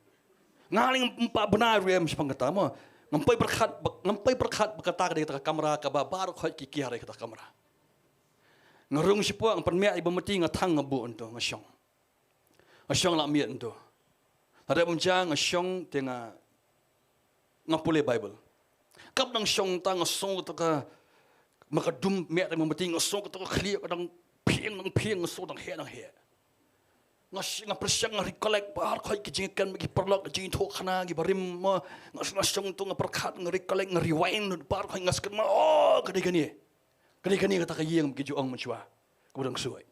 Nga leh ngam pat bna ruh em shaphang kata mo. Ngam poi pyrkhat, ba, ngam poi pyrkhat ba kata ka dei kata ka kamra kaba baroh khoit ki kiar ïa kata ka kamra. Nga rung shapoh, nga pynmiat ïa Bomati, nga thang, nga buh hangto, nga shong. Nga shong la miet hangto. La dep bam ja nga shong te nga, nga pule Bible. Kaba dang shong ta nga sngew kata ka, ma ka dum miet te Bomati, nga sngew kata ka khlieh ka dang phieng, dang phieng, nga sngew dang heh, dang heh. Nga sh-, nga pyrshang, nga recollect baroh khoit ki jingkren ki paralok, ki jingïathuhkhana, ki barim, mo, nga, nga shong hangto nga pyrkhat, nga recollect, nga rewind baroh khoit, nga sngewthuh, "Oh, ka dei kane. Ka dei kane kata ka ïing ba ki ju ong mynshuwa kaba don ksuid."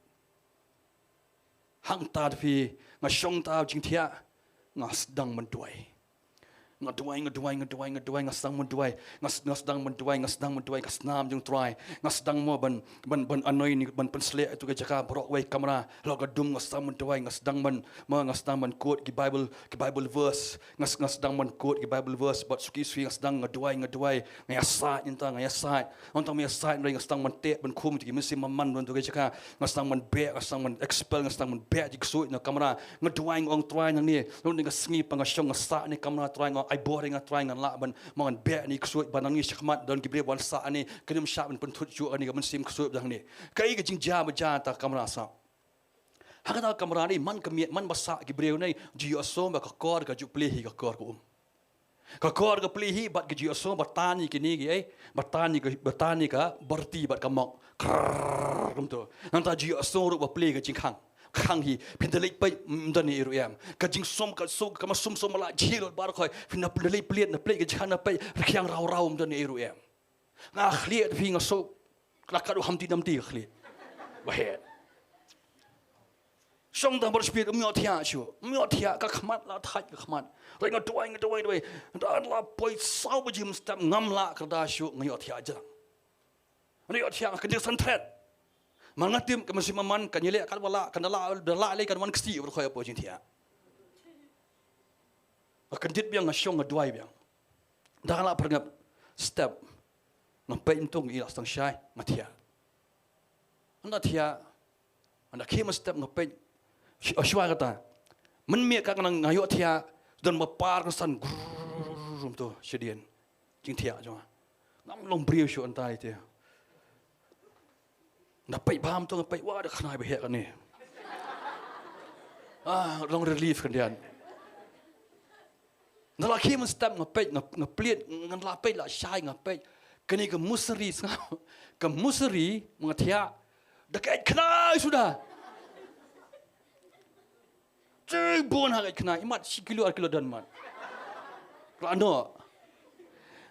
Hangta te phi, nga shong ta jingthiah, nga sdang ban duwai. Nga duwai, nga duwai, nga duwai, nga duwai, nga sdang ban duwai. Nga s-, nga sdang ban duwai, nga sdang ban duwai, ka snam jong U Trai. Nga sdang mo ban, ban, ban anoi ni, ban pynshlur ïa tu ka jaka baroh kawei ka kamra. Halor ka dum nga sdang ban duwai, nga sdang ban, mo, nga sdang ban quote ki Bible, ki Bible verse. Nga s-, nga sdang ban quote ki Bible verse, bad suki suki nga sdang, nga duwai, nga duwai. Nga ïasaid hangta, nga ïasaid. Hangta nga ïasaid, nga sdang ban teh, ban khum ïa ki mynsiem bymman, ban tu ka jaka. Nga sdang ban beh, nga sdang ban expel, nga sdang ban beh ki ksuid na ka kamra. Nga duwai, nga ong, Trai, nangne, nangne ka sngi pat nga shong, nga sah ne kamra, Trai, nga ong, ai bor ïa nga, Trai, ngan lah ban, mo, ngan beh ne ksuid, ba nangne shakhmat don ki briew ban sah ne, kane ym shah ban pynthut shuh kane ka mynsiem ksuid nangne. Kaei ka jingjia ba jia ta ka kamra sah. Ha kata ka kamra ne, man ka miet, man ba sah ki briew ne, ju ïohsngew ba ka kor ka ju plie hi, ka kor ka um. Ka kor ka plie hi, bad ka ju ïohsngew ba tan ïa kine ki, eh, ba tan ïa ka, ba tan ïa ka barti bad ka mok. Krrrr, kumto. Nangta ju ïohsngew ruh ba plie ka jingkhang. Khang hi, phin da leit peit, ym don ei ruh em. Ka jingsum, ka sum, ka ma sum sum la jhieh lut baroh khoit. Phin da leit plied, na plied ka jingkhang, na peit, rkhiang raw raw, ym don ei ruh em. Nga khlieh te phi, nga sngew ka la kat u hamti namti ka khlieh. Ba heh. Shong tang bad u Spirit, ym ïohthiah shuh. Ym ïohthiah, ka khmat la thait ka khmat. Hynrei nga duwai, nga duwai, duwai. Hynda la poi saw baje mynstep, ngam lah kyrda shuh, nga ïohthiah jrang. Nga ïohthiah, nga kyndit san thret. Mar nga tip ka mynsiem bymman kan ïaleh katba lah, kan da lah, da lah lei kan wan kti baroh khoit hapoh jingthiah. Nga kyndit biang, nga shong, nga duwai biang. Hynda la pyrngap step, nga peit hangto, i la sdang shai, nga thiah. Hynda thiah, hynda khie mynstep nga peit, sh-, shuwa kata. Mynmiet ka nga nang, nga ïohthiah, don ba par kynsan, grrrr, to, shadien. Jingthiah jong nga. Ngam long briew shuh hangtai te. Nga peit bam to, nga peit, wa, da khnai ba heh kane. Ah, long relief khyndiat. Nga la khie mynstep nga peit, nga, nga plied, nga la peit, la shai nga peit. Kane ka musari, sngap. Ka musari, nga thiah. Da kait khnai suda. Te bun ha kait khnai, imat shi kilo ar kilo don mat. Rano.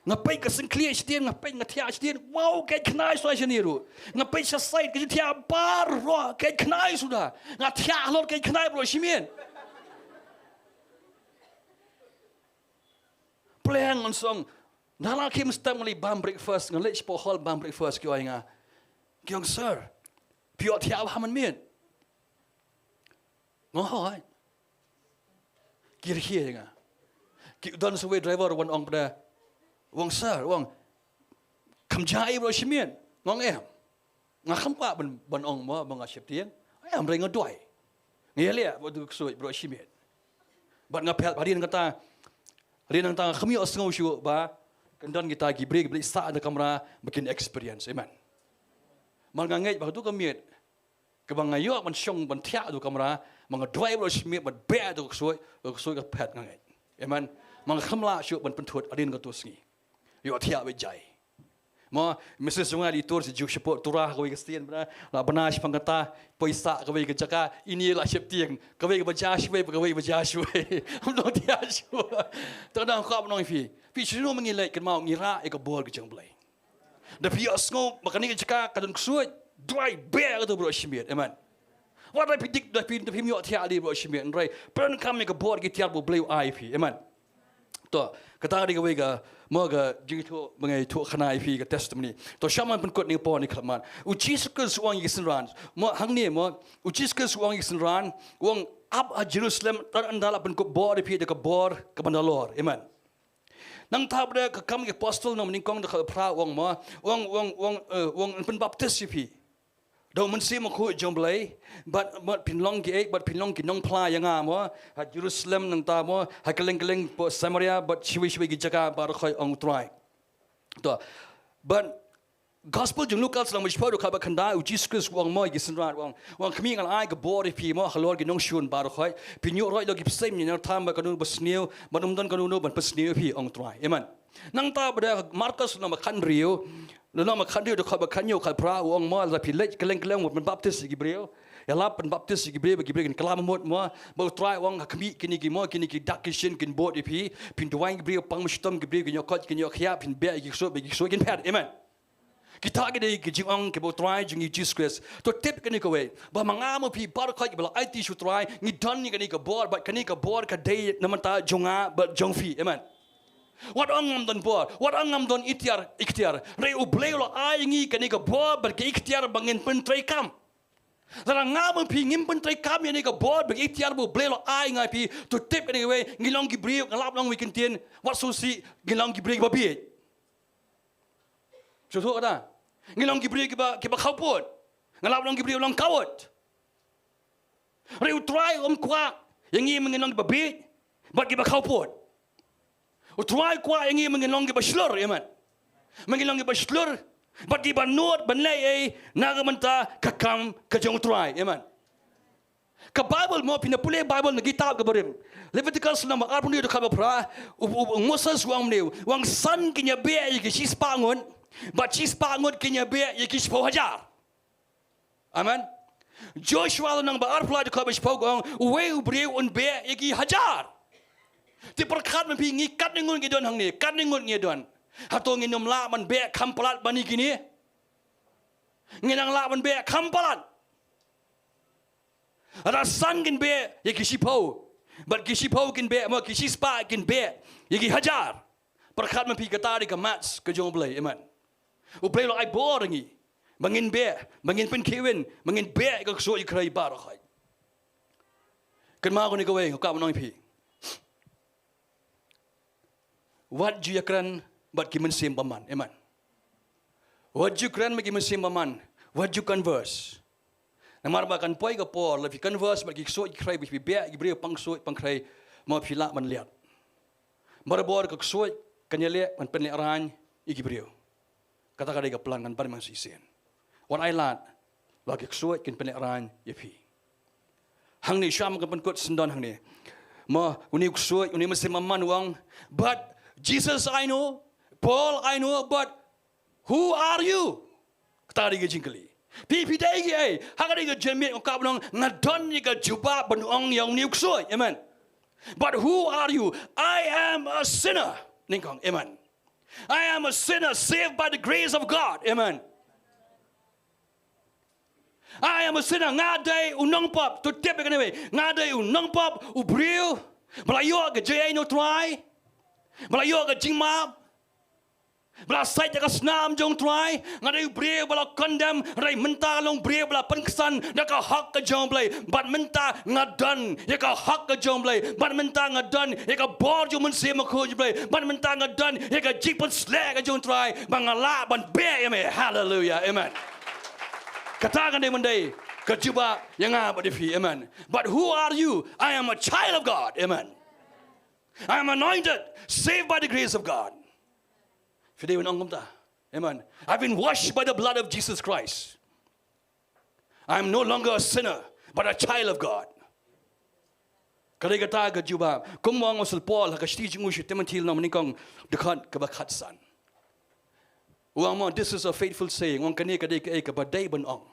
Nga peit ka sngewkhlieh shadien, nga peit nga thiah shadien. Wow, kait khnai suda shane ruh. Nga peit sha side, ka jingthiah baroh, kait khnai suda. Nga thiah halor kait khnai baroh, shimet. Pleng ngan song. Nga la khie mynstep nga leit bam breakfast, nga leit shapoh hall bam breakfast, ki ong ïa nga. Ki ong, "Sir, phi ïohthiah bha mynmiet?" Nga hoi. Ki rkhie ïa nga. Ki don sa uwei driver u wan ong pat da, u ong, "Sir," u ong, "kham jia ei baroh shi miet?" Nga ong, "Em." Nga kham kwah ban, ban ong mo ba nga sheptieng. Em, hynrei nga duwai. Nga ïaleh bad uto u ksuid baroh shi miet. Bad nga phet, hadien kata, hadien kata nga kham ïohsngew shuh ba kan don kita ki briew kiba leit sah ha kamra ba kin experience. Amen. Namar nga ngeit ba kato ka miet kaba nga ïoh ban shong ban thiah ha uto u kamra, ma nga duwai baroh shi miet bad beh uto u ksuid, uto u ksuid ka phet, nga ngeit. Amen. Ma nga kham lah shuh ban pynthut hadien kato sngi. Ïohthiah beit jai. Mo, Missus jong nga i tur sha Jewshapoh Tura ha kawei ka sien, bna, la bna shaphang kata, poi sah kawei ka jaka, ine la sheptieng, kawei kaba jia shawei, kawei kaba jia shawei. Ym don thiah shuh. Te nga dang kwah ban ong ïa phi. Phi shu, ma ngi leit, kynmaw, ngi rah ïa ka bor ka jong U Blei. Da phi ïohsngew ba kane ka jaka ka don ksuid, duwai beh kato baroh shi miet. Amen. Wat da phi dik, da phi, da phim ïohthiah lei baroh shi miet, hynrei pyndonkam ïa ka bor ki tiar ba U Blei u ai ïa phi. Amen. To, kata ka dei kawei ka, mo, ka jingithuh ba nga ithuh khana ïa phi, ka testimony. To, sha ban pynkut ïa ka por, ïa ka khyllipmat, U Jisu Khrist u ong ïa ki synran, mo, hangne, mo, U Jisu Khrist u ong ïa ki synran, u ong, ap ha Jerusalem, tad haduh ynda la pynkup bor ïa phi da ka bor kaban da lor. Amen. Nangta pat da ka Kam ki Apostol lynnong ba nyngkong dkhot phra, u ong, mo, u ong, u ong, u ong, eh, u ong, yn pynbaptis ïa phi da U Mynsiem Bakhuid jong U Blei, bad, bad phin long kiei, bad phin long ki nongphla ïa nga, mo, ha Jerusalem, nangta, mo, ha kylleng kylleng hapoh Samaria, bad shawei shawei ki jaka baroh khoit, ong U Trai. To, bad Gospel jong u Lukas lynnong ba shiphew dkhot ba khyndai, U Jisu Khrist u ong, mo, ïa ki synran, u ong, u ong, khmih, nga la ai ka bor ïa phi, mo, halor ki nongshun baroh khoit, phin ïoh ruh ïa la ki bseiñ, ïa ki nongthaw, bad katno ba sniew, bad ym don katno ba pynshniew ïa phi, ong U Trai. Amen. Nangta pat da Markos lynnong ba khathynriew, lynnong ba khathynriew dkhot ba khathynñiew, khatphra, u ong, mo, lada phi leit kylleng kylleng, mo, pynbaptis ïa ki briew, ïalap pynbaptis ïa ki briew, ba ki briew kin kylla mut, mo, bad U Trai u ong, khmih, kine ki, mo, kine ki dak ki shin kin bud ïa phi, phin duwai ïa ki briew pang mynshitom, ki briew kin ïoh koit, kin ïoh khiah, phin beh ïa ki ksuid, ba ki ksuid kin phet. Amen. Kita ki dei ki jingong kiba U Trai jong ngi U Jisu Khrist. To tip kane kawei, ba ma nga ma phi baroh khoit kiba la aiti sha U Trai, ngi don ïa kane ka bor, bad kane ka bor ka dei na bynta jong nga bad jong phi. Amen. Wat ong ngam don bor, wat ong ngam don iktiar, iktiar. Hynrei U Blei u la ai ïa ngi kane ka bor bad ka iktiar ba ngin pyntreikam. Lada nga ma phi ngim pyntreikam ïa kane ka bor bad ka iktiar ba U Blei u la ai ïa nga ïa phi, to tip kane kawei, ngi long ki briew, nga lap long wei kyntien, wat sngewsih, ngi long ki briew kiba bieit. Shu shu kata. Ngi long ki briew kiba, kiba khawpud. Nga lap long ki briew long kawut. Hynrei U Trai um kwah ïa ngi ma ngin long kiba bieit bad kiba khawpud. U Trai u kwah ïa ngi ma ngin long kiba shlur, amen. Ma ngin long kiba shlur bad kiba nud ban leh ei na ka bynta ka kam ka jong U Trai, amen. Ka Baibl, mo, phin da pule Baibl na kitab ka barim. Leviticus lynnong ba arphew hynriew dkhot ba phra, u, u, u Moses u ong kumne, u ong san kin ïa beh ïa ki shispah ngut, bad shispah ngut kin ïa beh ïa ki shiphew hajar. Amen. Joshua lynnong ba arphew lai dkhot ba shiphew ka ong, uwei u briew un beh ïa ki hajar. Te pyrkhat ma phi, ngi katne ngut ngi don hangne, katne ngut ngi don. Hato ngin ym lah ban beh kham palat ban ïa kine? Ngin nang lah ban beh kham palat. Lada san kin beh ïa ki shiphew, bad ki shiphew kin beh, mo, ki shispah kin beh ïa ki hajar. Pyrkhat ma phi, kata dei ka maths ka jong U Blei, amen. U Blei u la ai bor ïa ngi ba ngin beh, ba ngin pynkhih win, ba ngin beh ïa ka ksuid ka khrei baroh khoit. Kynmaw kane kawei nga kwah ban ong ïa phi. Wat ju ïakren bad ki mynsiem bymman. Amen. Wat ju kren bad ki mynsiem bymman. Wat ju converse. Namar ba kan poi ka por, lada phi converse bad ki ksuid ki khrei, phi beh ki briew pang ksuid pang khrei, ma phi lah ban liat. Barabor ka ksuid kan ïaleh ban pynlehraiñ ïa ki briew. Kata ka dei ka plan kan ban mang shisien. Wat ai lad ba ki ksuid kin pynlehraiñ ïa phi. Hangne sham kan pynkut syndon hangne. Ma, une u ksuid, une u mynsiem bymman u ong, "But Jesus I know, Paul I know, but who are you?" Kata dei ka jingkylli. Phi, phi dei kiei? Ha kane ka jingmut nga kwah ban ong, nga don ïa ka jubab ban ong ïa une u ksuid. Amen. "But who are you?" "I am a sinner." Nyngkong. Amen. "I am a sinner saved by the grace of God." Amen. "I am a sinner." Nga dei u nongpop. To tip ïa kane wei. Nga dei u nongpop, u briew ba la ïoh ka jingaiei na U Trai, ba la ïoh ka jingmap. Ba la sait ïa ka snam jong u Trai, nga dei u briew ba la condemn, hynrei mynta nga long briew ba la pynksan da ka hok ka jong u Blei. Bad mynta nga don ïa ka hok ka jong u Blei. Bad mynta nga don ïa ka bor jong u Mynsiem Bakhuid jong u Blei. Bad mynta nga don ïa ka jingpynsleh ka jong u Trai. Ba nga lah ban beh ïa me. Haleluia. Amen. Kata ka dei mynta ka jubab ïa nga bad ïa phi. Amen. But who are you? I am a child of God. Amen. I am anointed, saved by the grace of God. Phi dei ban ong kumta. Amen. I've been washed by the blood of Jesus Christ. I am no longer a sinner, but a child of God. Ka dei kata ka jubab. Kum u ong u Apostol Paul ha ka shithi jong u sha Timothy lynnong ba nyngkong, dkhot kaba khatsan. U ong mo, this is a faithful saying. U ong kane ka dei kaei kaba dei ban ong.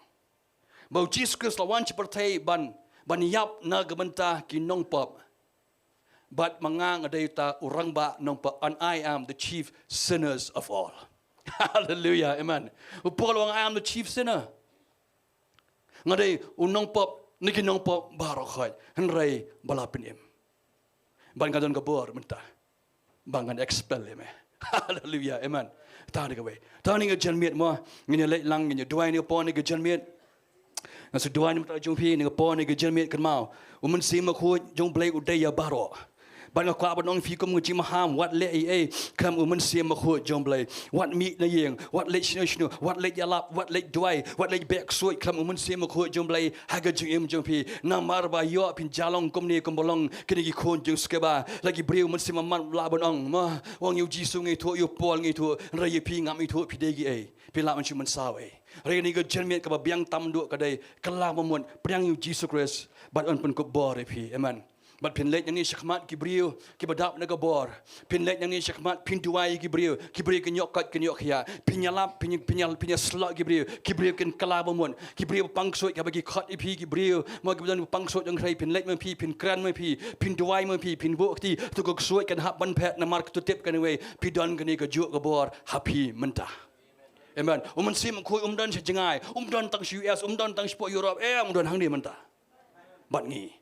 Ba u Jisu Khrist u la wan sha pyrthei ban, ban ïap na ka bynta ki nongpop. Bad ma nga nga dei uta u rangbah nongpop, and I am the chief sinners of all. Hallelujah, amen. U Paul u ong, I am the chief sinner. Nga dei u nongpop na ki nongpop baroh khoit, hynrei ba la pynim. Bad nga don ka bor mynta ba ngan expel ïa me. Haleluia, amen. Tang da kawei, tang da kane ka janmiet mo, ngin ïa leit lang, ngin ïa duwai na ka por kane ka janmiet. Nga shu duwai na ka bynta jong phi na ka por kane ka janmiet, kynmaw, u Mynsiem Bakhuid jong u Blei u dei ïa baroh. Bad nga kwah ban ong ïa phi kum ka jingmaham, wat leh ei ei khlem u Mynsiem Bakhuid jong u Blei. Wat mih na ïing, wat leit shano shano, wat leit ïalap, wat leit duwai, wat leit beh ksuid khlem u Mynsiem Bakhuid jong u Blei ha ka jingim jong phi. Namar ba ïoh phin jia long kumne kumba long kine ki khun jong u Skeva. La ki briew u Mynsiem Bakhuid u lah ban ong, ma, u ong ïa u Jisu nga ithuh, ïa u Paul nga ithuh, hynrei ïa phi ngam ithuh, phi dei kiei? Phi lah ban shu mynsaw ei? Hynrei kane ka janmiet kaba biang tam duh ka dei, kylla ba mut, pdiang ïa u Jisu Khrist bad un pynkup bor ïa phi. Amen. Bad phin leit nangne shakhmat ki briew kiba dap na ka bor. Phin leit nangne shakhmat, phin duwai ïa ki briew. Ki briew kin ïoh koit, kin ïoh khiah. Phin ïalap, phin, phin ïa, phin ïasyllok ki briew. Ki briew kin kylla ba mut. Ki briew ba pang ksuid, haba ki khot ïa phi ki briew, mo, kiba don ba pang ksuid jong u Trai, phin leit ma phi, phin kren ma phi, phin duwai ma phi, phin buh kti, to ka ksuid kan hap ban phet namar ka to tip kane kawei, phi don kane kajuh ka bor ha phi mynta. Amen. U Mynsiem Bakhuid um don sha jngai, um don tang sha U S, um don tang shapoh Europe, em, um don hangne mynta bad ngi.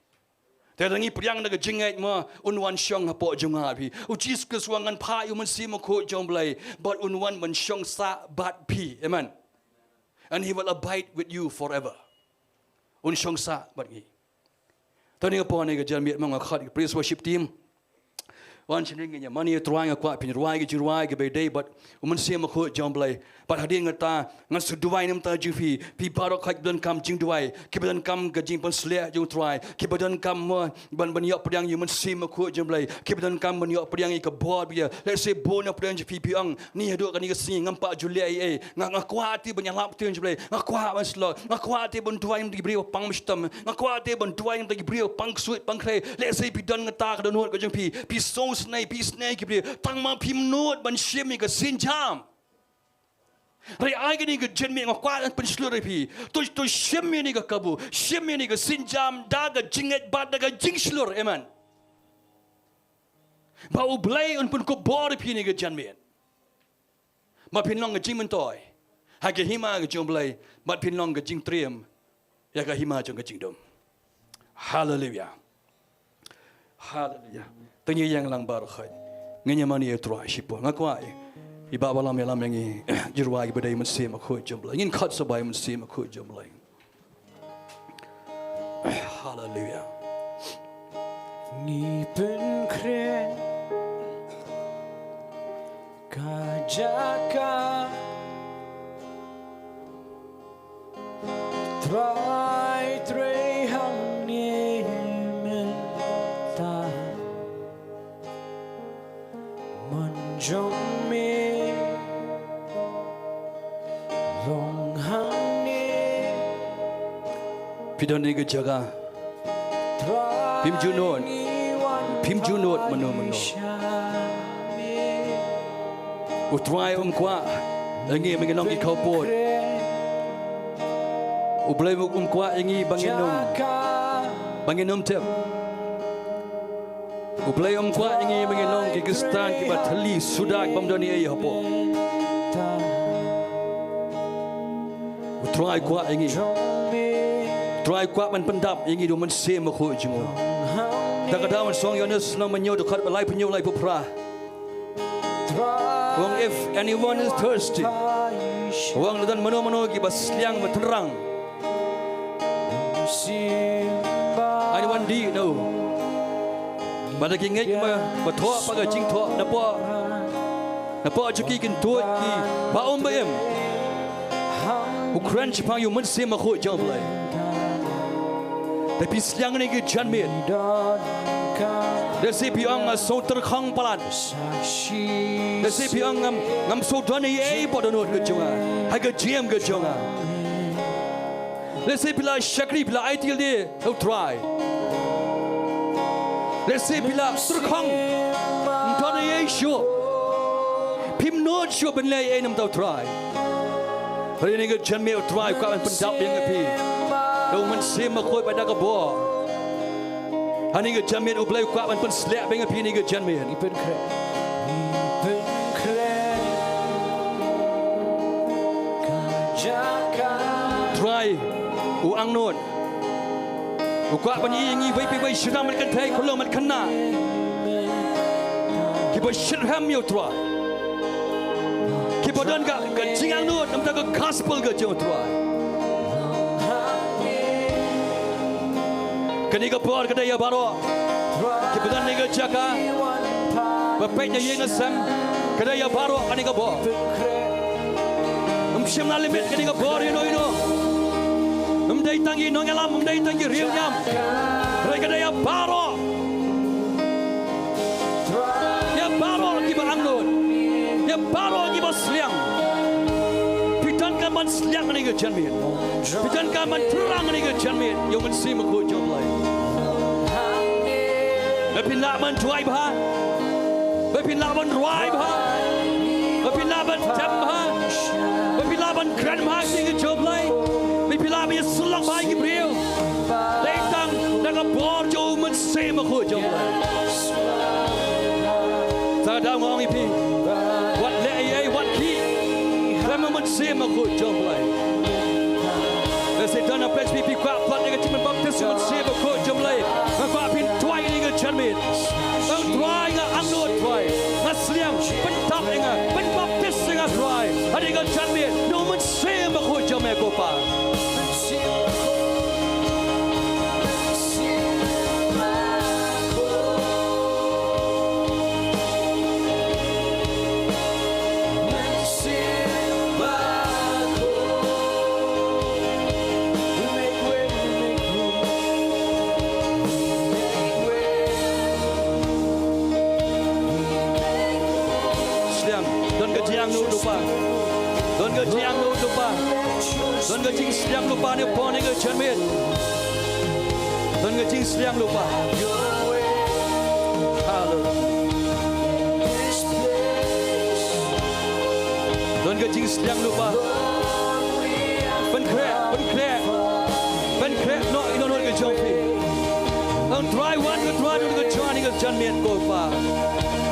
Te lada ngi pdiang da ka jingngeit, mo, un wan shong hapoh jong nga bad phi. U Jisu Khrist u ong, ngan phah ïa u Mynsiem Bakhuid jong u Blei bad un wan ban shong sah bad phi. Amen. And he will abide with you forever. Un shong sah bad ngi. Te ha kane ka por, ha kane ka janmiet, mo, nga khot ïa ka praise worship team. Wan shane, ngin ïa mane ïa u Trai. Nga kwah phin rwai ki jingrwai kiba ïadei bad u Mynsiem Bakhuid jong u Blei. Bad hadien kata ngan shu duwai na ka bynta jong phi, phi baroh khoit kiba donkam jingduwai, kiba donkam ka jingpynsleh jong u Trai, kiba donkam, mo, ban, ban ïoh pdiang ïa u Mynsiem Bakhuid jong u Blei, kiba donkam ban ïoh pdiang ïa ka bor ba ïa. Lehse bun na pdiang jong phi, phi ong, ni haduh kane ka sngi ngam pat ju leh ei ei. Nga, nga kwah te ban ïalap ïa u Trai jong u Blei. Nga kwah ban syllok. Nga kwah te ban duwai na ka bynta ki briew ba pang mynsiem. Nga kwah te ban duwai na ka bynta ki briew ba pang ksuid, pang khrei. Lehse phi don kata ka dohnud ka jong phi. Phi sngewsynei, phi isynei ki briew. Tang ma phim nud ban shim ïa ka sienjam. Hynrei ha kane ka janmiet nga kwah ban pynshlur ïa phi. To, to shim ïa kane ka kabu. Shim ïa kane ka sienjam da ka jingngeit bad da ka jingshlur. Amen. Ba u Blei un pynkup bor ïa phi ha kane ka janmiet. Ba phin long ka jingmyntoi ha ka hima ka jong u Blei, bad phin long ka jingtriem ïa ka hima jong ka jingdum. Haleluia. Haleluia. To ngin ïeng lang baroh khoit. Ngin ïa mane ïa u Trai shipor. Nga kwah i Bah Balam ïalam ïa ngi jingrwai kiba ïadei bad u Mynsiem Bakhuid jong u Blei. Ngin khot sngewbha ïa u Mynsiem Bakhuid jong u Blei. Haleluia. Ngi pynkhreh ka jaka, Trai, trei hangne mynta. Mon jong me long hangne. Phi don ha kane ka jaka. Phim ju nud. Phim ju nud mano mano. U Trai um kwah ïa ngi ba ngin long ki khawpud. U Blei um kwah ïa ngi ba ngin ym, ba ngin ym tep. U Blei um kwah ïa ngi ba ngin long ki Khristan kiba thylli suda, bym don ei ei hapoh. U Trai kwah ïa ngi. U Trai kwah ban pyndap ïa ngi da u Mynsiem Bakhuid jong u. Da ka daw ban song Ïoannis lynnong ba hynñiew, dkhot ba laiphew hynñiew, laiphew phra. Ong, if anyone is thirsty, ong, lada don mano mano kiba sliang ba tynrang, ai wan dih na u. Bad da ki ngeit ba, ba thoh pat ka jingthoh napoh, napoh jong ki kyntuid kiba um ba im. U kren shaphang ïa u Mynsiem Bakhuid jong U Blei. Te phi sliang ïa kine ki janmiet. Lehse phi ong, nga sngewtyrkhong palat. Lehse phi ong, ngam, ngam sngewdon ei ei hapoh dohnud ka jong nga, ha ka jingim ka jong nga. Lehse phi la shakri, phi la aiti ïa U Trai. Lehse phi la tyrkhong, ym don ei ei shuh. Phim nud shuh ban leh ei ei na ka bynta U Trai. Hynrei ha kane ka janmiet U Trai u kwah ban pyndap ïa phi da U Mynsiem Bakhuid bad da ka bor. Ha kane ka janmiet U Blei u kwah ban pynsleh ïa phi ha kane ka janmiet. U Trai u angnud. U kwah ban ïohi ïa ngi iwei pa iwei, shynrang bad kynthei, khyllung bad khynnah, kiba shitrhem ïa U Trai, kiba don ka, ka jingangnud na ka bynta ka gospel ka jong U Trai. Kane ka por ka dei ïa baroh kiba don ha kane ka jaka, ba peit na ïing na sem, ka dei ïa baroh ha kane ka por. Ym shym la limit kane ka por ïa uno uno. Ym dei tang ïa ki nongïalam, ym dei tang ïa ki riewniam. Hynrei ka dei ïa baroh. Ïa baroh kiba angnud. Ïa baroh kiba sliang. Phi donkam ban sliang ha kane ka janmiet. Phi donkam ban tyrang ha kane ka janmiet ïa U Mynsiem Bakhuid jong U Blei. Ba phin lah ban duwai bha, ba phin lah ban rwai bha, ba phin lah ban tem bha, ba phin lah ban kren bha ha ka ktien ka jong U Blei, ba phin lah ban ïasyllok bha ïa ki briew. Dei tang da ka bor jong U Mynsiem Bakhuid jong U Blei. Sa ka daw nga ong ïa phi, wat leh ei ei, wat khih, khlem U Mynsiem Bakhuid jong U Blei. Lehse don na pdeng jong phi, phi kwah pynbaptis ïa U Mynsiem Bakhuid jong U Blei. Nga kwah phin duwai ha kane ka janmiet. Ong, Trai, nga angnud, Trai. Nga sliang, pyndap ïa nga, pynbaptis ïa nga, Trai, ha kane ka janmiet da U Mynsiem Bakhuid jong me ko Pa. Sliang, don ka jingangnud lypa. Don ka jingangnud lypa. Don ka jingsliang lypa ne pon ne ka janmiet. Don ka jingsliang lypa. Hallelujah. Don ka jingsliang lypa. Pynkhreh, pynkhreh. Pynkhreh noh ïa ka dohnud ka jong phi. Ong Trai, wan ko Trai, don ka jong nga ha kane ka janmiet ko Pa.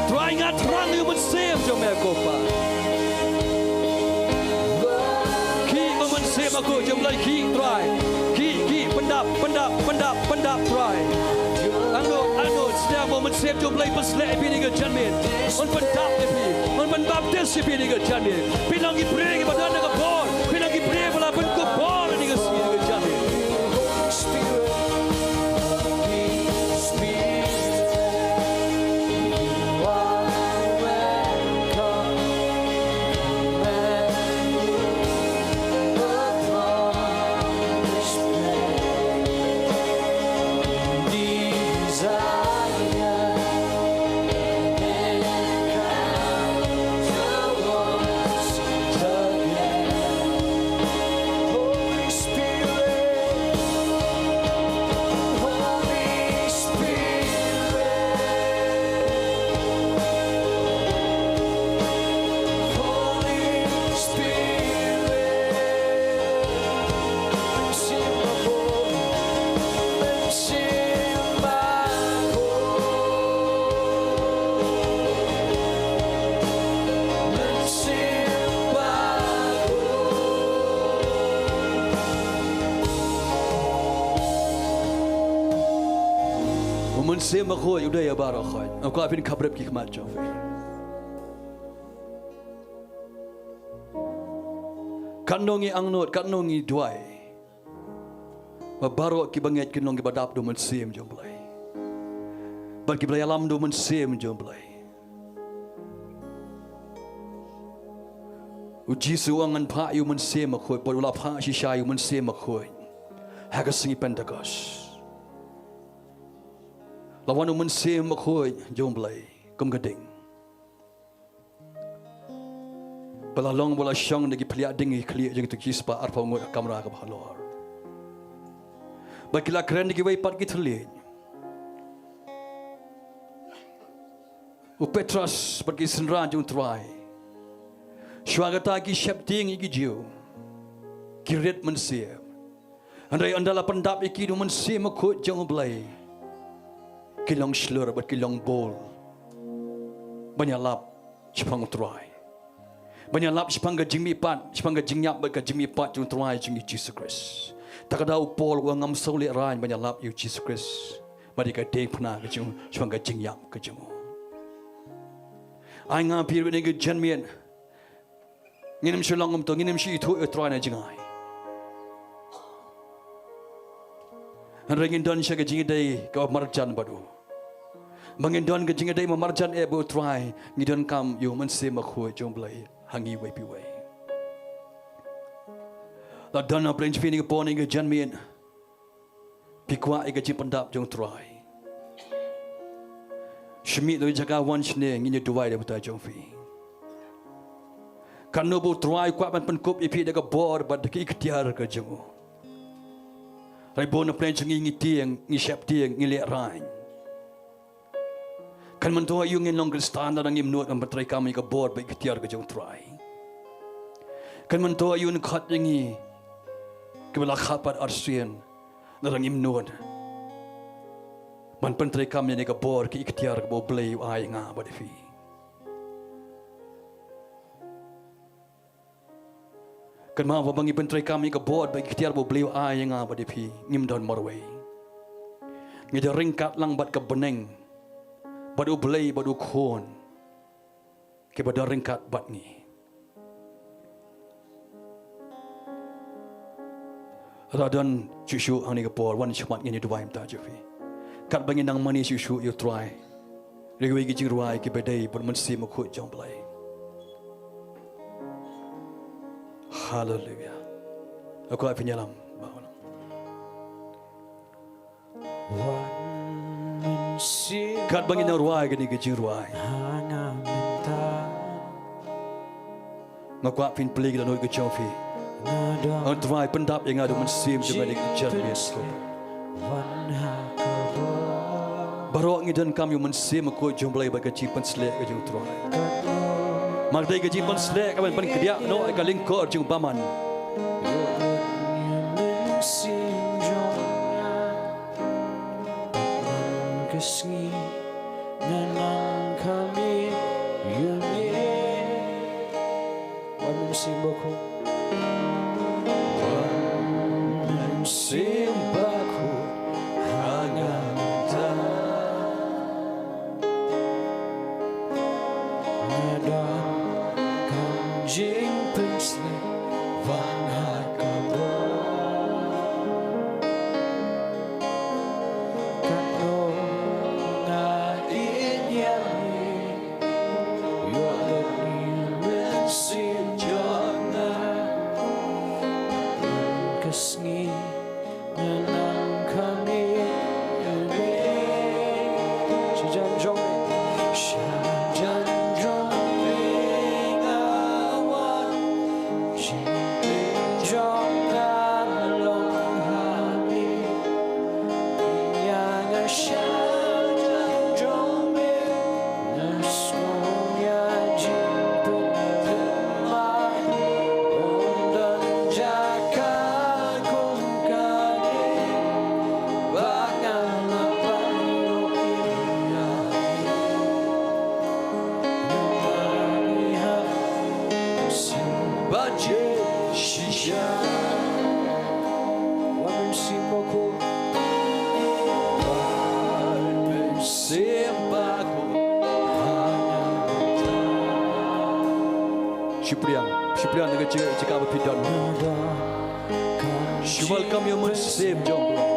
Trai, nga tyrang ïa u Mynsiem jong me ko Pa. Khih ko Mynsiem Bakhuid jong U Blei, khih Trai. Khih, khih, pyndap, pyndap, pyndap, pyndap Trai. Angnud, angnud, sliang ba u Mynsiem jong U Blei u pynsleh ïa phi ha kane ka janmiet. Un pyndap ïa phi, un pynbaptis ïa phi ha kane ka janmiet. Phi long ki briew kiba don da ka bor, phi long ki briew ba la pynkupbor ha kane ka sngi, ha kane ka janmiet. U Mynsiem Bakhuid u dei ïa baroh khoit. Nga kwah phin khapbrip ki khmat jong phi. Katno ngi angnud, katno ngi duwai, ba baroh kiba ngeit kin long kiba dap da u Mynsiem jong u Blei, bad kiba ïalam da u Mynsiem jong u Blei. U Jisu u ong, ngan phah ïa u Mynsiem Bakhuid, bad u la phah shisha ïa u Mynsiem Bakhuid ha ka sngi Pentekost. La wan u Mynsiem Bakhuid jong u Blei kum ka ding, ba la long, ba la shong da ki phliah ding, ki khlieh jong ki, ki spah arphew ngut ha ka kamra kaba halor. Bad ki la kren da kiwei pat ki thylliej, u Petros bad ki synran jong u Trai. Shuwa kata ki sheptieng ïa ki Jiw, ki rit mynsiem. Hynrei ynda la pyndap ïa ki da u Mynsiem Bakhuid jong u Blei, ki long shlur bad ki long bold ban ïalap shaphang u Trai, ban ïalap shaphang ka jingmihpat, shaphang ka jingïap bad ka jingmihpat jong u Trai jong ngi Jisu Khrist. Ta ka daw u Paul u ong, ngam sngewlehrain ban ïalap ïa u Jisu Khrist bad ïa ka diengphna ka jong u shaphang ka jingïap ka jong u. Ai nga phi ruh ha kane ka janmiet, ngin ym shu long kumto, ngin ym shu ithuh ïa u Trai na jngai. Hynrei ngin don sha ka jingïadei kaba marjan bad u. Ba ngin don ka jingïadei ba marjan eh bad u Trai, ngi donkam ïa u Mynsiem Bakhuid jong u Blei ha ngi iwei pa iwei. Lada don na pdeng jong phi ha kane ka por, ha kane ka janmiet, phi kwah ïa ka jingpyndap jong u Trai, shu mih na ka jaka wan shane, ngin ïa duwai da bynta jong phi. Katno ba u Trai u kwah ban pynkup ïa phi da ka bor bad da ka iktiar ka jong u. Hynrei bun na pdeng jong ngi, ngi tieng, ngi sheptieng, ngi lehrain. Kan myntoi aïu ngin long Khristan lada ngim nud ban pyntreikam ïa ka bor bad iktiar ka jong u Trai? Kan myntoi aïu, kan khot ïa ngi kiba la khatphra arsien lada ngim nud ban pyntreikam ïa kane ka bor, ka iktiar kaba u Blei u ai ïa nga bad ïa phi? Kynmaw ba, ba ngi pyntreikam ïa ka bor bad ka iktiar ba u Blei u ai ïa nga bad ïa phi, ngim don marwei. Ngi da ryngkat lang bad ka bneng, bad u Blei, bad u Khun, kiba da ryngkat bad ngi. Lada don shuh shuh ha kane ka por, wan shakhmat, ngin ïa duwai na ka bynta jong phi. Katba ngin nang mane shuh shuh ïa u Trai, ri kiwei ki jingrwai kiba dei bad u Mynsiem Bakhuid jong u Blei. Haleluia. Nga kwah phin ïalam. Katba ngin nang rwai kane ka jingrwai, nga kwah phin plie ki dohnud ki jong phi. Ong, Trai, pyndap ïa nga da u Mynsiem jong me ha kane ka janmiet. Baroh ngi donkam ïa u Mynsiem Bakhuid jong u Blei bad ka jingpynsleh ka jong u Trai. Mar dei ka jingpynsleh ka ban pynkdiah noh ïa ka lyngkor jong u bymman. Ka sngi nga nang kham ïeit ïa me. Wan Mynsiem Bakhuid. Wan Mynsiem Bakhuid ha nga mynta. Nga donkam jingpynsleh, wan ha ka bor. Katno nga ïeit ïa me, ïoh lut ïa u Mynsiem jong nga. Ka sngi nga nang kham ïeit ïa me. Shajan jong me, shajan jong me nga wan. Jingpynjot nga long ha me. Ïa nga shajan jong me, nga sngew ïa jingpynthymmai. Ym don jaka kum kane ba nga lah ban ïohi ïa me. Namar ngi hap sngewbha shisha. Wan Mynsiem Bakhuid. Wan Mynsiem Bakhuid. Pdiang, shu pdiang na ka jingeh jong ka ba phi don. Shu welcome ïa u Mynsiem jong u Blei.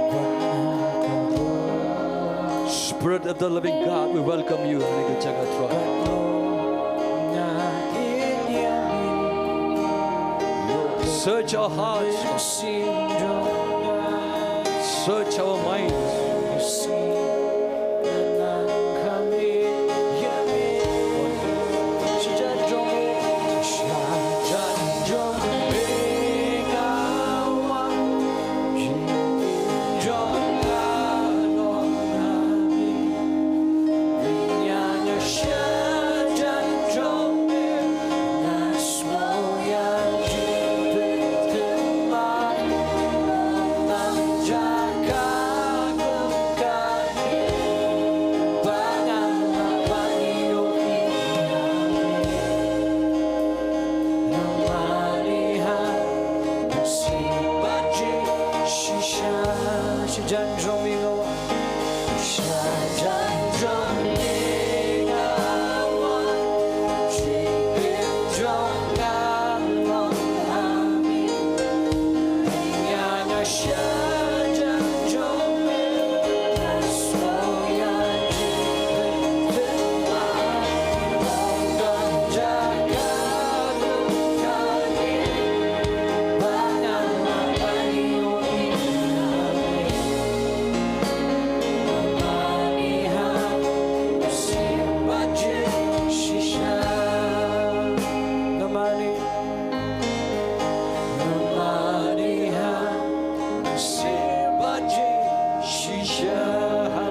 Spirit of the living God, we welcome you na ka jaka throne. Search our hearts. Search our minds.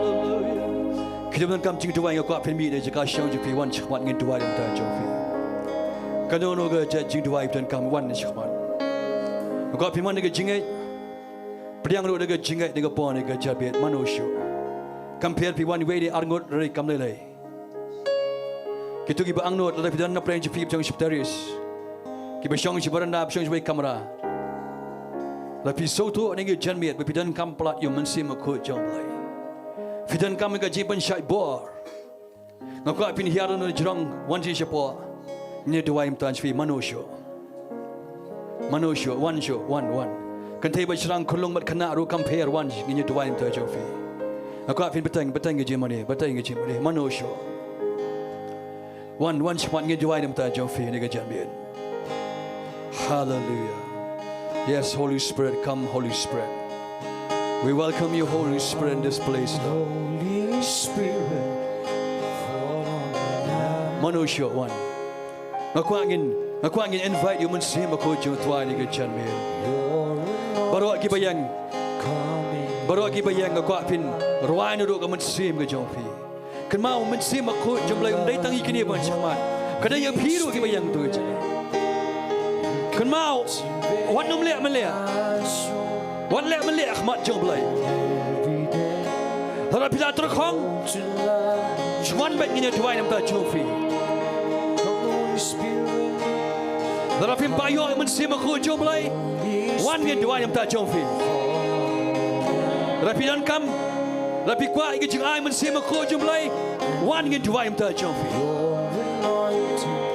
Hallelujah. Ki don kam jingduwai, nga kwah phin mih na jaka shong jong phi, wan shakhmat ngin duwai na ka bynta jong phi. Kano kano ka jingduwai phi don kam, wan shakhmat. Nga kwah phin wan na ka jingngeit. Pdiang ruh na ka jingngeit, na ka por, na ka jingpeit, mano shuh. Kam pher phi wan wei ne ar ngut, re kam lei lei. Kito kiba angnud, lada phi don na pdeng jong phi, phi shong sha terrace, kiba shong sha baranda, phi shong sha wei kamra, lada phi sngewthuh na ka jingmut ba phi donkam palat ïa u Mynsiem Bakhuid jong u Blei, phi donkam ka jingpynshai bor, nga kwah phin hiar na jrong, wan sha shapoh. Ngin duwai mynta jong phi, mano shuh. Mano shuh, wan shuh, wan, wan. Kynthei bad shynrang, khunlung bad khynnah ruh kam pher, wan, ngin ïa duwai mynta jong phi. Nga kwah phin bteng, bteng ka jingmane, bteng ka jingmane, mano shuh. Wan, wan shakhmat, ngin duwai mynta jong phi na ka jingmane. Hallelujah. Yes, Holy Spirit, come, Holy Spirit. We welcome you, Holy Spirit, in this place, Lord. Holy Spirit, fall on us. Mano shuh, wan. Nga kwah ngin, nga kwah ngin invite ïa u Mynsiem Bakhuid jong u Trai ha kane ka janmiet. Baroh kiba ïeng, baroh kiba ïeng, nga kwah phin rwai naduh ka mynsiem ka jong phi. Kynmaw, u Mynsiem Bakhuid jong u Blei um dei tang ïa kine ban shakhmat. Ka dei ïa phi ruh kiba ïeng tu ka jingeh. Kynmaw, wat nym leh mynleh. Wat leh mynleh ha khmat jong u Blei. Lada phi la tyrkhong, shu wan beit, ngin ïa duwai na ka bynta jong phi. Lada phim pat ïoh ïa u Mynsiem Bakhuid jong u Blei, wan, ngin duwai na ka bynta jong phi. Lada phi donkam, lada phi kwah ïa ka jingai u Mynsiem Bakhuid jong u Blei, wan, ngin duwai na ka bynta jong phi.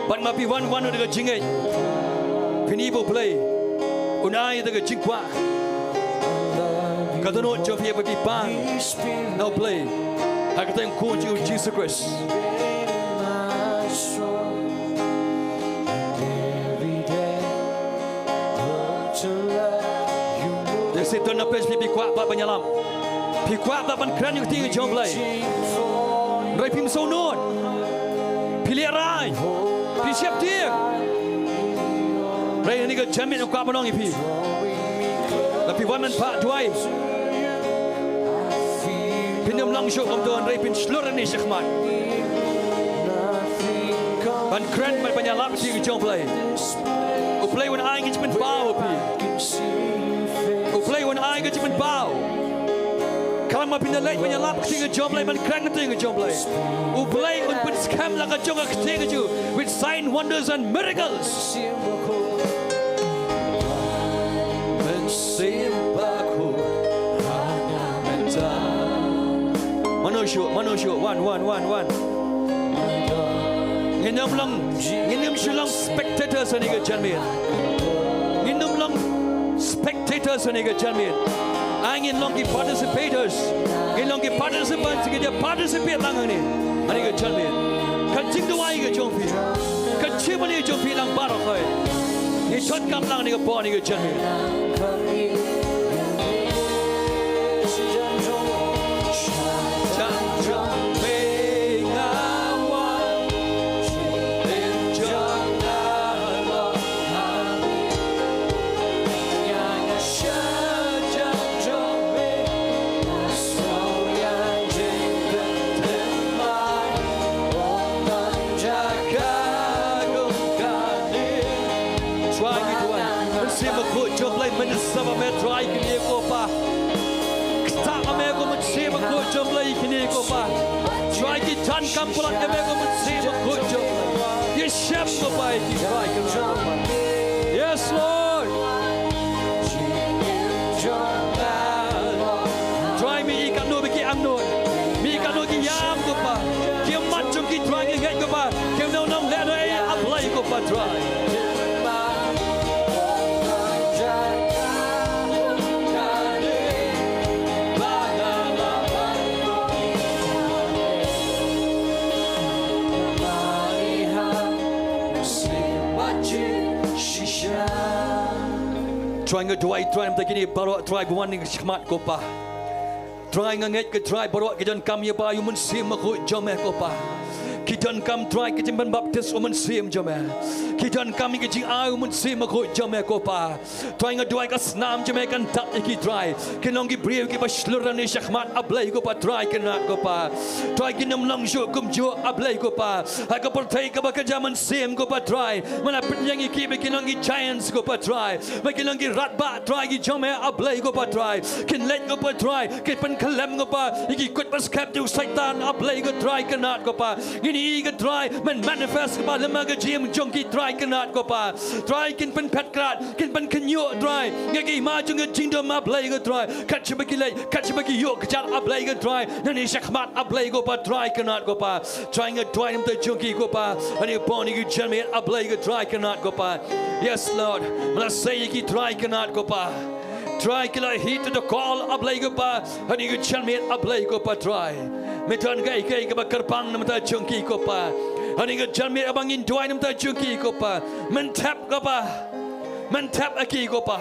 Bad ma phi wan, wan da ka jingngeit, phin ïohi ba u Blei un ai da ka jingkwah. Ka dohnud jong phi haba phi pan na u Blei ha ka kyrteng u Khun jong u Jisu Khrist. Lehse don na pdeng jong phi, phi kwah pat ban ïalap, phi kwah pat ban kren ïa ka ktien jong u Blei. Hynrei phim sngewnud, phi lehrain, phi sheptieng. Hynrei ha kane ka janmiet nga kwah ban ong ïa phi, lada phi wan ban phah duwai, phin ym long shuh kumto, hynrei phin shlur hangne shakhmat ban kren bad ban ïalap ïa ka ktien jong u Blei. U Blei un ai ka jingpynpaw ha phi. U Blei un ai ka jingpynpaw. Khlem ma phin da leit ban ïalap ïa ka ktien jong u Blei, ban kren ïa ka ktien jong u Blei, u Blei un pynskhem la ka jong ka ktien jong u with sign, wonders and miracles. Mano shuh, mano shuh, wan, wan, wan, wan. Ngin ym long, ngin ym shu long spectators ha kane ka janmiet. Ngin ym long spectators ha kane ka janmiet. Ai ngin long ki participators. Ngin long ki participants, ngin ïa participate lang ha kane, ha kane ka janmiet. Ka jingduwai ka jong phi, ka jingmane jong phi lang baroh hi. Ngin donkam lang ha kane ka por, ha kane ka janmiet. Trai ngi duwai, Mynsiem Bakhuid jong U Blei, mynsaw ma me Trai kine ko Pa. Ktah ma me ko Mynsiem Bakhuid jong U Blei kine ko Pa. Trai ki donkam palat ma me ko Mynsiem Bakhuid jong U Blei. Ïashem ko Pa ïa ki Trai kine ko Pa. Yes Lord. Trai me i katno ba ki angnud, me i katno ki ïam ko Pa. Ki mat jong ki Trai ngi ngeit ko Pa. Kim nang nang leh noh ei A Blei ko Pa Trai. Trai nga duwai Trai mynta kine baroh Trai ba wan ha shakhmat ko Pa. Trai nga ngeit ko Trai baroh ki donkam ïa ba ïa u Mynsiem Bakhuid jong me ko Pa. Ki donkam Trai ki jingpynbaptis u Mynsiem jong me. Ki donkam ïa ki jingai u Mynsiem Bakhuid jong me ko Pa. Trai nga duwai ka snam jong me kan dap ïa ki Trai. Kin long ki briew kiba shlur ha kane shakhmat A Blei ko Pa Trai kynrad ko Pa. Trai kin ym long shuh kumjuh A Blei ko Pa. Ha ka pyrthei kaba kynja mynsiem ko Pa Trai. Me la pynïeng ïa ki ba kin long ki giants ko Pa Trai. Ba kin long ki radbah Trai ki jong me A Blei ko Pa Trai. Kin leit ko Pa Trai, kin pynkhyllem ko Pa ïa ki kut ba skhem jong u Soitan A Blei ko Trai kynrad ko Pa. Ngin ïohi ko Trai men manifest ko Pa lem ha ka jingim jong ki Trai kynrad ko Pa. Trai kin pynphet krad, kin pynkynjoh Trai ïa ki hima jong ka jingdum A Blei ko Trai. Kat shaba ki leit, kat shaba ki ïoh kjat A Blei ko Trai, na kane shakhmat A Blei ko Pa Trai kynrad ko Pa. Trai nga duwai na ka bynta jong ki ko Pa. Ha kane ka por, ha kane ka janmiet A Blei ko Trai kynrad ko Pa. Yes Lord. Me la sei ïa ki Trai kynrad ko Pa. Trai ki la heed to the call A Blei ko Pa. Ha kane ka janmiet A Blei ko Pa Trai. Me don kaei kaei kaba kyrpang na ka bynta jong ki ko Pa. Ha kane ka janmiet kaba ngin duwai na ka bynta jong ki ko Pa. Men thep ko Pa. Men thep ïa ki ko Pa.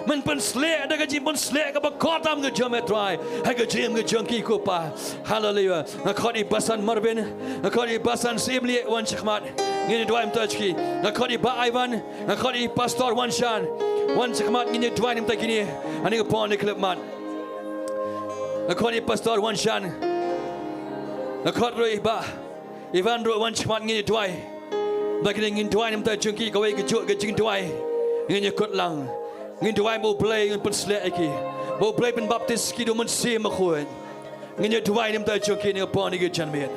Men pynsleh da ka jingpynsleh kaba kordor ka jong me Trai. Ha ka jingim ka jong ki ko Pa. Haleluia. Nga khot ïa i Basan Marvin. Nga khot ïa i Basan Syiemlieh wan shakhmat. Ngin ïa duwai na ka bynta jong ki. Nga khot ïa i Bah Ivan. Nga khot ïa i Pastor Wanshan. Wan shakhmat ngin ïa duwai na ka bynta kine. Ha kane ka por, ha kane ka khyllipmat. Nga khot ïa i Pastor Wanshan. Nga khot ruh ïa i Bah Ivan ruh wan shakhmat ngin ïa duwai. Ba kine ngin duwai na ka bynta jong ki kawei ka juh ka jingduwai. Ngin ïa kut lang. Ngin duwai ba U Blei un pynsleh ïa ki. Ba U Blei pynbaptis ki da u Mynsiem Bakhuid. Ngin ïa duwai na ka bynta jong ki ha kane ka por ha kane ka janmiet.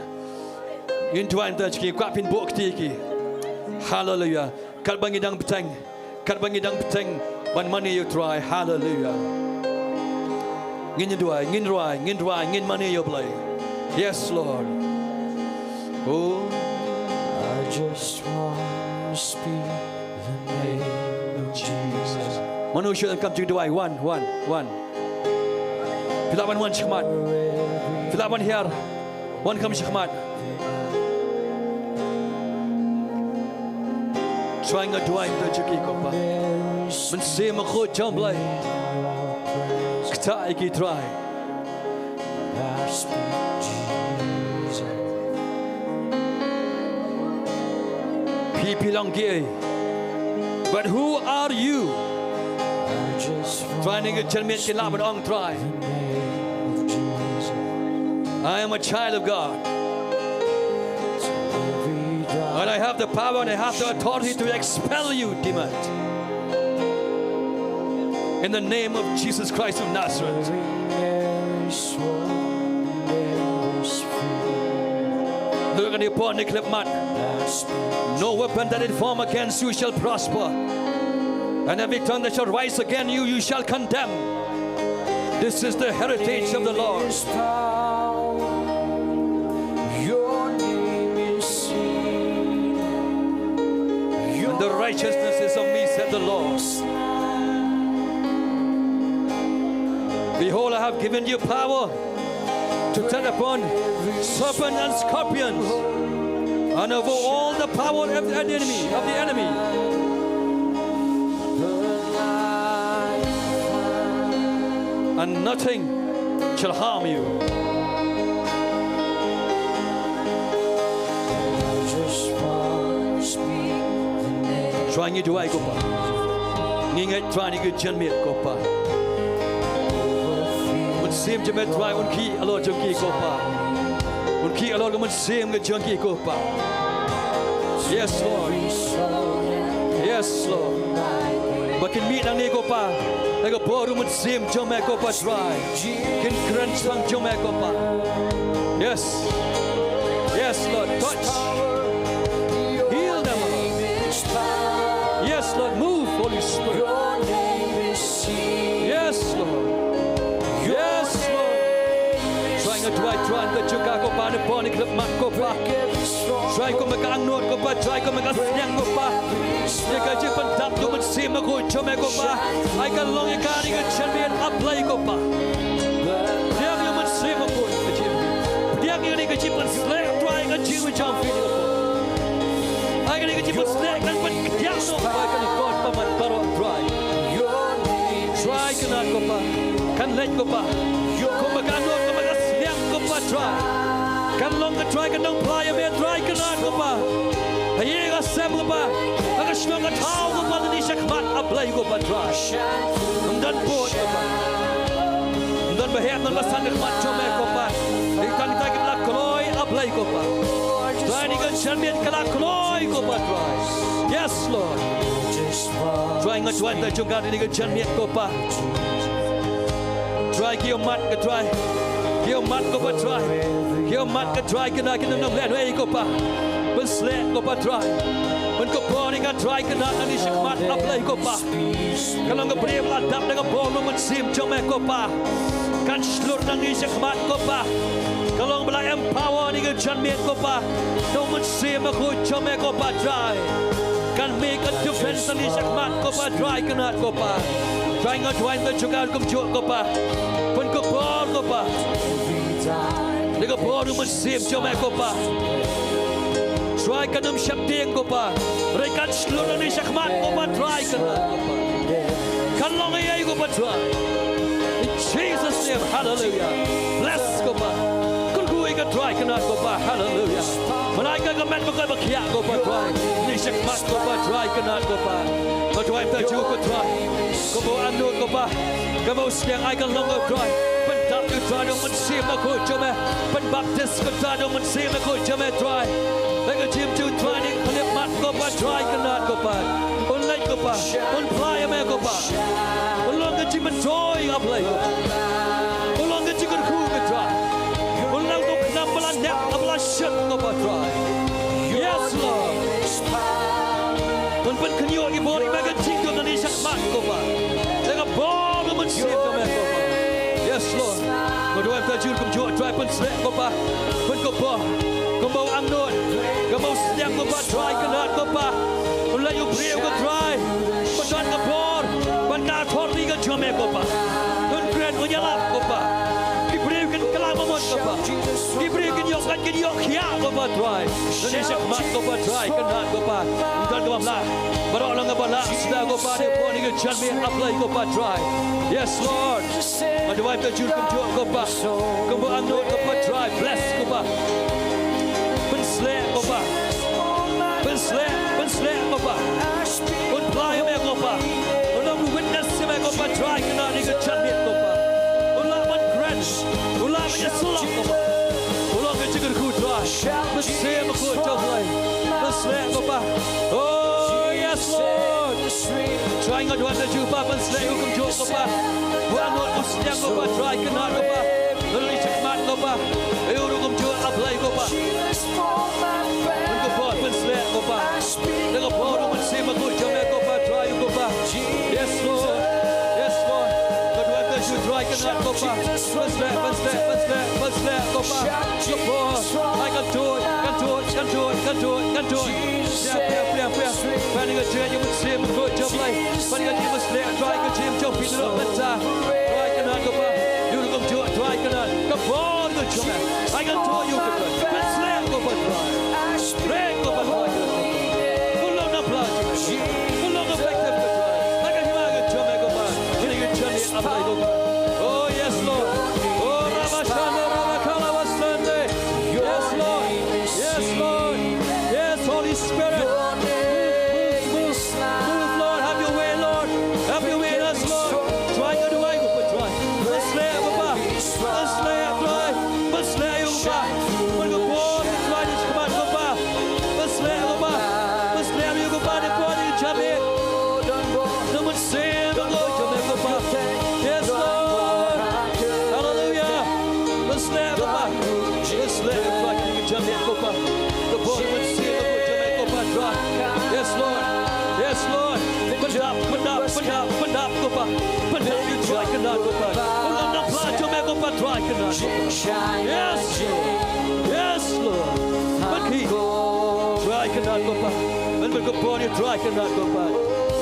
Ngin duwai na ka bynta jong ki kwah phin buh kti ïa ki. Haleluia. Katba ngi dang bteng. Katba ngi dang bteng ban mane ïa u Trai. Haleluia. Ngin duwai, ngin duwai, ngin duwai, ngin mane ïa u Blei. Yes Lord. Oh, I just want to speak the name of Jesus. Mano shu kam jingduwai. Wan, wan, wan. Phi lah ban wan shakhmat. Phi lah ban hiar. Wan kham shakhmat. Trai nga duwai na ka bynta jong ki ko Pa. Mynsiem Bakhuid jong U Blei. Ktah ïa ki Trai. Phi, phi long kiei? But who are you? Trai ha kane ka janmiet kin lah ban ong Trai. I am a child of God. And I have the power and I have the authority to expel you, demon. In the name of Jesus Christ of Nazareth. Luk ha kane ka por, ha kane ka khyllipmat. No weapon that is formed against you shall prosper. And every tongue that shall rise against you, you shall condemn. This is the heritage of the Lord. Your name is seen The righteousness is of me, said the Lord. Behold, I have given you power to tread upon serpents and scorpions, and over all the power of the enemy, of the enemy. And nothing shall harm you. Trai ngi duwai ko Pa. Ngi ngeit Trai ïa kine ki jingmut ko Pa. Mynsiem jong me Trai un khih halor jong ki ko Pa. Un khih halor ka mynsiem ka jong ki ko Pa. Yes, Lord. Yes, Lord. Ba kin mih nangne ko Pa da ka bor u Mynsiem jong me ko Pa Trai. Kin kren shaphang jong me ko Pa. Yes. Yes, Lord. Touch. Heal them, Lord. Yes, Lord. Move, Holy Spirit. Yes, Lord. Yes, Lord. Trai nga duwai Trai ïa ka jong ka ko Pa, na ka bor kane ka khyllipmat ko Pa. Trai kum ka angnud ko Pa, Trai kum ka sliang ko Pa. Ïa ka jingpyndap jong u Mynsiem Bakhuid jong me ko Pa. Ai kan long ïa kane ka jingmut ha Blei ko Pa. Pdiang ïa u Mynsiem Bakhuid ka jingmut. Pdiang ïa kane ka jingpynshlur Trai ka jingmut jong phi ko Pa. Ai kane ka jingpynshlur kan pynkyndit noh Trai kane ka bor pamat baroh Trai. Trai kane ko Pa. Kan leit ko Pa. Kum ka angnud kum ka sliang ko Pa Trai. Kan long ka Trai ka nongphla ïa me Trai kane ko Pa. Ha ïing ha sem ko Pa. Ha ka shnong ka thaw ko Pa, nangne shakhmat ha Blei ko Pa Trai. Ym don bud ko Pa. Ym don ba heh, ym don ba san ha khmat jong me ko Pa. Ïa tang ïa kita ki la kloi ha Blei ko Pa. Trai kane ka jingmut ka la kloi ko Pa Trai. Yes, Lord. Trai nga duwai ïa ka jong ka kane ka jingmut ko Pa. Trai ki ïohmat ka Trai. Ki ïohmat ko Pa Trai. Ki ïohmat ka Trai kane ki nonglehnohei ko Pa. Pynshlur ko Pa Trai. Pynkupbor ïa ka Trai kane nangne shakhmat ha Blei ko Pa. Ka long ka briew ba la dap da ka bor u Mynsiem jong me ko Pa. Kan shlur nangne shakhmat ko Pa. Ka long ba la empower ïa ka jingmut ko Pa. Da u Mynsiem Bakhuid jong me ko Pa Trai. Kan make a difference nangne shakhmat ko Pa Trai kane ko Pa. Trai nga duwai ïa ka jong ka kumjuh ko Pa. Pynkupbor ko Pa. Da ka bor u Mynsiem jong me ko Pa. Trai kan ym sheptieng ko Pa. Hynrei kan shlur nangne shakhmat ko Pa Trai kane ko Pa. Kan long ei ei ko Pa Trai. In Jesus' name, hallelujah. Bless ko Pa. Kyrkhu ïa ka Trai kane ko Pa, hallelujah. Mynta ka met ba ka ba khiah ko Pa Trai. Nangne shakhmat ko Pa Trai kane ko Pa. Ko Trai ta ju ko Trai. Ko ba angnud ko Pa. Ka ba u sliang ai kan long ko Trai. Pyndap ko Trai da u Mynsiem Bakhuid jong me. Pynbaptis ko Trai da u Mynsiem Bakhuid jong me Trai. Da ka jingim jong u Trai nangne khyllipmat ko Pa Trai kane ko Pa. Un leit ko Pa. Un phla ïa me ko Pa. Un long ka jingmyntoi ha Blei ko Pa. Un long ka jingkyrkhu ko Trai. Un long ka khnam ba la nep ba la shit ko Pa Trai. Yes, Lord. Un pynkhynñiuh ïa ki bor ïa me ka jingdon nangne shakhmat ko Pa. Da ka bor ka mynsiem jong me ko Pa. Yes, Lord. Nga duwai ïa ka jingkyrkhu jong u Trai, pynshlur ko Pa. Pynkupbor. Kumba u angnud. Kumba u sliang ko Pa Trai kane ko Pa. Un leit u briew ko Trai. Ba don ka bor. Ban ka thor ri ka jong me ko Pa. Un kren un ïalap ko Pa. Ki briew kin kylla mamot ko Pa. Ki briew kin ïoh kat kin ïoh khiah ko Pa Trai. Nangne shakhmat ko Pa Trai kane ko Pa. Ym don kaba lah. Baroh long kaba lah. Sdang ko Pa, dei pon ïa ka jingmut ha Blei ko Pa Trai. Yes, Lord. Nga duwai ïa ka jingkyrkhu jong u Trai ko Pa. Kumba u angnud ko Pa Trai, bless ko Pa. Pynshlur ko Pa. Pynshlur, pynshlur ko Pa. Un phla ïa me ko Pa. Un long witness ïa me ko Pa Trai, kane ka jingmut ko Pa. Un lah ban kren. Un lah ban ïasyllok ko Pa. Un long ka jingkyrkhu Trai. Mynsiem ko Trai. Pynshlur ko Pa. Oh, yes, Lord. Trai nga duwai ïa ka jingkyrkhu Pa, pynshlur ïa u kumjuh ko Pa. Wan u sliang ko Pa Trai, kane ko Pa. Leit shakhmat ko Pa. Ïa u kumjuh ha Blei ko Pa. Pynkupbor, pynshlur ko Pa. Ïa ka bor u Mynsiem Bakhuid jong me ko Pa Trai ko Pa. Yes, Lord. Yes, Lord. Nga duwai ïa ka jingkyrkhu Trai, kane ko Pa. Pynshlur, pynshlur, pynshlur, pynshlur ko Pa. Ka bor. Ai kan tuid, kan tuid, kan Kan duh, kan duh, kan duh. Pdiang, pdiang, pdiang, pdiang. Ban ïa ka jingngeit ïa u Mynsiem Bakhuid jong U Blei. Ban ïa ka jingmysleh, Trai, ka jingim jong phi naduh mynta. Trai, kynrad ko Pa. Ïa u rukom jingduwai, Trai, kynrad. Ka bor ka jong me. Ai kan duh ïa u, Trai. Mynsiem ko Pa, Trai. Mynsiem ko Pa, Trai. Pynlong na pla jong me. Pynlong na pla jong me, Trai. Ai ka hima ka jong me ko Pa. Kine ki jingim ap lai ko Pa. Oh, yes, Lord. Oh, Rabashanda, Rabakala, Basande. Yes, Lord. Yes, Lord. Yes, Holy Spirit. Move, move, move. Move, Lord. Have your way, Lord. Have your way in us, Lord. Trai, ka duwai ko Pa, Trai. Mynsiem ko Pa. Mynsiem, Trai. Mynsiem ko Pa. Pynka bor, Trai, ïa ka khmat ko Pa. Mynsiem ko Pa. Mynsiem ïa ko Pa, ïa ko Pa, ïa ka jingim. Mynsiem ko Pa. Yes, Lord. Hallelujah. Mynsiem ko Pa. Mynsiem ko Pa, ïa ka jingim ko Pa. Ka bor mynsiem ko Pa, jong me ko Pa, Trai. Yes, Lord. Yes, Lord. Pyndap, pyndap, pyndap, pyndap ko Pa. Pyndap ïa u Trai, kynrad ko Pa. Pynlong na pla jong me ko Pa, Trai, kynrad ko Pa. Yes, Lord. Yes, Lord. Pynkhih, Trai, kynrad ko Pa. Pynbeit ka bor ïa u Trai, kynrad ko Pa.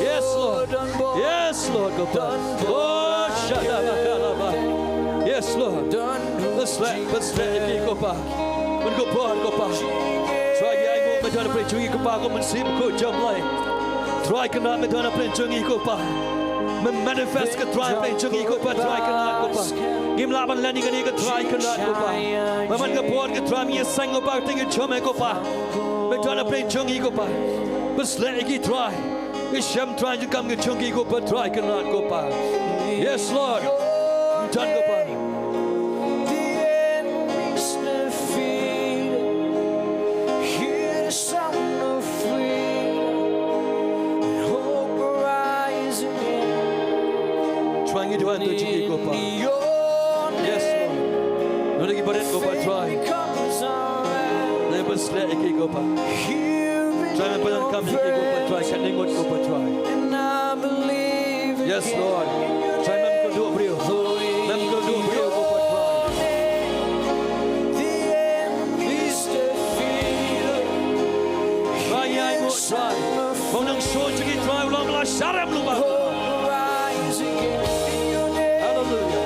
Yes, Lord. Yes, Lord, ko Pa. Oh, shada bakala ba. Yes, Lord. Pynshlur, pynshlur ïa ki ko Pa. Pynka bor ko Pa. Trai, ngi ainguh me don hapdeng jong ngi ko Pa, ko Mynsiem Bakhuid jong U Blei. Trai, kynrad me don hapdeng jong ngi ko Pa. Me manifest ko Trai hapdeng jong ngi ko Pa, Trai, kynrad ko Pa. Ngim lah ban len ïa kane ko Trai, kynrad ko Pa. Me man ka bor ko Trai, me ïaseng ko Pa, hapdeng jong me ko Pa. Me don hapdeng jong ngi ko Pa. Pynshlur ïa ki Trai. Ngi shem Trai jingkam ngi jong ki ko Pa, Trai kynrad ko Pa. Yes, Lord. Don ko Pa. The enemy's defeated. Hear the sound of freedom. Hope rising in. Trai ngi duwai ïa ki jong ki ko Pa. Yes, Lord. Ngi ki barit ko Pa Trai. Ngi pynshlur ïa ki ko Pa. Trai, me pyndonkam ïa ki ko Pa Trai, katne ngut ko Pa Trai. Yes, Lord. Trai, mem kyrduh briew. Mem kyrduh briew ko Pa Trai. Trai, ïa ngut Trai. Ba u nongshun jong ki Trai u long ba la sharem lypa. Hallelujah.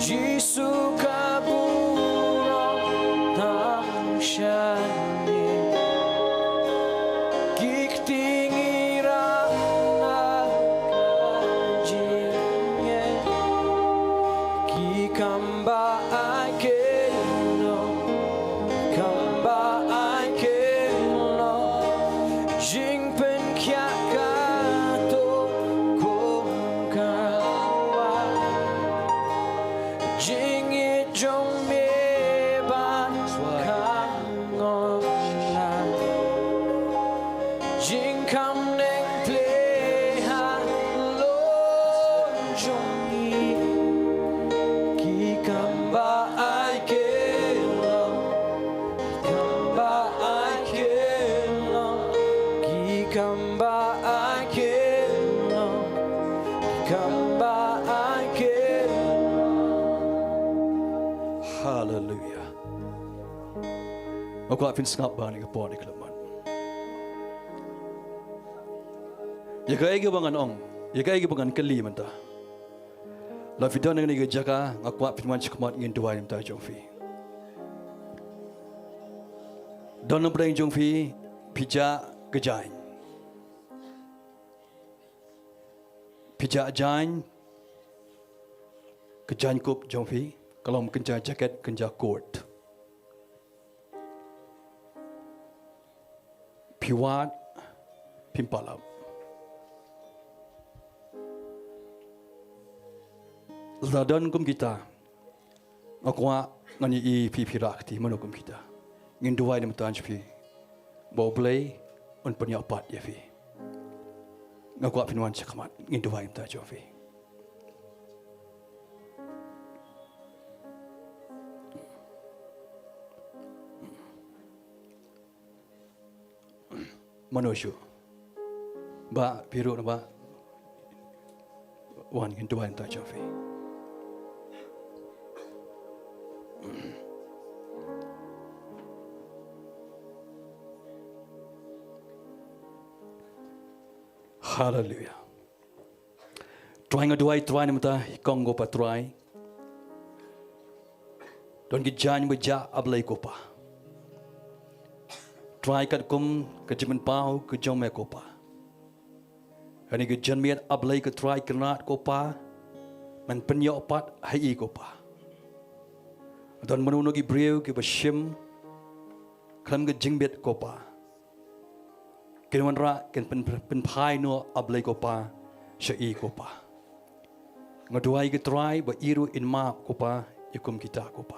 Jisu ka burom tang shane. Ki kti ngi rah na ka jingngeit. Ki kam ba ai kynnoh, kam ba ai kynnoh. Jingpynkhiah ka to kum ka wah. Jingïeit jong me Haleluia. Nga kwah phin sngap bha ha kane ka por, ha kane ka khyllipmat. Ïa kaei kaba ngan ong, ïa kaei kaba ngan kylli mynta. Lada phi don ha kane ka jaka, nga kwah phin wan shakhmat, ngin duwai na ka bynta jong phi. Don na pdeng jong phi, phi jah ka jaiñ. Phi jah jaiñ, ka jaiñkup jong phi ka long kynja jaket, kynja coat. Phi wad, phim pat lap. Lada don kum kita, nga kwah ngan ïohi ïa phi, phi rah kti, mano kum kita. Ngin duwai na ka bynta jong phi, ba U Blei un pynïoh pat ïa phi. Nga kwah phin wan shakhmat, ngin duwai na ka bynta jong phi. Mano shuh? Bah, phi ruh na bah. Wan, ngin duwai na ka bynta jong phi. Haleluia. Trai, nga duwai, Trai, na ka bynta i kong ko Pa, Trai. Don ki jaiñ ba jah, A Blei ko Pa. Trai, katkum ka jingpynpaw ka jong me ko Pa, kane ka janmiet, A Blei ko Trai, kynrad ko Pa, men pynïoh pat ha i ko Pa. Don mano mano ki briew kiba shim khlem ka jingbit ko Pa, kin wanrah, kin pyn-, pynphai noh, A Blei ko Pa, sha i ko Pa. Nga duwai ko Trai ba i ruh in map ko Pa ïa kum kita ko Pa.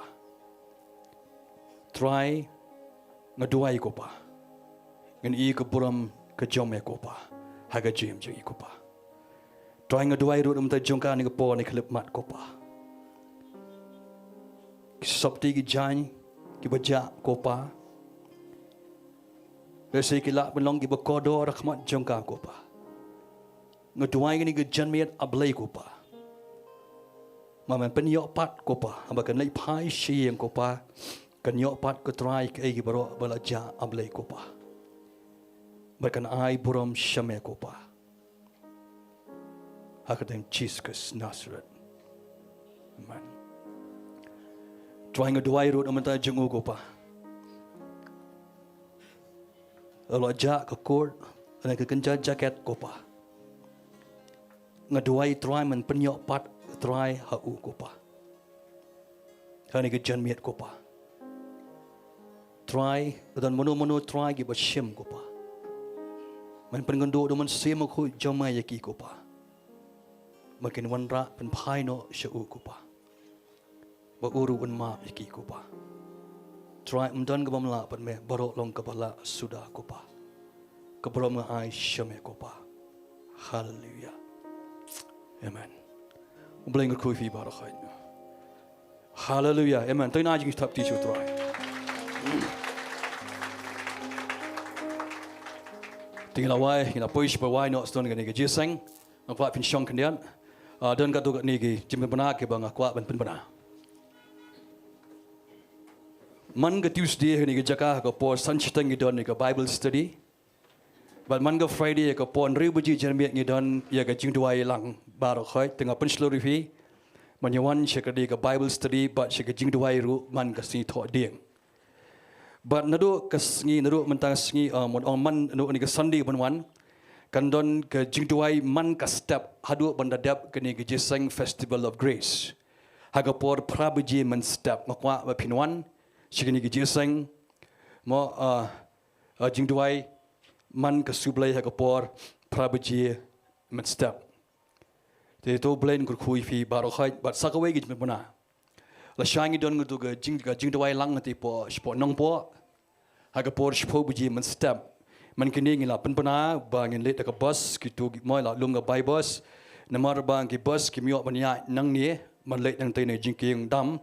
Trai, nga duwai ko Pa, ngin ïohi ka burom ka jong me ko Pa ha ka jingim jong i ko Pa. Trai, nga duwai ruh na ka bynta jong ka ha kane ka por, ha kane ka khyllipmat ko Pa. Ki sopti ki jaiñ kiba jah ko Pa, lehse ki lah ban long kiba kordor ha khmat jong ka ko Pa. Nga duwai kane ka janmiet, A Blei ko Pa, ba men pynïoh pat ko Pa, haba kan leit phai sha ïing ko Pa, kan ïoh pat ko Trai kaei kaba baroh ba la jah, A Blei ko Pa, bad kan ai burom sha me ko Pa. Ha ka kyrteng Jisu Khrist Nasaret. Amen. Trai, nga duwai ruh na ka bynta jong u ko Pa, la jah ka coat lane ka kynja jaket ko Pa. Nga duwai Trai men pynïoh pat Trai ha u ko Pa, ha kane ka janmiet ko Pa. Trai, don mano mano Trai kiba shim ko Pa, men pynkynduh da u Mynsiem Bakhuid jong me ïa ki ko Pa, ba kin wanrah pynphai noh sha u ko Pa, ba u ruh un map ïa ki ko Pa. Trai, ym don kaba ym lah bad me, baroh long kaba lah suda ko Pa. Ka burom nga ai sha me ko Pa. Haleluia. Amen. U Blei un kyrkhu ïa phi baroh khoit. Haleluia. Amen. To ngin ai jingthap kti sha u Trai. Te ngin la wai, ngin la poi sha ba wai noh sdang kane ka jingïaseng. Nga kwah phin shong khyndiat. Ah, don katto katne ki jingpynbna kiba nga kwah ban pynbna. Man ka Tuesday ha kane ka jaka, ha ka por san shiteng ngi don ïa ka Bible study. Bad man ka Friday ha ka por hynriew baje janmiet ngi don ïa ka jingduwai lang baroh khoit. Te nga pynshlur ïa phi ban ïa wan sha kane ka Bible study bad sha ka jingduwai ruh man ka sngi Thohdieng. Bad naduh ka sngi, naduh mynta ka sngi, ah, mon ong man, naduh kane ka Sunday ban wan, kan don ka jingduwai man ka step haduh ban da dep kane ka jingïaseng Festival of Grace. Ha ka por phra baje mynstep, nga kwah ba phin wan sha kane ka jingïaseng, mo, ah, ah, jingduwai man ka Sngi U Blei ha ka por phra baje mynstep. Te to U Blei un kyrkhu ïa phi baroh khoit, bad sa kawei ka jingpynbna. Lashai ngi don katto ka jing, ka jingduwai lang hangtei hapoh, shapoh Nongpoh, ha ka por shiphew baje mynstep. Man kane ngi la pynbna ba ngin leit da ka bus, kito ki, mo, la lum ka bai bus. Namar ba ki bus kim ïoh ban ïaid nangne ban leit nangtei na jingkieng dam.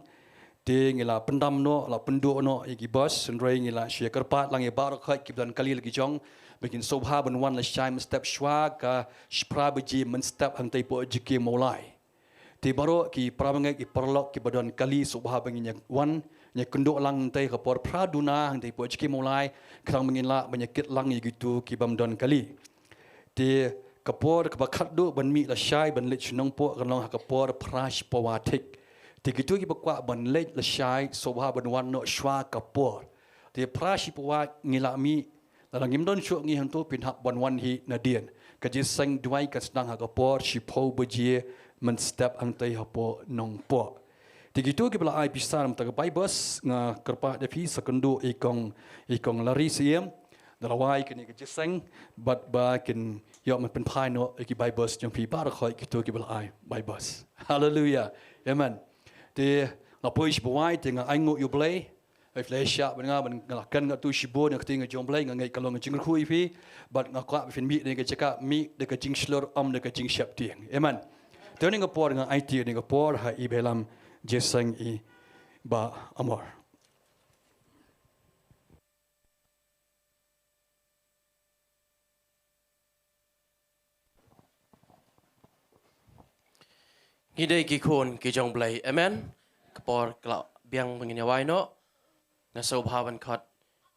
Te ngi la pyndam noh, la pynduh noh ïa ki bus, hynrei ngi la shu ïa kyrpad lang ïa baroh khoit kiba don kali la ki jong, ba kin sngewbha ban wan lashai mynstep shuwa ka phra baje mynstep hangtei hapoh jingkieng Mawlai. Te baroh ki para bangeit ki paralok kiba don kali, sngewbha ba ngin ïa wan, ngin ïa kynduh lang hangtei ha ka por phra duna hangtei hapoh JK Mawlai, khnang ba ngin lah ban ïa kit lang ïa kito ki bym don kali. Te ka por kaba khatduh ban mih lashai ban leit sha Nongpoh kan long ha ka por phra shi pawa thik. Te kito kiba kwah ban leit lashai sngewbha ban wan noh shwa ka por. Te phra shi pawa ngi la mih, lada ngim don shuh ngi hangto, phin hap ban wan hi nadien. Ka jingïaseng duwai kan sdang ha ka por shiphew baje mynstep hangtei hapoh Nongpoh. Te kito kiba la ai pisa na bynta ka bai bus, nga kyrpad ïa phi sa kynduh ïa i kong, ïa i kong Larry Syiem, da la wai kane ka jingïaseng, bad ba kin ïoh ban pynphai noh ïa ki bai bus jong phi baroh khoit kito kiba la ai bai bus. Haleluia. Amen. Te nga poi shi pawa, te nga ainguh ïa U Blei. Hei, phi la shah bad nga, bad nga la kren katto shibun ïa ka ktien ka jong U Blei, nga ngeit ka long ka jingkyrkhu ïa phi, bad nga kwah ba phin mih na ka jaka, mih da ka jingshlur, ym da ka jingsheptieng. Amen. Te ha kane ka por nga aiti ïa kane ka por ha i Bah Ïalam Jingïaseng, i Bah Amor. Ngi dei ki khun ki jong U Blei. Amen. Ka por ka la biang ba ngin ïa wai noh. Nga sngewbha ban khot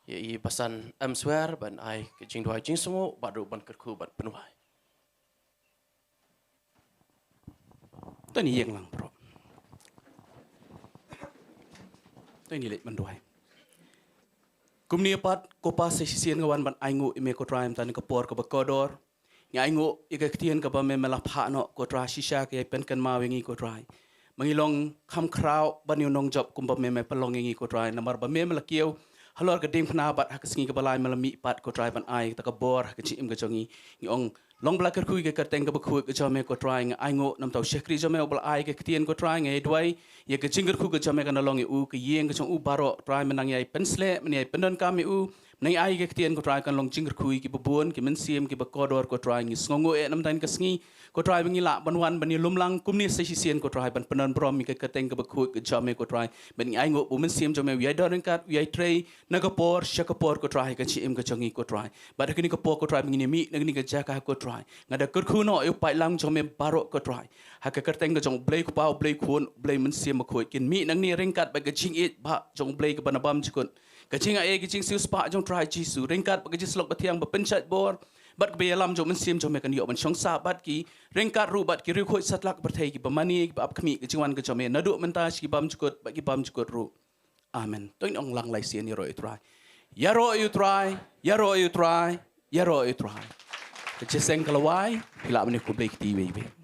ïa i Bah San M Swer ban ai ka jingduwai jingsngewnguh bad ruh ban kyrkhu bad pynwai. To ngin ïeng lang baroh. To ngin leit ban duwai. Kumne pat, ko Pa, sa shisien nga wan ban ainguh ïa me ko Trai, mynta ha kane ka por kaba kordor. Nga ainguh ïa ka ktien kaba me, me la phah noh ko Trai, shisha ka ïai pynkynmaw ïa ngi ko Trai. Ma ngi long kham khraw ban ïa u nongjop kumba me, me pynlong ïa ngi ko Trai, namar ba me, me la kiew halor ka diengphna bad ha ka sngi kaba lai me la mih pat ko Trai ban ai kata ka bor ha ka jingim ka jong ngi. Ngi ong long ba la kyrkhu ïa ka kyrteng kaba khuid ka jong me ko Trai. Nga ainguh na ka bynta u shakri jong me uba la ai ka ktien ko Trai, nga ïa duwai ïa ka jingkyrkhu ka jong me kan long ïa u, ka ïing ka jong u baroh Trai, men nang ïai pynsleh, men ïai pyndonkam ïa u, men nang ïai ai ka ktien ko Trai kan long jingkyrkhu ïa kiba bun, ki mynsiem kiba kordor ko Trai. Ngi sngewnguh eh na ka bynta kane ka sngi ko Trai ba ngi lah ban wan ban ïalum lang kumne sa shisien ko Trai ban pyndonburom ïa ka kyrteng kaba khuid ka jong me ko Trai. Bad ngi ainguh ba u Mynsiem jong me u ïai don ryngkat, u ïai trei na ka por sha ka por ko Trai ha ka jingim ka jong ngi ko Trai. Bad ha kane ka por ko Trai ba ngin ïa mih na kane ka jaka ko Trai, nga da kyrkhu noh ïa u paidlang jong me baroh ko Trai ha ka kyrteng ka jong U Blei Kpa, U Blei Khun, U Blei Mynsiem Bakhuid. Kin mih nangne ryngkat bad ka jingïeit bah jong U Blei kaba na bymjukut, ka jingai, ka jingsiewspah jong U Trai Jisu, ryngkat bad ka jingslok bathiang ba pynshait bor bad kaba ïalam jong u Mynsiem jong me kan ïoh ban shong sah bad ki, ryngkat ruh bad ki riewkhuid satlak pyrthei, kiba mane, kiba ap khmih ka jingwan ka jong me naduh mynta sha ki bymjukut bad ki bymjukut ruh. Amen. To ngin ong lang lai sien: Ïaroh ïa U Trai, ïaroh ïa U Trai, ïaroh ïa U Trai, ïaroh ïa U Trai. Ka jingïaseng ka la wai, phi lah ban ïakhublei kti iwei iwei.